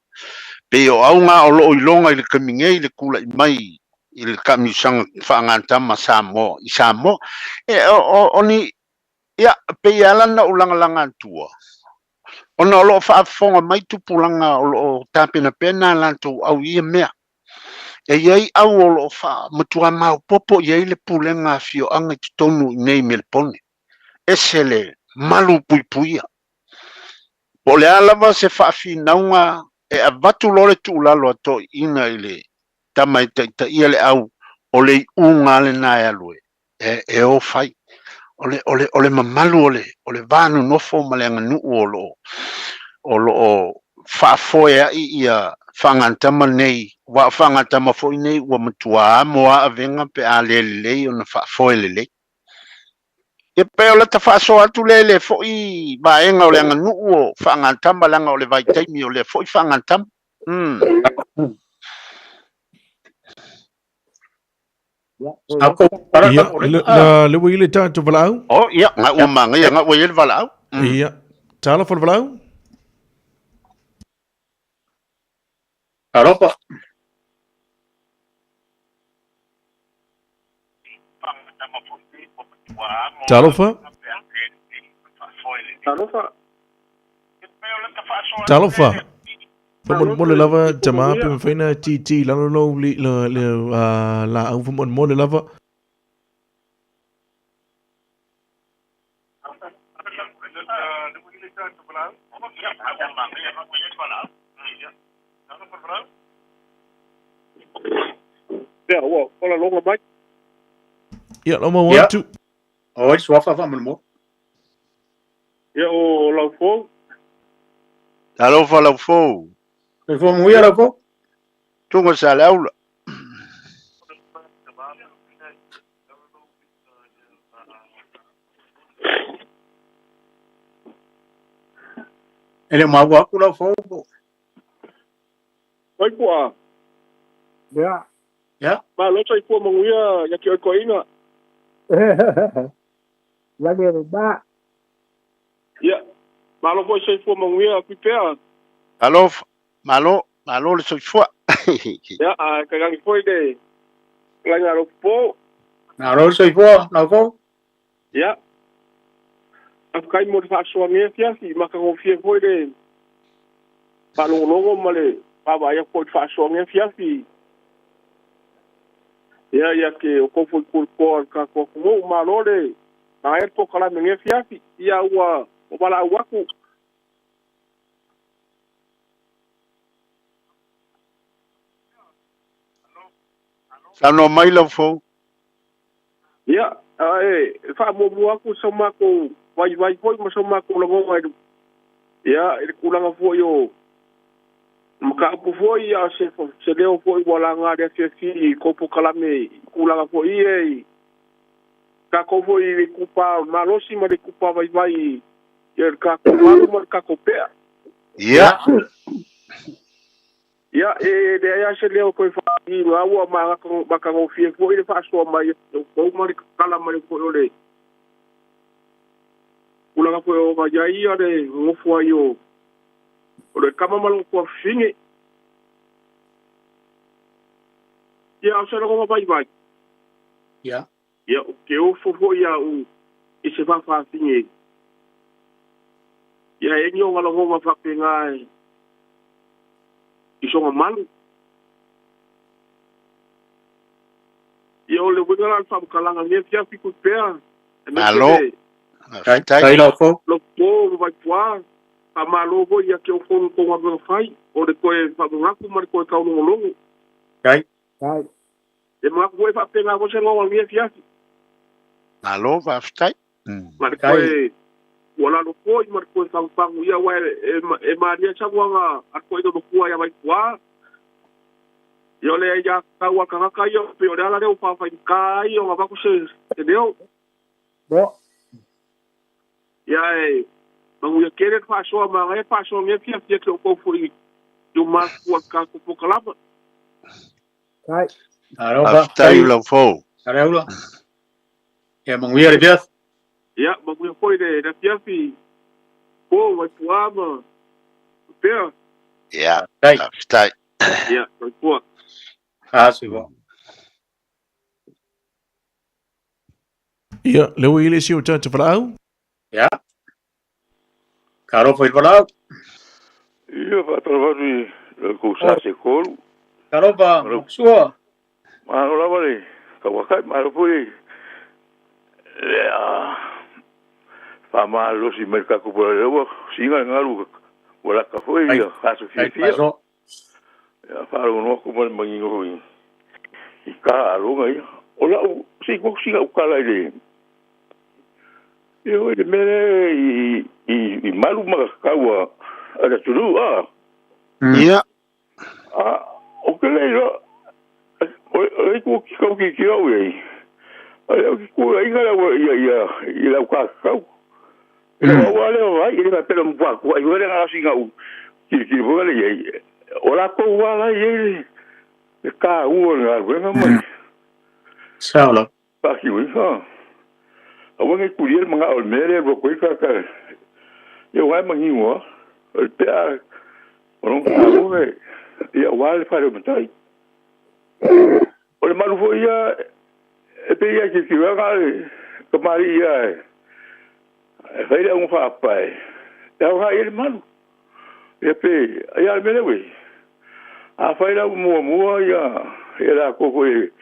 pei o auga o lo o iloga i le taimi nei le tulai mai i le taamilosaga faagatama Samoa i Samoa. E, o, o, o ni, ia, pei e ala ona ou lagalaga atua, ona o lo o faafofoga mai tupulaga o lo o tapenapena a latou au i ia mea. E i ai au o lo o faa, matua maopoopo i ai le pulega a afioaga i totonu i nei i Melepone. Ese le malu puipuia. Po o le a lava se faafinauga e avatu loa le tuulalo a toeaiina i le tama e taitaia le au, o le iuga lava lena e alu e, e o fai. O le, o le, o le mamalu o le, o le va nonofo ma le aganuu o lo o, o lo o faafoeai ia faagatama nei, aua o faagatama foi nei ua matua amo lava avega pe a le lelei ona faafoe lelei. Ia pei o lata faasoa atu lea i lea foi vaega o le aganuu o faagatama leaga o le vaitaimi o lea foi faagatama. Mm. Ia, le, le ua i le tātou valaau. Oh, ia, ngā ua māngaia, ngā ua i le valaau. Mm. Ia, talofa le valaau. Talofa. Talofa. Talofa. Talofa. Faamolemole lava tama pe mafai na titi i lalo lou li, le, le uh, laau faamolemole lava. Ia, ua falaloga mai. Ia, lau mau atu. Oi, suafa faamolemole. Ia, o Laufou. Talofa Laufou. Soifua manuia Laufou. Tunga sa le aula. E le maua aku Laufou po. Oi pua. Ia. Ia. Malo soifua manuia ia te oe toeaina. Lagi e ba. Ia. Malo foi soifua manuia pipea. Alofa. Malo, malo le soifua. Ia, a tainane foi le laina a Lopopo. Malo le soifua, Laufou. Ia. Faafetai mo le faasoa nei afiafi, matagofie foi le faalogologo ma le vaavaai atu foi i le faasoa nei afiafi. Ia, ia te outou foi tulatoa o le tatou atunuu, malo le manaia le polokalame nei afiafi. Ia ua valaau atu. Saunoa mai Laufou. Ia, e faamuamua atu so matou vaivai foi ma so matou lagona i le, ia, i le tulaga foi o mataupu foi, a o se, se leo foi ua laga i le afiafi i tou polokalame i tulaga foi ia i tatou foi i le itupa malosi ma le itupa vaivai i le tatou malu ma le tatou pea. Ia. Ia, e leai lava se leo toe faagiga ua matagofie foi le faasoa mai o outou ma le tatala mai foi o le tulaga foi o ona i ai ia le nonofo ai o le tama ma lona tuafafine. Ia, o se lagona vaivai. Ia. Ia, ou te ofo foi au i se faafafine. Ia, e ni ona lagona faapena e i sona malu. Ia, o le uiga la o le faamatalaga i lenei afiafi, Tuipea, aemaise Malo. le Faafetai. Faafetai Laufou. Lopo ma Vaipuā, faamalo foi ia te outou na tou galuega fai, o le toe faamanatu ma le toe taulogologo. Faafetai. Faafetai. E manatu foi e faapena foi se lagona i lenei afiafi. Malo, faafetai. Ma le toe tuualalo foi ma le toe fagufagu ia, aua e malie saunoaga a le toeaina matua ia Vaituā. Ia o le aiatatau a le tagata ia, pei o le ala lea ua faafaigata ai ona avatu se leo. Ia ae manuia tele le faasoa, manaia le faasoa nei fiafia ki outou foi i o matutua i le tatou polokalama. Malo, Faafetai Laufou. Saleaula. Ia manuia le afiafi. Ia manuia foi le afiafi po Vaipuā ma Pea. Ia, faafetai. Ia, soifua. Ah, soifua. Ia, lea ua i le isi o tātou valaau. Ia. Talofa i le valaau. Ia, faatalofa atu i la outou sa se tolu. Talofa, Makusua. Malo lava le tauakai, malo foi le Faamalolosi mai le tatou pole ua siiga le galu ua lata foi ia aso fiafia. Ia faalogologo atu ma le manino foi i taaaloga ia. O lau se i tuu atu sina au tala i le ia foi le mea lea i i i malu ma tau a le atunuu a. Ia. A ou te le iloa o le itu tau tilotilo au i ai, o le tuuaiga lea ua ia ia i lau tatau. I lau au lava lea vaai, e le faapea na matua tuuai foi lea na sina au tilotilo foi lea i ai. O latou lava la e i ai le taua o le galuega ma le Sao lava. faatinoina. Aua ne i tulia le manao o le mea lea e alu atu ai le tagata ia aua e manino lava. O le pea o lona taua ia aua le fale o matai. O le malu foi ia e pei ia tilotilo na o le tamalii ia e fai le auga faapae e aoga i ai le malu. Ia pe ia o le mea lea ua i ai, afai la ua muamua ia latou foi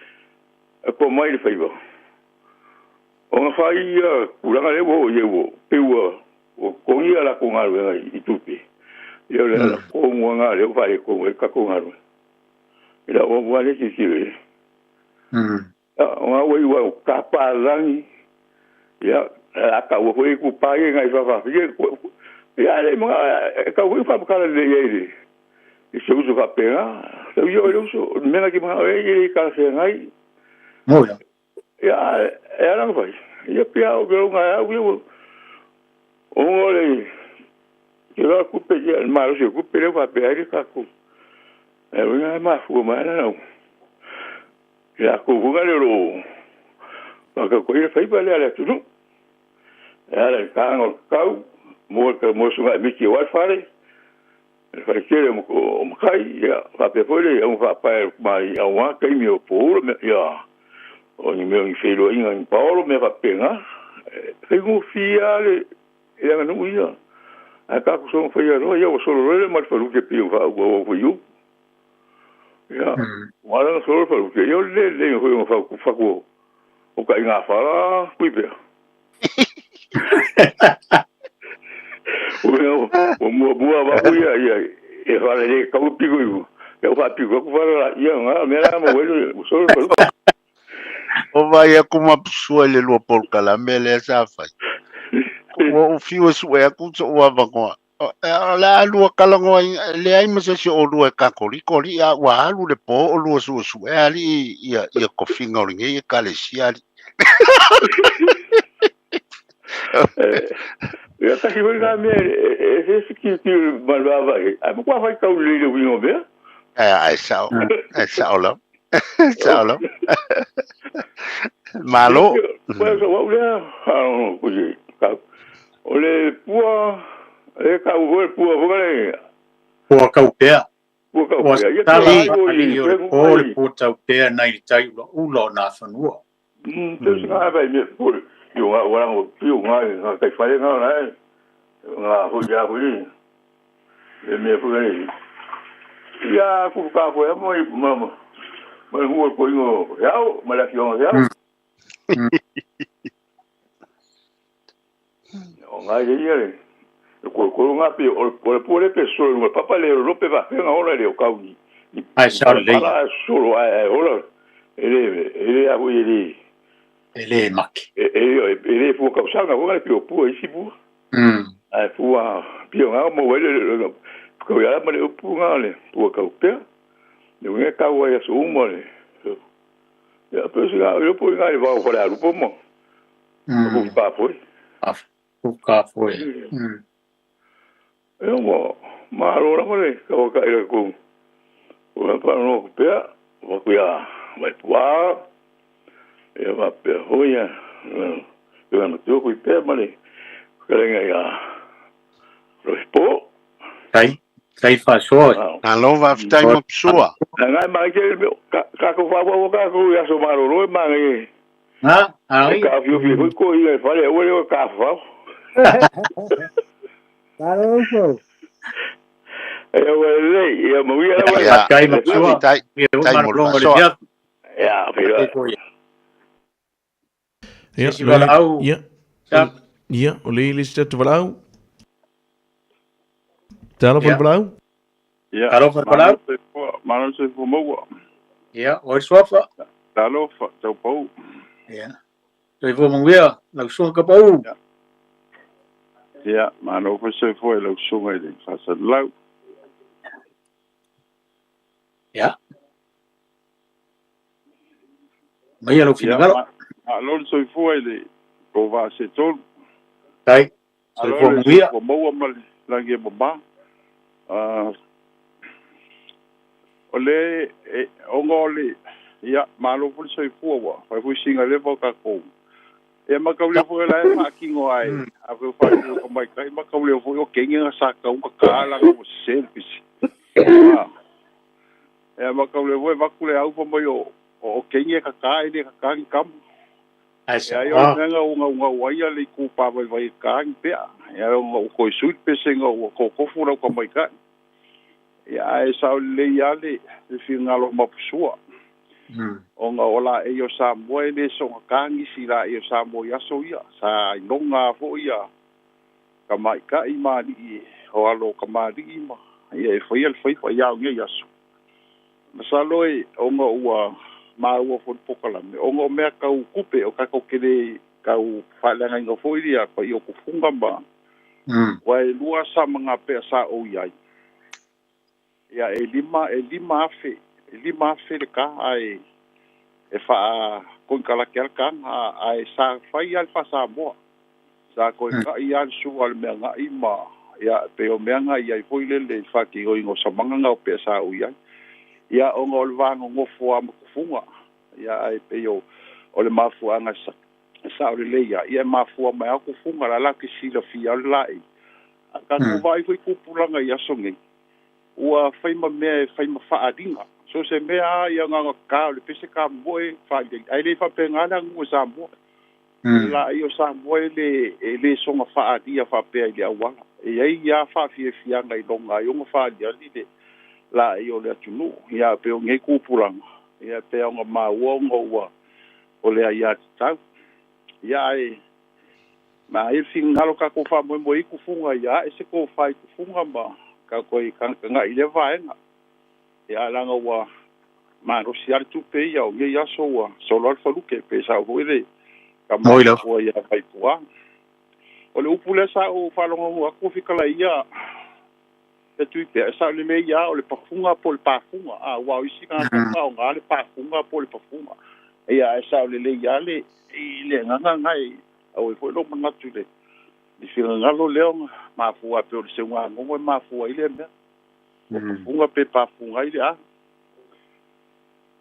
e po mai le faiva, ona fai ia tulaga lea ua oo i ai ua pei ua totogi a latou galuega i tupe. Ia o le ala tonu lava lena lea ua faaletonu ai le tatou galuega. I lau lava lea tilotilo i ai. Ona ua iu lava tapalagi, ia, a taua foi itupa ia i nai faafafine, ia ae le i manao, e tau foi faamatala lelei ai i le se uso faapena. Tau ia oe le uso, o le mea na te manao ai e le talafeagai. Ia, ae ala ona fai, ia pei lava o ke loga e au ia ua, ona o le, ke loa kupe, ia, le malosi o kupe lea ua faapea ai le tatou, e uiga e mafua mai lava na Ia kou foi lea o lo o faatautoina le faiva lea a le atunuu. E ala i le taga o le tatau, mo le mo susuga miti aua le fale, le fale tele o matai, ia faapea foi le auga faapae mai aua taimi o poula mea, ia o ni mea o ni feiloaiga ni paolo mea faapena. E faigofie lava le le aganuu ia. Ae tatou soona faia loa, ia ua solo loa le ma le faluke pei o faaauau foi i upu. Ia, ua ala ona solo le faluke, ia o le lelei foi o fatu fatu o ka inga fala kui pea. Ua mua mua va kui ia ia e fale le kau piko iu. Ia ua piko aku fala la ia nga mea la mo wele ua solo le faluke. O vai aku ma pusua i le lua polokalame lea sa fai. Ua ou fiu e sue aku so'u avanoa. O le a lua talanoaina, e leai ma se isi o oulua e Katoliko, alii, a ua alu le po o lua suesuea, alii, ia, ia tofiga o lenei Ekalesia, alii. Ia tasi foi lena mea e se isi tilotilo ma le vaavaai, ae matua faitau lelei i le uiga o mea. Ae sao, ae sao lava. Sao lava. Malo. Koe o au lea, o le pua, e kau foi pua foi le. Pua kaupea. Pua kaupea. Ia tala ai o le po le pua taupea nai le tai ulaula o nā fanua. Te usi ngā vai mea pua, i o ngā uarango, i o ngā ngā kai whare ngā rā, ngā hoi a hoi, le mea foi nei. Ia ku ka koe mo i ma ma hua ko ingo yao ma la fionga yao. O ngai le ia le ko ko nga pe o o le pule pe so le papa le ro pe va pe nga ola le o kau ni. Ai sa le. Ala solo ai ai ola ele ele a hui ele E le make. E e e le fu kau sanga ko le pio pu isi pu. Ae pua pio ngā mo wele le kau ia ma le upu ngā le pua kau pea. Le winga kau ai aso uma le. Ia pe si ngā le pui ngā le vau whare arupo mo. Ku ka foi. Ku ka foi. E mo ma ro ra le kau ka ira ku. Ua pa no pea wa ku ia mai pua. E wa pea hoi ia. Ia ma tu ku pea ma le kalenga ia. Ro po. Tai, tai faasoa. Malo faafetai ma Psua. Ngai ma ke ka ko fa wa ka ko ya so maro ro ma ngai. Ha, ai. Ka fi fi ko ko i fale o le ka fa. Malo so. E o le ia mo ia la wa. Tai ma Psua. Tai tai mo le faasoa. Ya, fi. Ia, Ia, Ia, o le le isi tatou valaau. Talofa le valaau. Ia, Talofa le valaau. Malo le soifua maua. Ia, o le suafa. Talofa, taupau. Ia. Soifua manuia, lau susuga Kapau. Ia, malo foi soifua i lau susuga i le faasalalau. Ia. Maia lou finagalo. Malo le soifua i le kou vaa se tolu. Tai. Soifua manuia. Soifua maua ma le lagi e mama. O le, e, ona o le, ia, malo foi le soifua ua fai foi sina leva o tatou. Ia mataulia foi o la e faatino ai, a foi o faatino ka maitai, mataulia foi o kenge na sa tau ka ka la ua sese le pisi. Ia mataulia foi avatu le au fa mai o o kenge ka ka e le ka ka ni kama. Ia ai o le mea na ugaugau ai le itupa vaivai e ka ni pea. Ia o na toe sui le pese ina ua totofu lau tamaitai. Ia ae sao lelei lava le finagalo o Mapusua. Ona o laei o Samoa e le sogatā nisi laei o Samoa i aso ia. Sa iloga lava foi ia tamaitai ma alii o alo o kamali'i ma ia e faia le faiva ia a o nei aso. Masalo e ona ua maua foi i le polokalame ona o mea tau tupe o tatou te le tau faaleagaina foi ia paia o tufuga ma aua e lua sa magapea sa ou i ai. Ia e lima e 5,000 e 5,000 le ka ae e faakoikalate lava le taga ae sa fai lava le faaSamoa. Sa toe ta'i lava le sua a le meaga'i ma ia pei o mea na i ai foi lele i le faatinoina o samaga na o pea sa ou i ai. Ia ona o le va nonofo lava ma tufuga ia ae pei o o le mafuaaga e sao lelei lava ia e mafua mai lava tufuga la latou te silafia lava le laei. A tatou vaai foi i tupulaga i aso nei, ua fai ma mea e fai ma faaaliga. So se mea lava ia na ona ta o le pese ta moe faaaliga ae le faapena le aganuu a Samoa. O le laei o Samoa e le e le soona faaalia faapea i le auala. E i ai lava faafiafiaga i loga ai ona faaaliali le laei o le atunuu. Ia pei o nei tupulaga, ia pei ona maua ona ua o le aiatatau. Ia ae na ai le finagalo tatou faamoemoe i tufuga ia ae se tofa i tufuga ma tatou toe tagatagai i lea vaega. Ia ae leaga ua malosi lava le tupe ia o nei aso ua solo lava le faluke pe sao foi le tama matua ia Vaipua. O le upu lea sa ou faalogologo atu o fekalaia ia e tui pea, e sao lelei lava o le pafuga po o le pafuga, a aua o isi tagata e faaaoga le pafuga po o le pafuga. Ia ae sao lelei lava le i le agaga lena e au ai foi lou manatu i le finagalo lea ona mafua e pei o le seugagogo e mafua ai lea mea. O pafuga pe pafuga ai le a.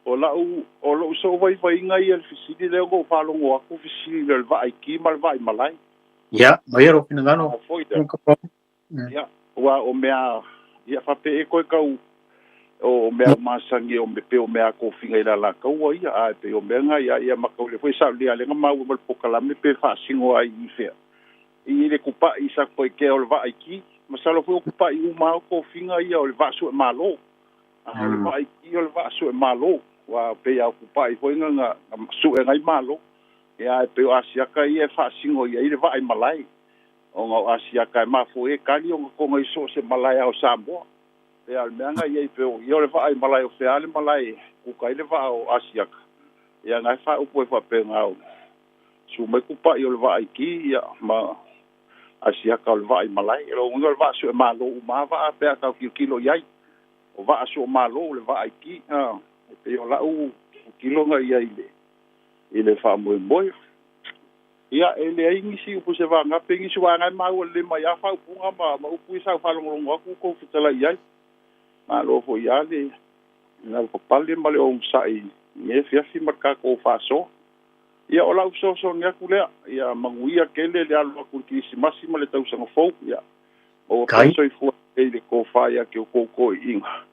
O lau, o lou sou vaivaiga ia i le fesili lea ona ou faalogo atu fesili lea o le vaaiki ma le vaaimalae. Ia, maia lou finagalo. Ia, aua o mea, ia faapea e koe kau, o mea masani o me, pei o mea tofiga i le Alataua ia, ae pei o mea na ia, ia mataulia foi saolea lea na maua ma le polokalame pe faasino ai i fea. I le kupa'i i Satupaitea o le vaaiki, masalo foi o kupa'i uma lava o tofiga ia o le vaa suemalo. A o le vaaiki o le vaa suemalo, aua pei lava o kupa'i foi na na sue ai malo. Ia ae pei o Asiata ia e faasino i ai le vaa i malae. Ona o Asiata e mafua ai e kali ona toga i so o se malae lava o Samoa. Pei lava o le mea na i ai pei o ia o le vaa i malae o fea lava le malae e kuka ai le vaa o Asiata. Ia na e faaupu ai faapena o susu mai kupa'i o le vaa i ki ia ma Asiata o le vaa i malae. O lona uiga o le vaa suemalo uma lava vaa pe a tau tilotilo i ai. O vaa suemalo o le vaa i ki. E pei o lau tilotilo na i ai i le faamoemoe. Ia, e leai nisi upu se vagape nisi aua na e maua lelei mai lava faaupuga ma ma upu ia sa ou faalogologo atu tou fetalai i ai. Malo foi lava le lavapapale ma le onosai i lenei afiafi ma le tatou faasoa. Ia, o lau fesoasoani atu lea, ia manuia tele le alo atu i le Kerisimasi ma le tausaga fou. Ia, maua pea le soifua lelei i le tofa ia te outou toeaiina.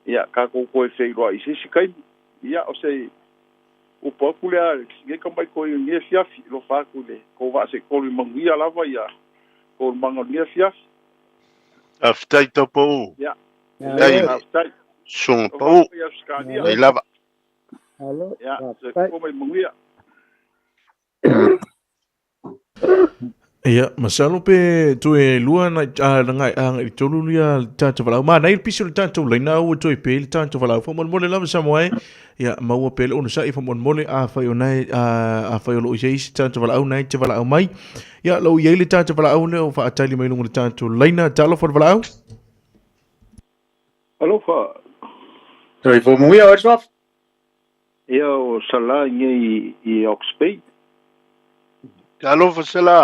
Ia, tatou toe feiloai i se isi taimi. Ia, o se upu atu lea nei tamai toeaina i lenei afiafi, alofa atu i le tou vaa seitolu i manuia lava ia taualumaga o lenei afiafi. Faafetai Taupou. Ia. Faafetai i le Faafetai. Susuga Alofa Pau. atu i Ausetalia. Faafetai lava. Ia, soifua ma ia manuia. Ia, masalo pe toe lua na a na ngai a ngai tolu lia tātou valaau. Manaia le pisi o le tātou laina ua toe pe le tātou valaau. Faamolemole lava Samoa e. Ia, maua pea le onosai faamolemole afai o nae a afai o loo i ai se tātou valaau nae te valaau mai. Ia, lou i ai le tātou valaau lea o faatali mai luga o le tātou laina. Talofa le valaau. Alofa. Soifua manuia oe Suafa. Ia o Sala nei i Hawke's Bay. Talofa Sala.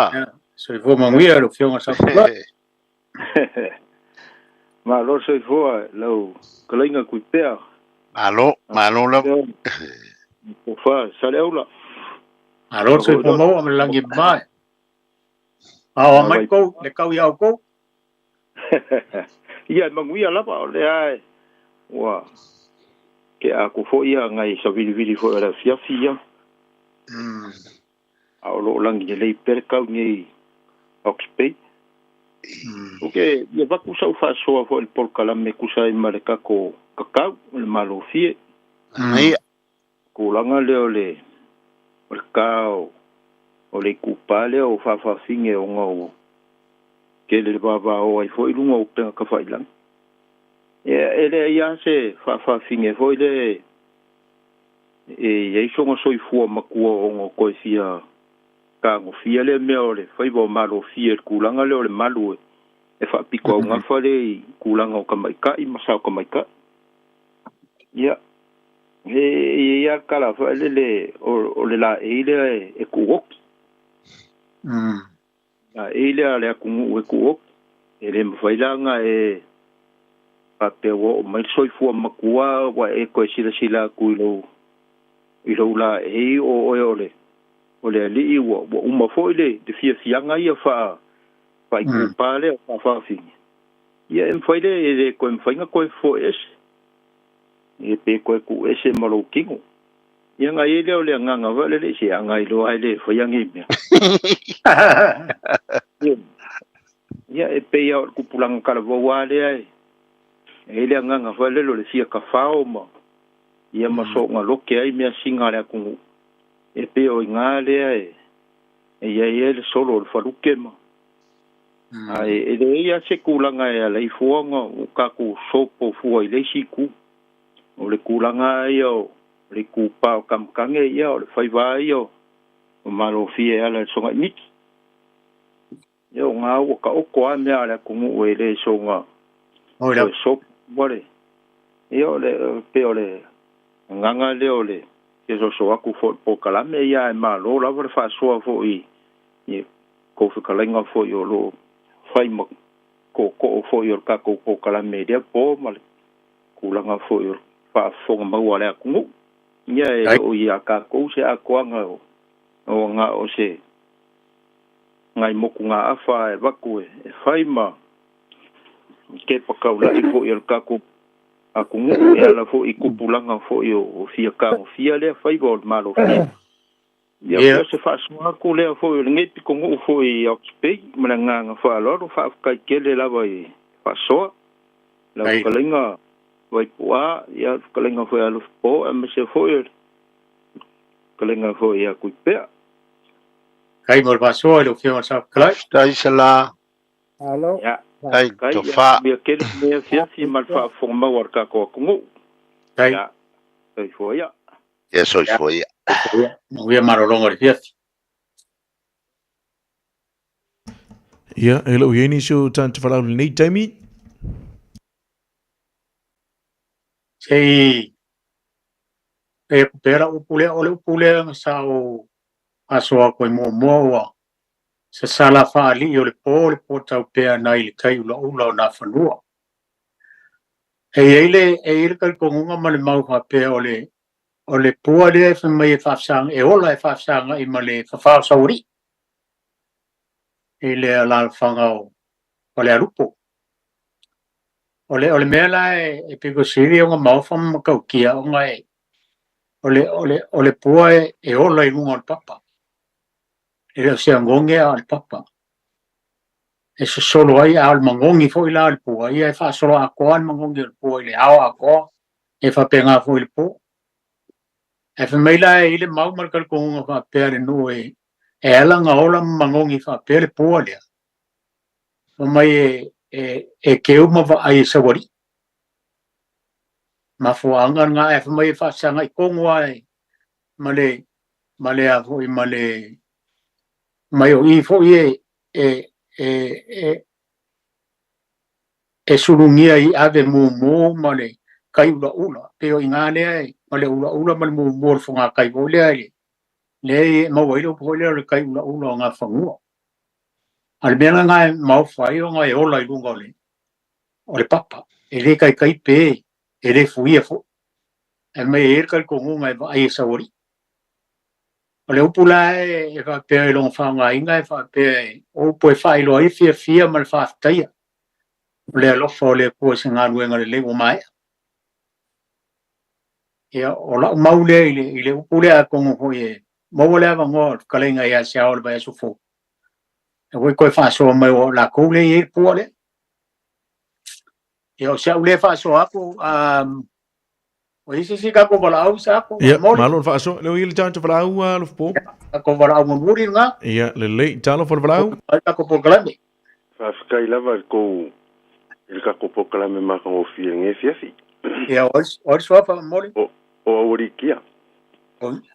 Soifua manuia lau Afioga Safotu. Malo soifua lau kalaiga Kuipea. Malo, malo lava. Tofa Saleaula. Malo soifua maua ma le lagi e mamae. Aoa mai kou, le kau ia oukou. Ia e manuia lava o lea e ua ke aku foi ia ngai savilivili foi o le afiafi ia. A o loo lagi lelei pea le kau nei Hawke's Bay. Ok, ia vaku sau faasoa foi le polokalame kusa ai ma le kako kakau o le malofie. Ia. Tulaga lea o le o le ka o o le itupa lea o faafafine ona ua tele le vavao ai foi i luga o upega tafailagi. Ia e leai lava se faafafine foi lea e i ai sona soifua matua ona toe fia tagofia lea mea o le faiva o malofie i le tulaga lea o le malu e faapito augafa lea i tulaga o tamaitai ma sao tamaitai. Ia, e i ai lava le tala foi lele o le laei lea e tuuoki. Laei lea a le atunuu e tuuoki. E le mafai la ona e faapea ua oo mai le soifua matua ua e toe silasila atu i lou i lou laei o oe o le o le alii ua ua uma foi le fiafiaga ia faa faaitupa lea faafafine. Ia e mafai le e le toe mafai ona toe foe ese. Ia pe toe tuu ese ma lou tino. Ia ona i ai lea o le agaga foi lele, se aga iloa e le faia nei mea. Ia e pei lava o le tupulaga talavou lava lea e i ai le agaga foi lele o le fia tafao ma ia ma soona lote ai measina a le atunuu. E pei o i ina lea e i ai ai le solo o le faluke ma Ae e leai lava se tulaga e ala ai fua ona o tatou sopo fua i le isi itu. O le tulaga lava ia o le itupa o Kamakage, ia o le faiva lava ia o Malofie e ala i le sogai miti. Ia o na ua taoto lava mea a le atunuu e le soona toe sopo fua le... Ia o le pei o le agaga lea o le fesoasoa atu foi i le polokalame, ia ae malo lava le faasoa foi i kou fetalaiga foi o lo o fai ma tootoo foi o le tatou polokalame i lea po ma le tulaga foi o le faafofoga maua a le atunuu. Ia e le o ia tatou se atoaga o na o se nai motugaafa e avatu e fai ma kepa taulai foi a le tatou atunuu e ala foi i tupulaga foi o fia tagofia lea faiva o le malofie. Ia, yeah. se faasoa atu lea foi o lenei pitonuu foi i Hawke's Bay ma le agaga faaaloalo, faafetai tele lava i faasoa. Lau fetalaiga Vaipu'a, ia fetalaiga foi a Alofipo, aemaise foi o le fetalaiga foi ia Tuipea. Kai mo le faasoa i lau Afioga i le Saofetalai. Faafetai Sala. Alo. Ia. Kai tofa. Ia tele lenei afiafi ma le faafofoga mau a le tatou atunuu. Kai. Ia, soifua ia. Ia soifua ia. Manuia malologa o le afiafi. Ia, e lou iai nisi o tagata valaau i lenei taimi. Se i fai atu pea lau upu lea, o le upu lea na sa ou faasoa atu ai muamua ua sasala faalii o le po le po taupea nai le tai ulaula o Nafanua. E i ai le, e i ai le talitonuga ma le mau faapea o le, o le pua lea e fai mai e faafesagai, e ola e faafesagai ma le fafao saualii i le alaalafaga o Falealupo. O le, o le mea la e, e pito sili ona maofa ma matautia ona e, o le, o le, o le pua e, e ola i luga o le papa. E le o se agoge a o le papa. E sosolo ai, a o le magogi foi la o le pua, ia e faasolo atoa le magogi o le pua i le ao atoa, e faapena foi i le po. Ae fai mai la e i ai le mau ma le talitonuga faapea le nuu e, E ala ona ola ma magogi faapea le pua lea, fai mai e keu ma vaai e saualii. Mafuaaga lena ae fai mai e faasagai tonu lava ma le ma le a foi ma le mai o i foi e sulugia i ave mumu ma le kai ulaula pei o i ina lea ma le ulaula ma le mumu o le fogakai foi lea lea e maua ai le upu foi lea o le kai ulaula o Gafanua. A o le mea lena e maofa ai ona e ola i luga o le papa. E le taitai pe e le fuia foi. Ae mai e i ai le talitonuga e vaai e saualii. O le upu la e faapea i lona faaaogaina e faapea o upu e faailoa ai le fiafia ma le faafetaia o le alofa o le Atua i se galuega lelei ua maea. Ia, o lau mau lea i le upu lea atonu foi e maua le avanoa o le fetalaiga ia Seao i le vaiaso fou, e foi toe faasoa mai aua o latou lea e i ai le pua lea. Ia, o si au lea faasoa atu, o i ai se isi tatou valaau Isaako? Ia, malo le faasoa. Leo i le tatou valaau Alofapo. Tatou valaau mulimuli lena. Ia, lelei. Talofa le valaau. Ai tatou polokalame. Faafetai lava i le tou i le tatou polokalame matagofie i lenei afiafi. Ia, o ai le suafa momoli? O Aualiitia.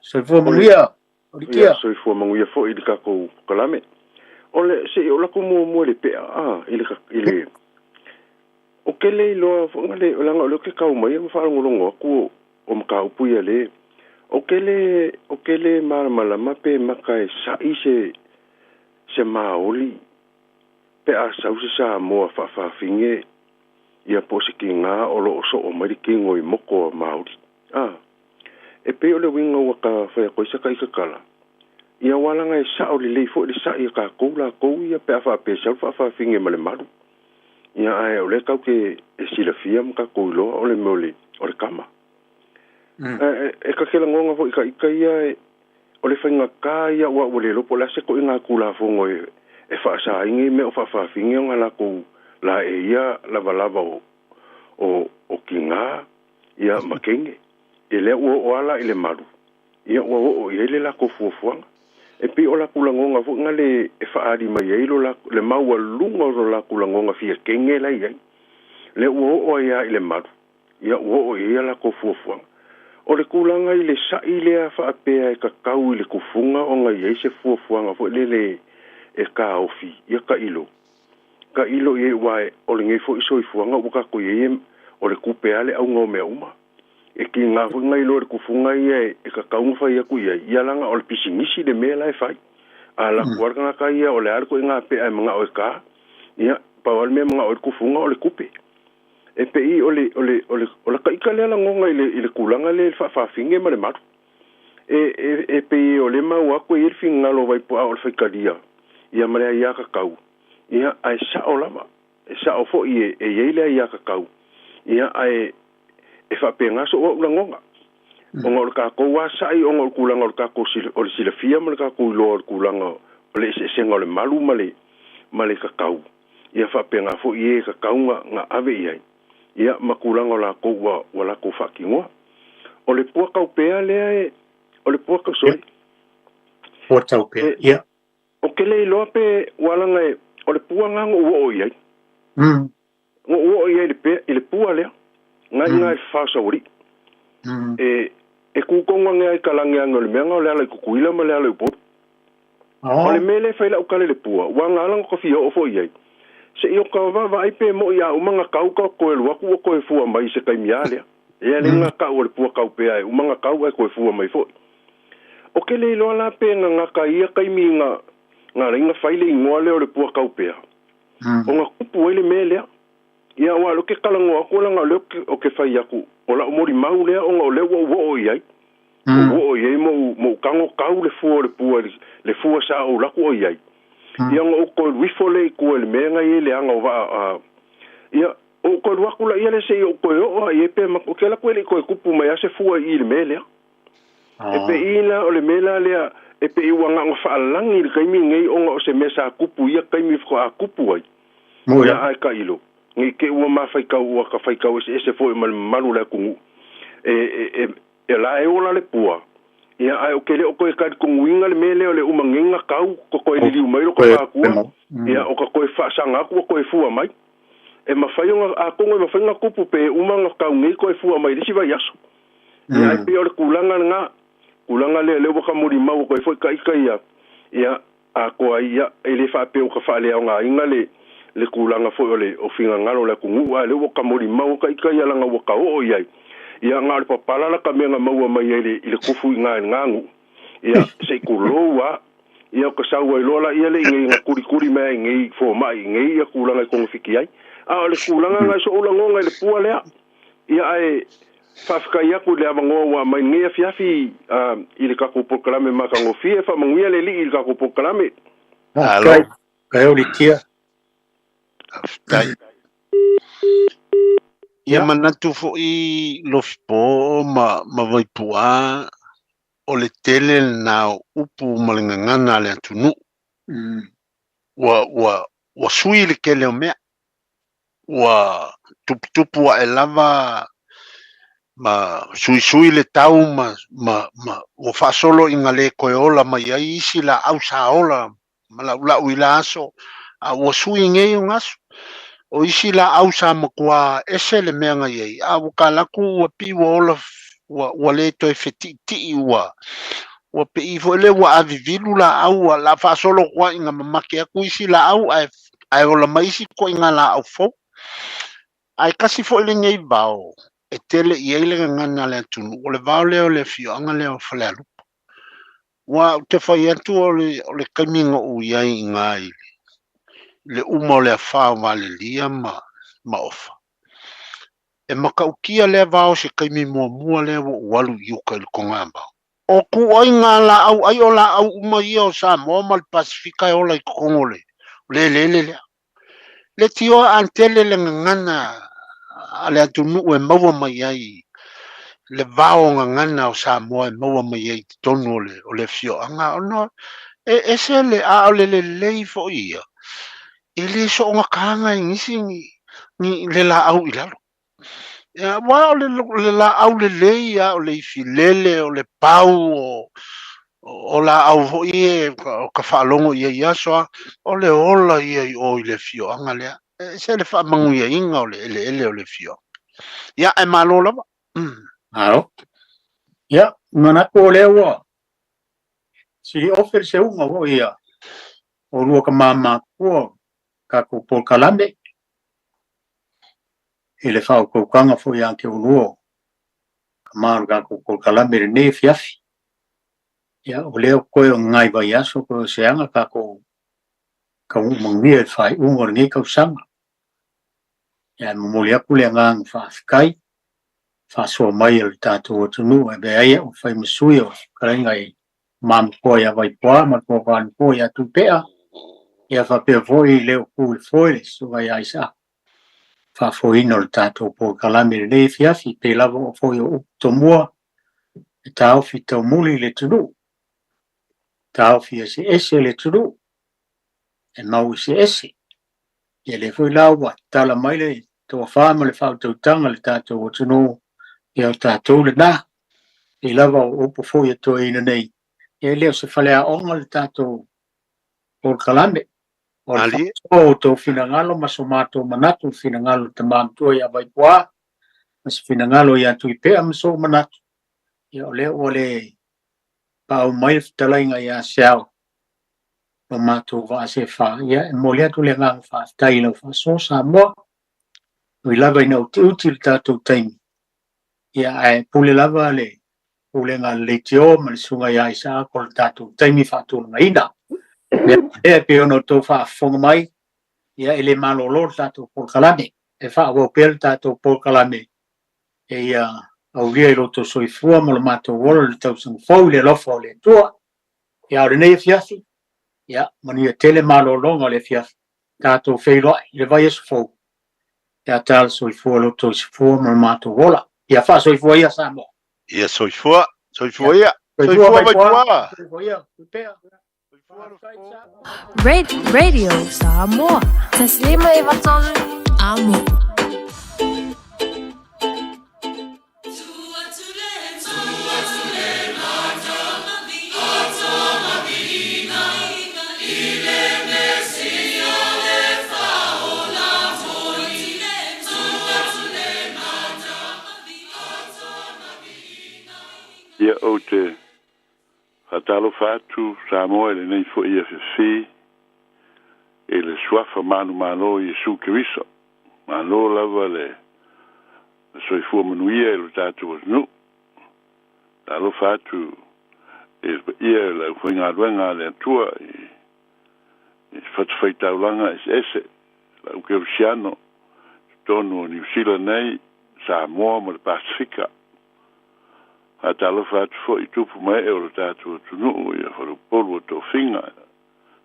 Soifua manuia, Aualiitia. Ia, soifua manuia foi i le tatou polokalame. O le, se i ou alu atu muamua i le pea, a, i le, i le, ou te le iloa foi na le, leaga o lea ou te tau mai ma faalogologo atu o, o mataupu ia le, ou te le, ou te le malamalama pe mata e sa'i se, se maoli pe a sau se Samoa faafafine ia po o se tiga o lo o soo mai le tino i moko a Maori. A, e pei o le uiga ua ta fai atu ai sa taʻitatala, ia aua laga e sao lelei foi le saʻi a tatou latou ia pe a faapea e sau le faafafine ma le malu. Ia ae o lea tatou te e silafia ma tatou iloa o le mea o le o le kama. Ae e ta te lagona foi ta ita ia e O le faigata ia aua ua le iloa po o le a se toʻiga Tulafono e faasaina i mea o faafafine ona latou laeia lavalava o tiga ia ma teine. Ia lea ua oo lava la i le malu, ia ua oo i ai le latou fuafuaga. E pei o latou lagona foi na e faaali mai ai lo le maualuga o lo latou lagona fia teine la e i ai. Lea ua oo ai lava i le malu, Ia ua oo i ai a latou fuafuaga. O le tulaga i le saʻi lea faapea e tatau i le tufuga ona i ai se fuafuaga foi lele e taofi, ia tailo, tailo i ai aua o lenei foi soifuaga ua tatou i ai o le tupe lava le auga o mea uma. E tiga foi ona iloa e le tufuga ia e tatau ona fai atu i ai, ia leaga o le pisinisi le mea la e fai. A alu atu lava le tagata ia o le a le ituaiga pea e manao e ta, ia pau lava le mea e manao ai le tufuga o le tupe. E pei o le, o le, o le, o lata ita lea lagona i le, i le tulaga lea i le faafafine ma le malu. E, e, e pei o lea e maua atu e i ai le finagalo o Vaipuaa o le faitalia, ia ma le aiatatau, ia, ae sao lava, e sao foi e, e i ai le aiatatau, ia, ae e faapena sou au lagona. Ona o le tatou lava saʻi ona o le tulaga o le tatou o le silafia ma le tatou iloa o le tulaga o le eseesega o le malu ma le, ma le tatau. Ia faapena foi e tatau na ave i ai, ia ma tulaga o latou ua ua latou faatinoa. O le pua taupea lea e, o le pua tau, sorry. Pua taupea, e, ia. Ou te le iloa pe ua laga e, o le pua na na ou oo i ai. Na ou oo i ai i le pea, i le pua lea, na i na i le fafao saualii. E, e ku tonu ane ai ka lagi ane o le mea na o le ala i Tutuila ma le ala i Upolu. O le mea lea e fai lau tala i le pua, ua ana ala ona ka fia oo foi i ai. Se i o ka vaavaai pe moʻi a uma na kau ka toe alu atu ua toe fua mai i se taimi a lea. Ea le na kau o le pua kau pea e uma na kau ae toe fua mai foi. O ke le iloa la pe gagata i ia taimi na na alai na fai le igoa lea o le pua kau pea. Ona kupu ai le mea lea. Ia aua o lea ou te talanoa atu leaga o lea ou te fai atu o lau molimau lea ona o lea ua ou oo i ai. Ua ou oo i ai ma ou ma ou tago kau le fua o le pua le fua sa ou alu atu o i ai. Ia ona ou toe alu ifo lea i tua i le mea na i ai le aga o vaa a ia ou toe alu atu laia lea se i ou toe oo lava i ai pe ou te alu atu e le i toe tupu mai lava se fua i i le mea lea. E pei la o le mea la lea e pei ua na ona faalagi i le taimi lenei ona o se mea sa tupu i ia taimi faatoa tupu ai. Ia ae tailo, nei te i ua mafaitau ua ka faitau eseese foi ma le mamalu o le atunuu. E, e, e, e la e ola le pua, Ia, ae ou te le o toe talitonuina le mea lea o le umagega tau ka toe liliu mai lo ka pākua, ia, o ka toe faasaga atu ua toe fua mai. E mafai ona, atonu e mafai ona tupu pe uma ona tau nei toe fua mai i le isi vaiaso. Ia, ae pei o le tulaga lena, tulaga lea lea ua ta molimau atu ai foi taita ia, ia, atoa ai, ia, e le faapea ua ta faaleaogaina le, le tulaga foi o le, o finagalo o le atunuu, a o lea ua ta molimau atu ita ia leaga ua ta oo i ai. Ia, na o le papala la ka mea na maua mai ai le, i le kufu i ina i lena nuu. Ia, se i tulou lava. Ia, o ka sau ai loa laia le i nei na kulikuli mai ai i nei fomai i nei ia tulaga i togafiti ai. A o le tulaga na i so'u lagona i le pua lea. Ia, ae faafetai atu i le avanoa ua aumai lenei afiafi i le tatou polokalame matagofie. Faamanuia le Alii i le tatou polokalame. Faafetai. Faafetai o Litia. Faafetai. Ia manatu foi Lofipo ma, ma Vaipu'a o le tele lena o upu ma le gagana a le atunuu. Ua, ua, ua sui le tele o mea. Ua tuputupu ae lava ma suisui le tau ma, ma, ma ua faasolo ina le toe ola mai ai isi laau sa ola ma laulau i la aso, a ua sui nei ona aso. O isi laau sa matua ese le mea na i ai, a ua tala atu ua pei ua ola, ua, ua le toe fetiitii, ua, ua pei foi lea ua avivilu laau, ua la faasolo atu lava ina mamake atu isi laau ae, ae ola mai isi ituaiga laau fou. Ae tasi foi lenei vao e tele i ai le gagana a le atunuu, o le vao lea o le afioaga lea o Falealupo. Ua ou te fai atu o le, o le taimi na ou i ai i ina i le, le uma o le afa o Valelia ma, ma Ofa. E matautia lea vao se taimi muamua lea ua ou alu i uka i le togavao. O ituaiga laau ai o laau uma ia o Samoa ma le Pasefika e ola i totonu o le, o le eleele lea. Le tioa a tele le gagana a le atunuu e maua mai ai le vao gagana o Samoa e maua mai ai i totonu o le, o le afioaga ona e ese le, a o le lelei foi ia, e le soogataga i nisi ni, ni le laau i lalo. Ia, aua o le, le laau lelei ia, o le ifilele, o le pau, o, o laau foi e o ka faalogo i ai i aso a, o le ola ia i o i le afioaga lea. E ese le faamanuiaina o le eleele o le afioaga. Ia, ae malo lava. Mm. Malo. Ia, manatu o lea ua sili ofe le seuga foi ia o lua tama matutua tatou polokalame i le faautautaga foi ia te oulua o tama o le tatou polokalame i lenei afiafi. Ia, o lea ua toe o nai vaiaso toe o se aga tatou taunuu manuia i le faaiuga o lenei tausaga. Ia, e momoli atu le agaga faafetai faasoa mai o le tatou atunuu e avea ai au fai ma sui o fetalaiga i Tama Matua ia Vaipuā ma le Tofa Nofoa ia Tuipea, ia faapea foi le upu i le foe le Susuga ia Isaako, faafoeina o le tatou polokalame i lenei afiafi, pei lava o foi o upu tomua e taofi taumuli le atunuu, taofi eseese le atunuu, e mau eseese. Ia lea foi la ua tatala mai le tofa ma le faautautaga i le tatou atunuu, ia o tatou lena. Pei lava o upu foi e toeaina nei, ia e le o se faleaoga le tatou polokalame. O le faasoa o outou finagalo ma so matou manatu, le finagalo o le tama matua ia Vaipuā, ma se finagalo ia Tuipea ma sou manatu, ia o lea ua le paau mai le fetalaiga ia Seao lo matou vaa sefa. Ia, e momoli atu le agaga faafetai i lau faasoa Samoa, ui lava ina utiuti le tatou taimi, ia ae pule lava le pulega a le leitio ma le susuga ia Isaako i le tatou taimi faatulagaina. Lea e pei ona outou faafofoga mai, ia e le malolo le tatou polokalame, e faaauau pea le tatou polokalame e ia aulia i lo outou soifua ma lo matou ola i le tausaga fou i le alofa o le Atua. Ia, a o lenei afiafi, ia, manuia tele malologa o le afiafi, tatou feiloai i le vaiaso fou, ia tala soifua lo outou soifua ma lo matou ola. Ia faasoifua ia Samoa. Ia soifua, soifua ia. Soifua Vaipuā. Soifua ia, Tuipea. Radio Samoa. Taslima e vatolu amo. Ou te faatalofa atu Samoa i lenei foi afiafi i le Suafa manumalo o Iesu Keriso. Malo lava le soifua manuia i lo tatou atunuu. Talofa atu i le paia o le aufaigaluega a le Atua i fatafaitaulaga eseese, le au kerisiano i totonu o Niu Sila nei, Samoa ma le Pasefika. Faatalofa atu foi i tupu ma ee o lo tatou atunuu i faleupolu o tofiga,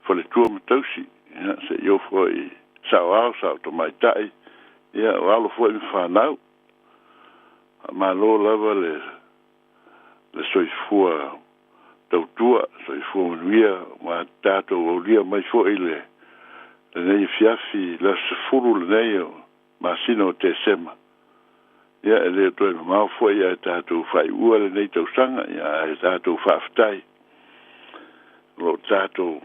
faletua ma tausi, ia, seia oo foi i saoao, sao tamaitai, ia, o alo foi ma fanau. Faamalo lava le soifua tautua, soifua manuia, ua tatou aulia mai foi lenei afiafi, le aso 10 lenei o masina o Tesema. Ia, e le toe mamao foi ae tatou faaiua lenei tausaga, ia, ae tatou faafetai. O lo o tatou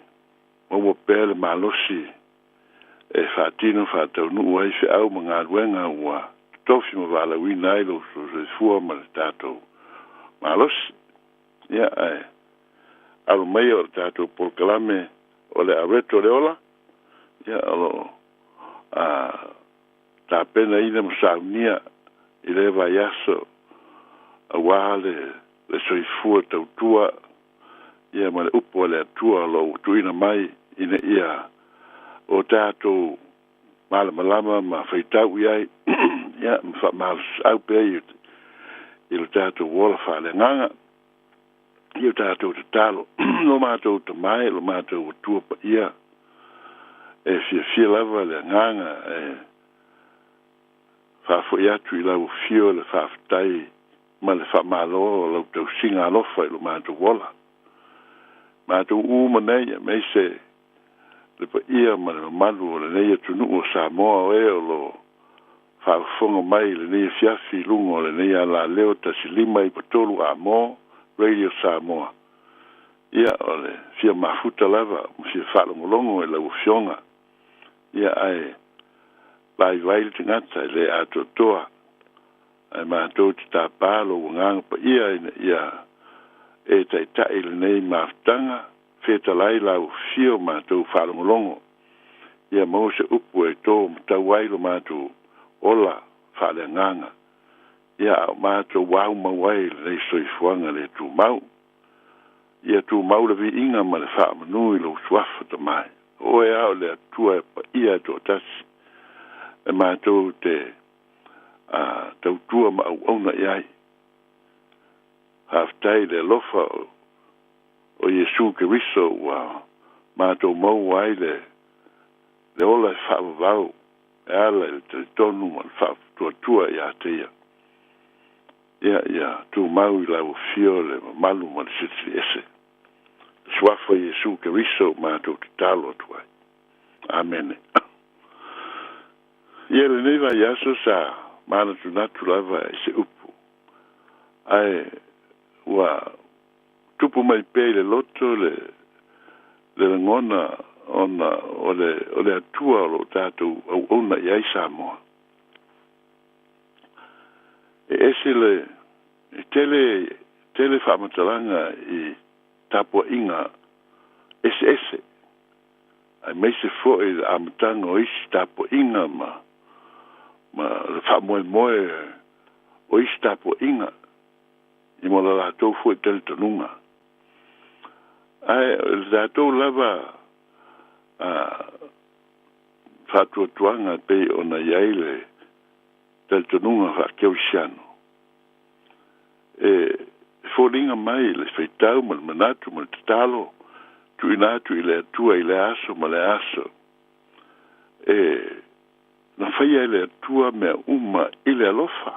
maua pea le malosi e faatino faataunuu ai feau ma galuega ua totofi ma valaauina ai lo soifua ma le tatou malosi. Ia, ae alo mai o le tatou polokalame o le Areto le Ola, ia, o lo o tapenaina ma saunia i lea vaiaso auā le soifua tautua, ia, ma le upu a le Atua o lo o ua tuuina mai ina ia o tatou malamalama ma faitau i ai, ia, ma faamalosiau pea i lo tatou ola faaleagaga. Ia o tatou tatalo. Lo matou Tama e, lo matou Atua paia, e fiafia lava le agaga e faafoi atu i lau afio le faafetai ma le faamalo o lau tausiga alofa i lo matou ola. Matou uma nei, aemaise le paia ma le mamalu o lenei atunuu o Samoa o e o lo faafofoga mai i lenei afiafi i luga o lenei alaleo 153 Amo Radio Samoa. Ia, o le fia mafuta lava ma fia faalogologo i lau afioga. Ia, ae vaivai le tagata e le atoatoa, ae matou te tapā lou agaga paia ina ia e taitai lenei mafutaga, fetalai lau afio matou faalogologo. Ia maua se upu e tō matau ai lo matou ola faaleagaga. Ia, a o matou aumau ai lenei soifuaga le tumau. Ia tumau le viiga ma le faamanu i lou suafa Tama e. O oe lava o le Atua e paia e toatasi e matou te tautua ma auauna i ai. Faafetai i le alofa o Iesu Keriso ua matou maua ai le ola e faavavau e ala i le talitonu ma le faatuatua ia te ia. Ia, ia tumau i lau afio le mamalu ma le silisili ese. Le suafa Iesu Keriso matou tatalo atu ai. Amene. Ia, lenei vaiaso sa manatunatu lava i se upu. Ae ua tupu mai pea i le loto le lagona ona o le Atua o lo o tatou auauna i ai Samoa. E ese le e tele tele faamatalaga i tapuaiga eseese, aemaise foi le amataga o isi tapuaiga ma le faamoemoe o isi tapuaiga i mo le latou foi talitonuga. Ae o le tatou lava faatuatuaga pei ona i ai le talitonuga faakerisiano, e foliga mai le faitau ma le manatu ma le tatalo tuuina atu i le Atua i le aso ma le aso, e na faia e le Atua mea uma i le alofa.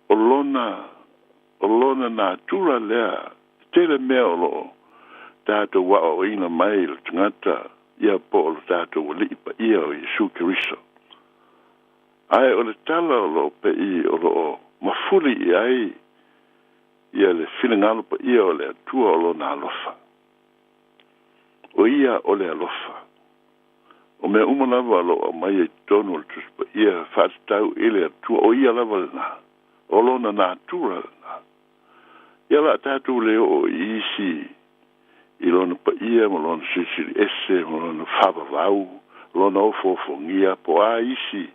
O lona natura lea, tele mea o loo tatou aoaoina mai le tagata ia po o le tatou Alii paia o Iesu Keriso. Ae o le tala o loo pei o loo mafuli i ai ia le finagalo paia o le Atua o lona alofa. O ia o le alofa. O mea uma lava o loo aumai i totonu o le Tusi Paia faatatau i le Atua, o ia lava lena. O lona natura lena. Ia o le a tatou le oo i isi i lona paia ma lona silisili ese ma lona faavavau, lona ofoofogia po o a isi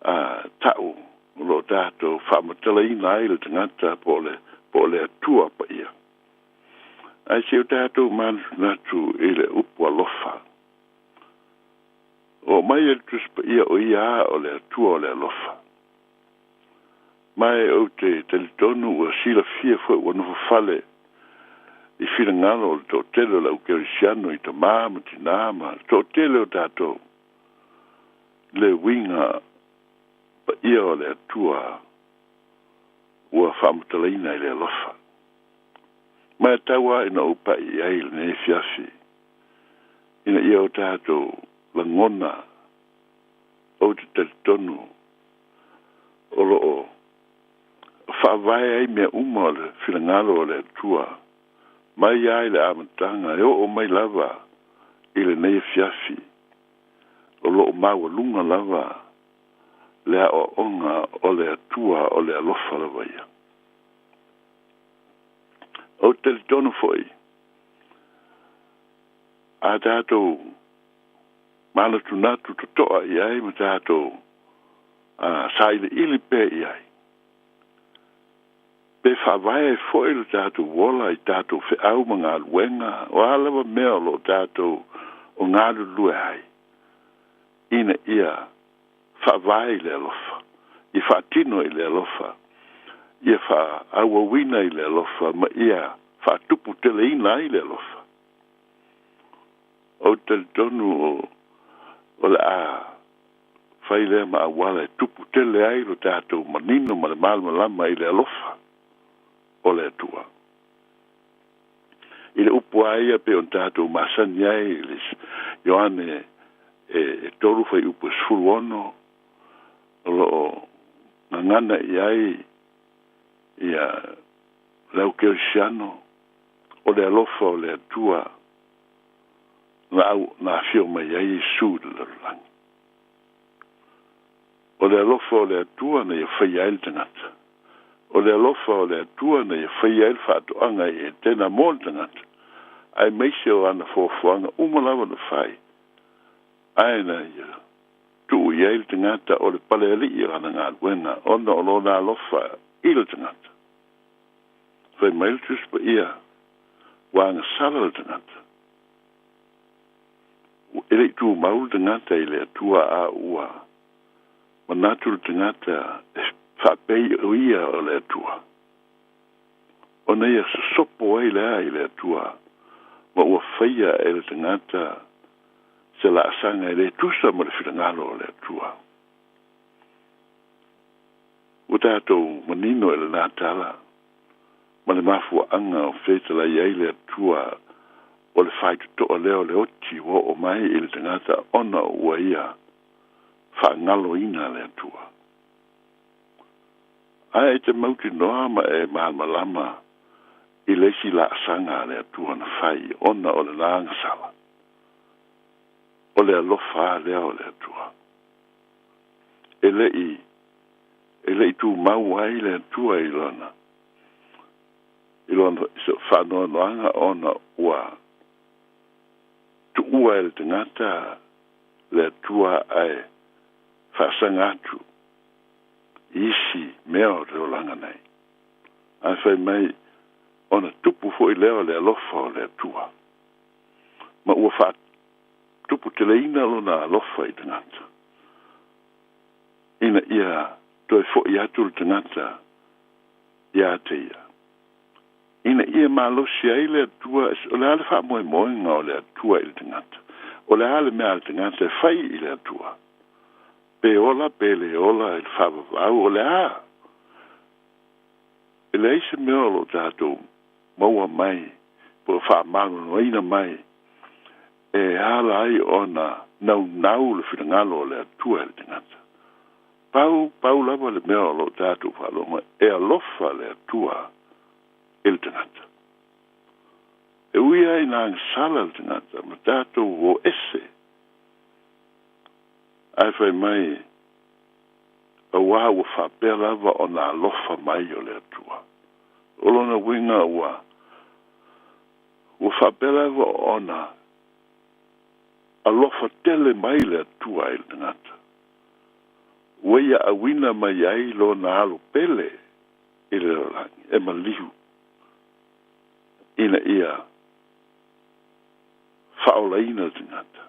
a ta'u o lo o tatou faamatalaina ai le tagata po o le po o le Atua paia. Ae se i o tatou manatunatu i le upu alofa. Oo mai e le Tusi Paia o Ia a o le Atua o le alofa. Ma e ou te talitonu ua silafia foi ua nofo fale i finagalo o le toatele o le au kerisiano i tamā ma tinā ma le toatele o tatou le uiga paia o le Atua ua faamatalaina i le alofa. Ma e tau lava ina ou pa'i i ai i lenei afiafi ina ia o tatou lagona ou te talitonu o lo o faavae ai mea uma o le finagalo o le Atua mai lava i le amataga e oo mai lava i lenei afiafi, o lo o maualuga lava le aoaoga o le Atua o le alofa lava ia. Ou te talitonu foi, a tatou manatunatu totoa i ai ma tatou sailiili pea i ai, pe faavae ai foi lo tatou ola i tatou feau ma galuega, o a lava mea o lo o tatou o galulue ai, ina ia faavae i le alofa, ia faatino i le alofa, ia faaauauina i le alofa ma ia faatuputeleina ai le alofa. Ou te talitonu o o le a fai lea ma auala e tupu tele ai lo tatou manino ma le malamalama i le alofa o le Atua. I le upu a ia pei ona tatou masani ai i le Ioane e e 3 fuaiupu e 16, o lo o gagana i ai ia le au kerisiano, o le alofa o le Atua na au na afio mai ai Iesu i le lalolagi. O le alofa o le Atua na ia faia ai le tagata. O le alofa o le Atua na ia faia ai le faatoaga i Etena mo le tagata, aemaise o ana fuafuaga uma lava na fai, ae na ia tuu i ai le tagata o le palealii o ana galuega ona o lona alofa i le tagata. Fai mai le Tusi Paia, ua agasala le tagata. E le i tumau le tagata i le Atua a ua manatu le tagata e faapei o ia o le Atua. Ona ia sosopo ai lea i le Atua ma ua faia e le tagata se laasaga e le tusa ma le finagalo o le Atua. Ua tatou manino i lena tala ma le mafuaaga o fetalai ai le Atua o le faitotoa lea o le oti ua oo mai i le tagata ona ua ia faagaloina le Atua. Ae e te mautinoa ma e malamalama i le isi laasaga a le Atua na fai ona o lena agasala. O le alofa a lea o le Atua. E le i e le i tumau ai le Atua i lona i lona faanoanoaga ona ua tuua e le tagata le Atua ae faasaga atu i isi mea o le olaga nei. Ae fai mai ona tupu foi lea o le alofa o le Atua, ma ua faatuputeleina lona alofa i tagata, ina ia toe foi atu le tagata ia te ia, ina ia malosi ai le Atua. O le a le faamoemoega o le Atua i le tagata? O le a le mea a le tagata e fai i le Atua? Pe ola pe le ola i le faavavau, o le a? E leai se mea o lo o tatou maua mai po o faamalonoaina mai e ala ai ona naunau le finagalo o le Atua i le tagata. Pau, pau lava le mea o lo o tatou faalogo, e alofa le Atua i le tagata. E ui lava ina agasala le tagata ma tatou o ese, ae fai mai, auā ua faapea lava ona alofa mai o le Atua. O lona uiga ua ua faapea lava ona alofa tele mai le Atua i le tagata. Ua ia auina mai ai lona alo pele i le lalolagi e maliu ina ia faaolaina le tagata.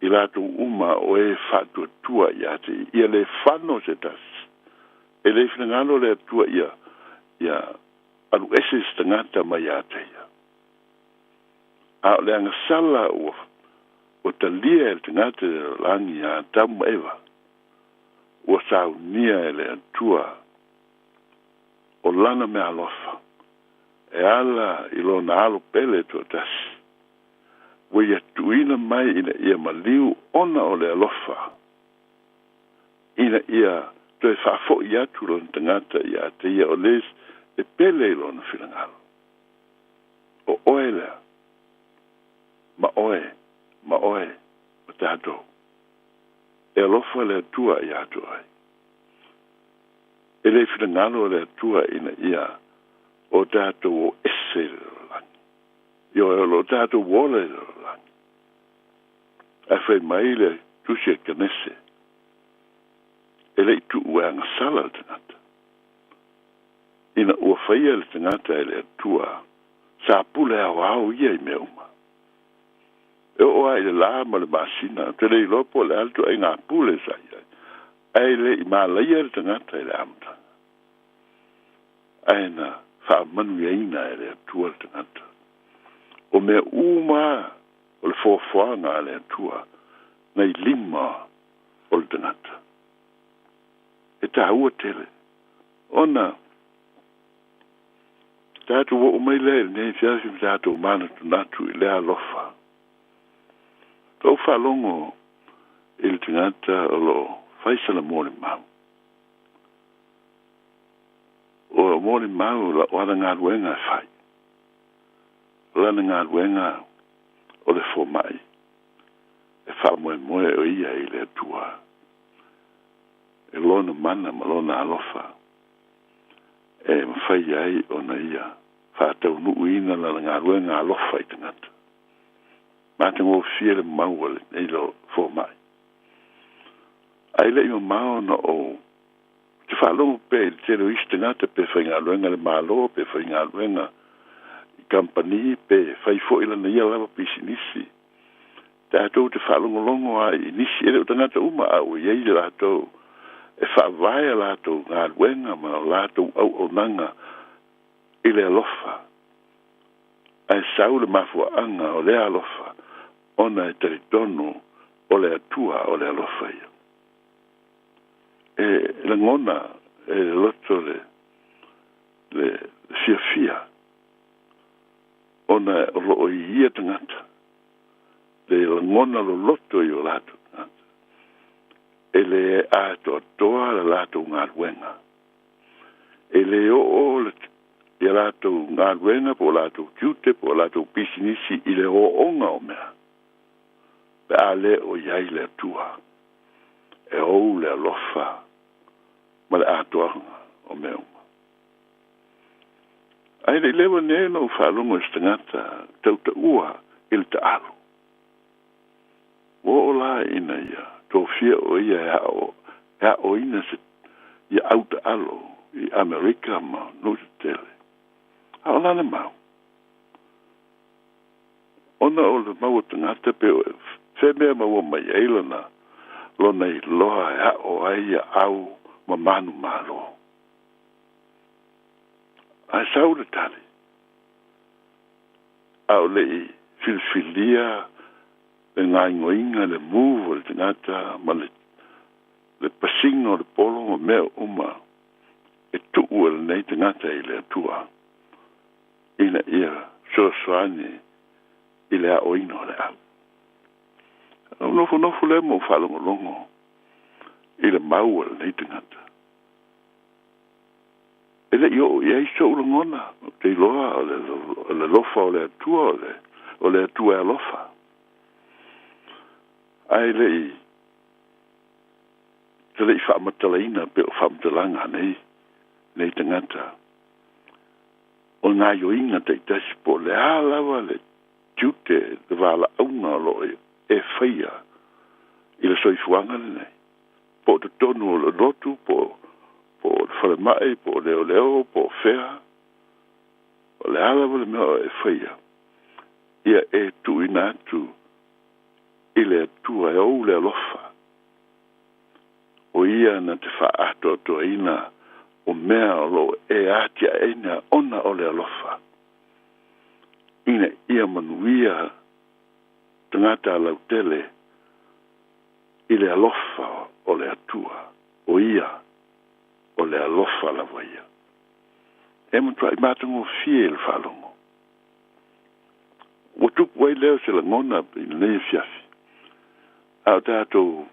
I latou uma o e faatuatua ia te ia, ia le fano se tasi. E le finagalo le Atua ia ia aluese se tagata mai ia te ia. A o le agasala ua ua talia e le tagata i le lalolagi ia Atamu ma Eva, ua saunia e le Atua o lana meaalofa e ala i lona alo pele toatasi, ua ia tuuina mai ina ia maliu ona o le alofa, ina ia toe faafo'i atu lona tagata ia te ia o le e pele i lona finagalo. O oe lea, ma oe, ma oe, ma tatou. E alofa le Atua ia te oe. E le finagalo le Atua ina ia o tatou o ese i le lalolagi. Ioe, o lo o tatou ola i le lalolagi. Ae fai mai le Tusi a Kenese, e le i tuu e agasala le tagata. Ina ua faia le tagata e le Atua, sa pule aoao ia i mea uma. E oo lava i le la ma le masina, ou te le iloa po o le a le ituaiga pule sa i ai, ae le i malaia le tagata i le amataga. Ae na faamanuiaina e le Atua le tagata. O mea uma lava o le foafoaga a le Atua na i lima o le tagata. E taua tele ona tatou oo mai lea i lenei afiafi ma tatou manatunatu i lea alofa. Tou faalogo i le tagata o lo o fai sana molimau. O molimau o ana galuega e fai. O lana galuega o le fomai e faamoemoe o ia i le Atua e lona mana ma lona alofa e mafai ai ona ia faataunuuina lana galuega alofa i tagata. Matagofie le mau a lenei fomai. Ae le i mamao ona ou te faalogo pea i le tele o isi tagata, pe faigaluega i le Malo, pe faigaluega i kamupani, pe fai foi lana ia lava pisinisi. Tatou te faalogologo lava i nisi, e le o tagata uma, a ua i ai latou e faavae a latou galuega ma o latou auaunaga i le alofa, ae sau le mafuaaga o lea alofa ona e talitonu o le Atua o le alofa ia. E lagona e le loto le le fiafia ona o lo o i ia tagata le lagona loloto i o latou tagata, e le atoatoa le latou galuega, e le oo le ia latou galuega po o latou tiute po o latou pisinisi i le ooga o mea, pe a le o i ai le Atua e ou le alofa ma le atoaga o mea uma. Ae le i leva nei ona ou faalogo i se tagata tautaua i le taalo. Ua oo la ina ia tofia o ia e aʻo e aʻoina se ia au taalo i Amerika ma nuu tetele. A o lana mau, ona o le mau o tagata pe o fea mea maua mai ai lona lona iloa e aʻo ai ia au ma manumalo. Ae sau le tali, a o le i filifilia le gaoioiga, le move o le tagata ma le le pasiga o le polo ma mea uma e tuu e lenei tagata i le Atua ina ia fesoasoani i le aʻoina o le au. Ona ou nofonofo lea ma ou faalogologo i le mau a lenei tagata. E le i oo i ai soʻu lagona, ou te iloa o le alofa o le Atua, o le o le Atua e alofa. Ae le i te le i faamatalaina pei o faamatalaga a nei nei tagata. O gaoioiga taitasi po o le a lava le tiute, le valaauga o loo e faia i le soifuaga lenei, po o totonu o le lotu, po o le falemai, po o leoleo, po o fea, o le a lava le mea o e faia, ia e tuuina atu i le Atua e ou le alofa, o ia na te faaatoatoaina o mea o loo e atiaeina ona o le alofa, ina ia manuia tagata lautele i le alofa o le Atua, o ia o le alofa lava ia. E matuai matagofie le faalogo. Ua tupu ai lea o se lagona i lenei afiafi, a o tatou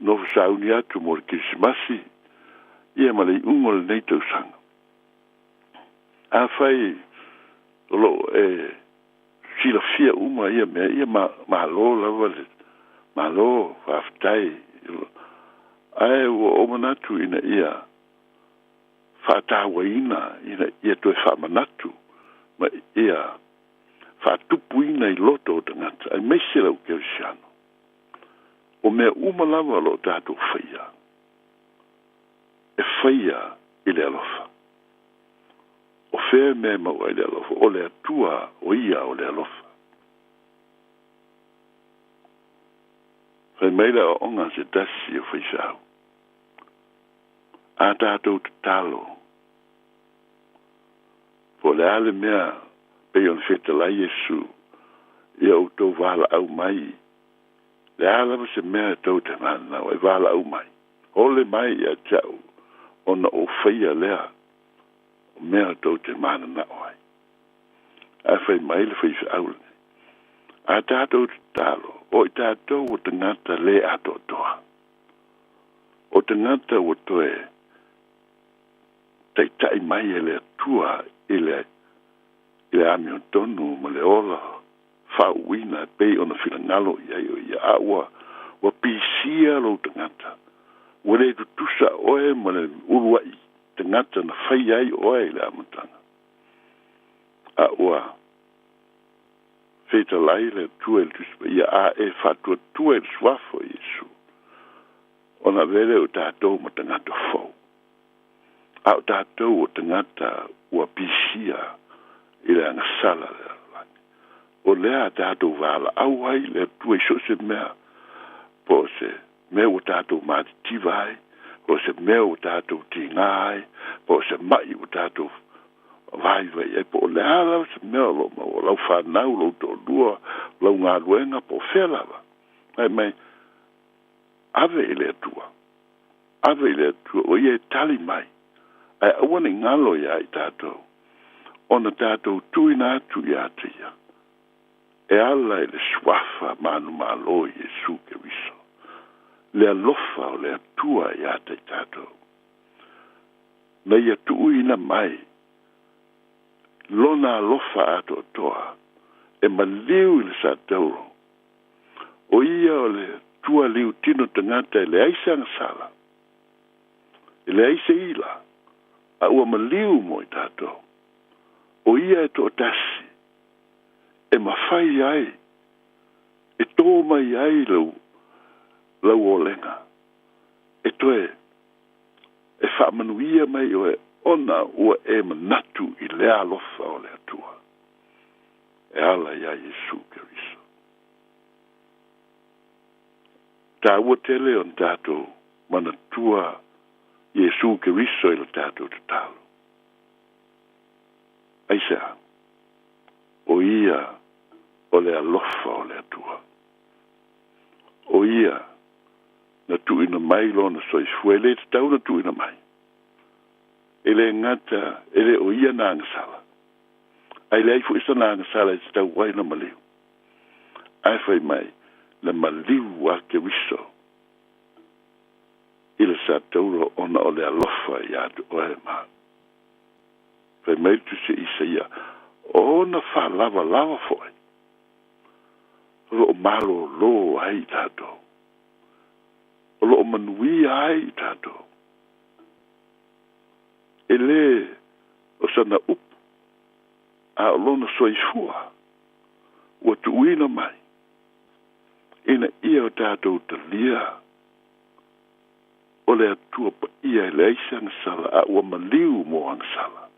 nofo sauni atu mo le Kerisimasi ia ma le iuga o lenei tausaga. Afai o loo e silafia uma ia mea ia, malo lava le malo, faafetai. Ae ua ou manatu ina ia faatauaina, ina ia toe faamanatu ma ia faatupuina i loto o tagata, aemaise lau kerisiano. O mea uma lava o loo tatou faia, e faia i le alofa. O fea mea e maua ai le alofa? O le Atua, o ia o le alofa. Fai mai le aoaoga a se tasi o faifeau, a tatou tatalo, po o le a le mea pei ona fetalai Iesu, ia outou valaau mai, le a lava se mea e tou te mananao ai, valaau mai, ole mai ia te au, ona ou faia lea o mea tou te mananao ai. Ae fai mai le faifeau lenei, a tatou tatalo, o i tatou o tagata le atoatoa, o tagata ua toe taitai mai e le Atua i le amiotonu ma le ola faauuina e pei ona finagalo i ai o ia, a ua pisia lou tagata, ua le tutusa oe ma le uluai tagata na fai ai oe i le amataga, a ua fetalai le Atua i le Tusi Paia, a e faatuatua i le suafa o Iesu, ona avea lea o tatou ma tagata fou, a o tatou o tagata ua pisia i le agasala le lalolagi. O lea a tatou valaau ai le Atua i so o se mea, po o se mea ua tatou matitiva ai, po o se mea ua tatou tiga ai, po o se mai ua tatou vaivai ai, po o le a lava se mea o loo maua, lau fanau, lou toalua, lau galuega, po o fea lava, fai mai, ave i le Atua, ave i le Atua, o ia e tali mai. Ae aua ne i galo iā i tatou, ona tatou tuuina atu ia te ia, e ala i le suafa manumalo o Iesu Keriso, le alofa o le Atua ia te i tatou, na ia tuuina mai lona alofa atoatoa e maliu i le satauro. O ia o le Atua liutino tagata e leai se agasala, e leai se ila, a ua maliu mo i tatou. O ia e toatasi e mafai ai, e tō mai ai lau olega, e toe e faamanuia mai oe, ona ua e manatu i le alofa o le Atua e ala iā Iesu Keriso. Taua tele ona tatou manatua Iesu Keriso i le tatou tatalo. Aisea? O ia o le alofa o le Atua. O ia na tuuina mai lona soifua, e le tatau na tuuina mai. E le gata e le o ia na agasala, ae leai foi sana agasala e tatau ai na maliu. Ae fai mai, le maliu a Keriso i le satauro ona o le alofa ia te oe ma au. Fai mai le Tusi a Isaia, ona faalavalava foi o loo malōlō ai i tatou, o loo manuia ai i tatou. E le o sana upu A o lona soifua ua tuuina mai ina ia o tatou talia o le Atua paia e leai se agasala a ua maliu mo agasala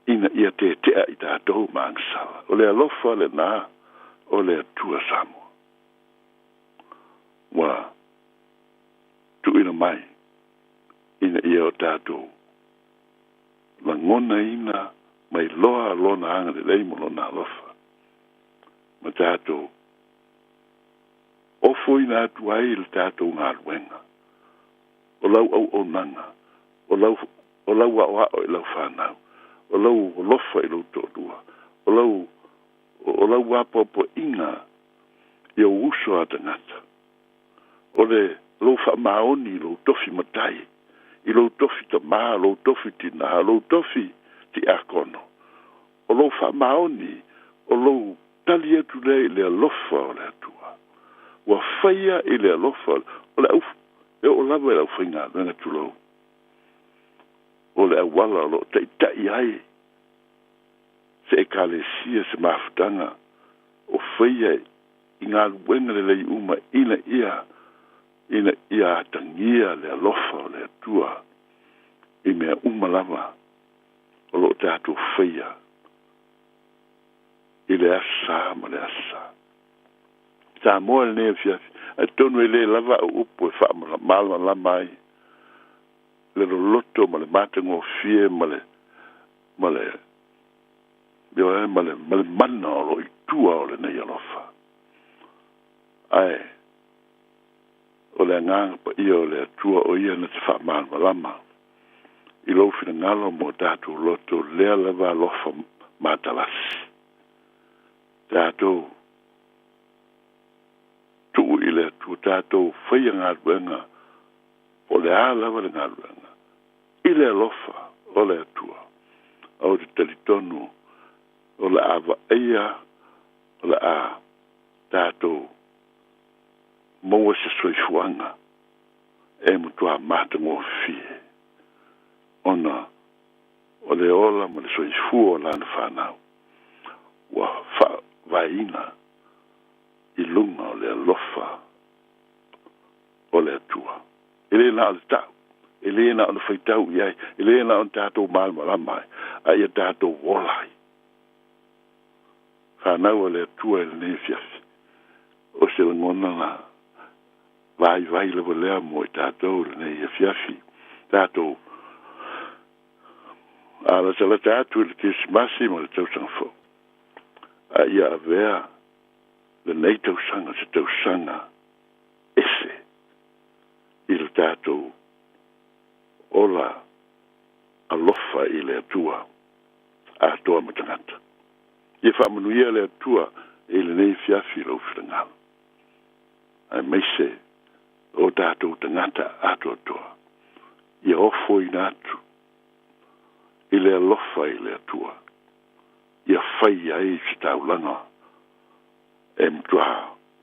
ina ia tetea i tatou ma agasala. O le alofa lena o le Atua Samoa ua tuuina mai ina ia o tatou lagonaina mai loa lona agalelei ma lona alofa ma tatou ofoina atu ai le tatou galuega o lau auaunaga o lau o lau aoao i lau fanau o lau alofa i lou toalua o lau o lau apoapoaiga i ou uso a tagata o le lou faamaoni i lou tofi matai i lou tofi tamā lou tofi tinā lou tofi tiakono o lou faamaoni o lou tali atu lea i le alofa o le Atua ua faia i le alofa o le au e oo lava i le aufaigaluega tulou o le auala o loo taʻitaʻi ai se ekalesia se mafutaga o faia i galuega lelei uma ina ia ina ia atagia le alofa o le Atua i mea uma lava o loo tatou faia i le aso sa ma le aso sa. Samoa lenei afiafi atonu e lē lava au upu e faamalamalama ai le loloto ma le matagofie ma le ma le ioe ma le ma le mana o loo i tua o lenei alofa ae o le agaga paia o le Atua o ia na te faamalamalama i lou finagalo mo tatou loto lea lava alofa matalasi tatou tuu i le Atua tatou faia galuega po o le a lava le galuega i le alofa o le Atua ou te talitonu o le a vaaia o le a tatou maua se soifuaga e matuā matagofie ona o le ola ma le soifua o lana fanau ua faavaeina i luga o le alofa o le Atua. E lē na o le ta'u, e lē na o le faitau i ai, e lē na o le tatou malamalama ai, a ia tatou ola ai. Fanau a le Atua i lenei afiafi, o se lagona na vaivai lava lea mo i tatou i lenei afiafi. Tatou a latalata atu i le Kerisimasi ma le tausaga fou, a ia avea lenei tausaga se tausaga ese i le tatou ola alofa i le Atua atoa ma tagata. Ia faamanuia le Atua i lenei afiafi i lou finagalo aemaise o tatou tagata atoatoa ia ofoina atu i le alofa i le Atua ia fai ai se taulaga e matuā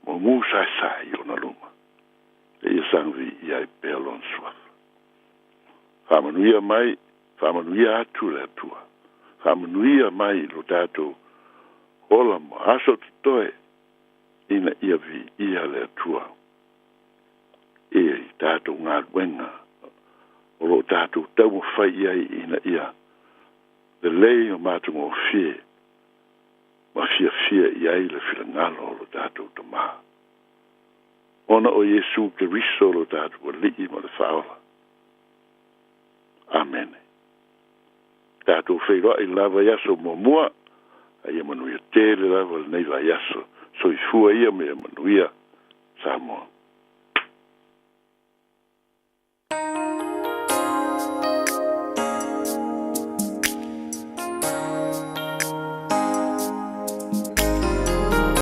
mumu saesae i ona luma e ia saga viia ai pea lona suafa. Faamanuia mai, faamanuia atu le Atua. Faamanuia mai lo tatou ola ma aso totoe ina ia viia le Atua i tatou galuega o loo tatou taumafai i ai ina ia lelei ma matagofie ma fiafia i ai le finagalo o lo tatou Tamā ona o Iesu Keriso lo tatou Alii ma le Faaola. Amene. Tatou feiloai le vaiaso muamua a ia manuia tele lava lenei vaiaso. Soifua ia ma ia manuia Samoa.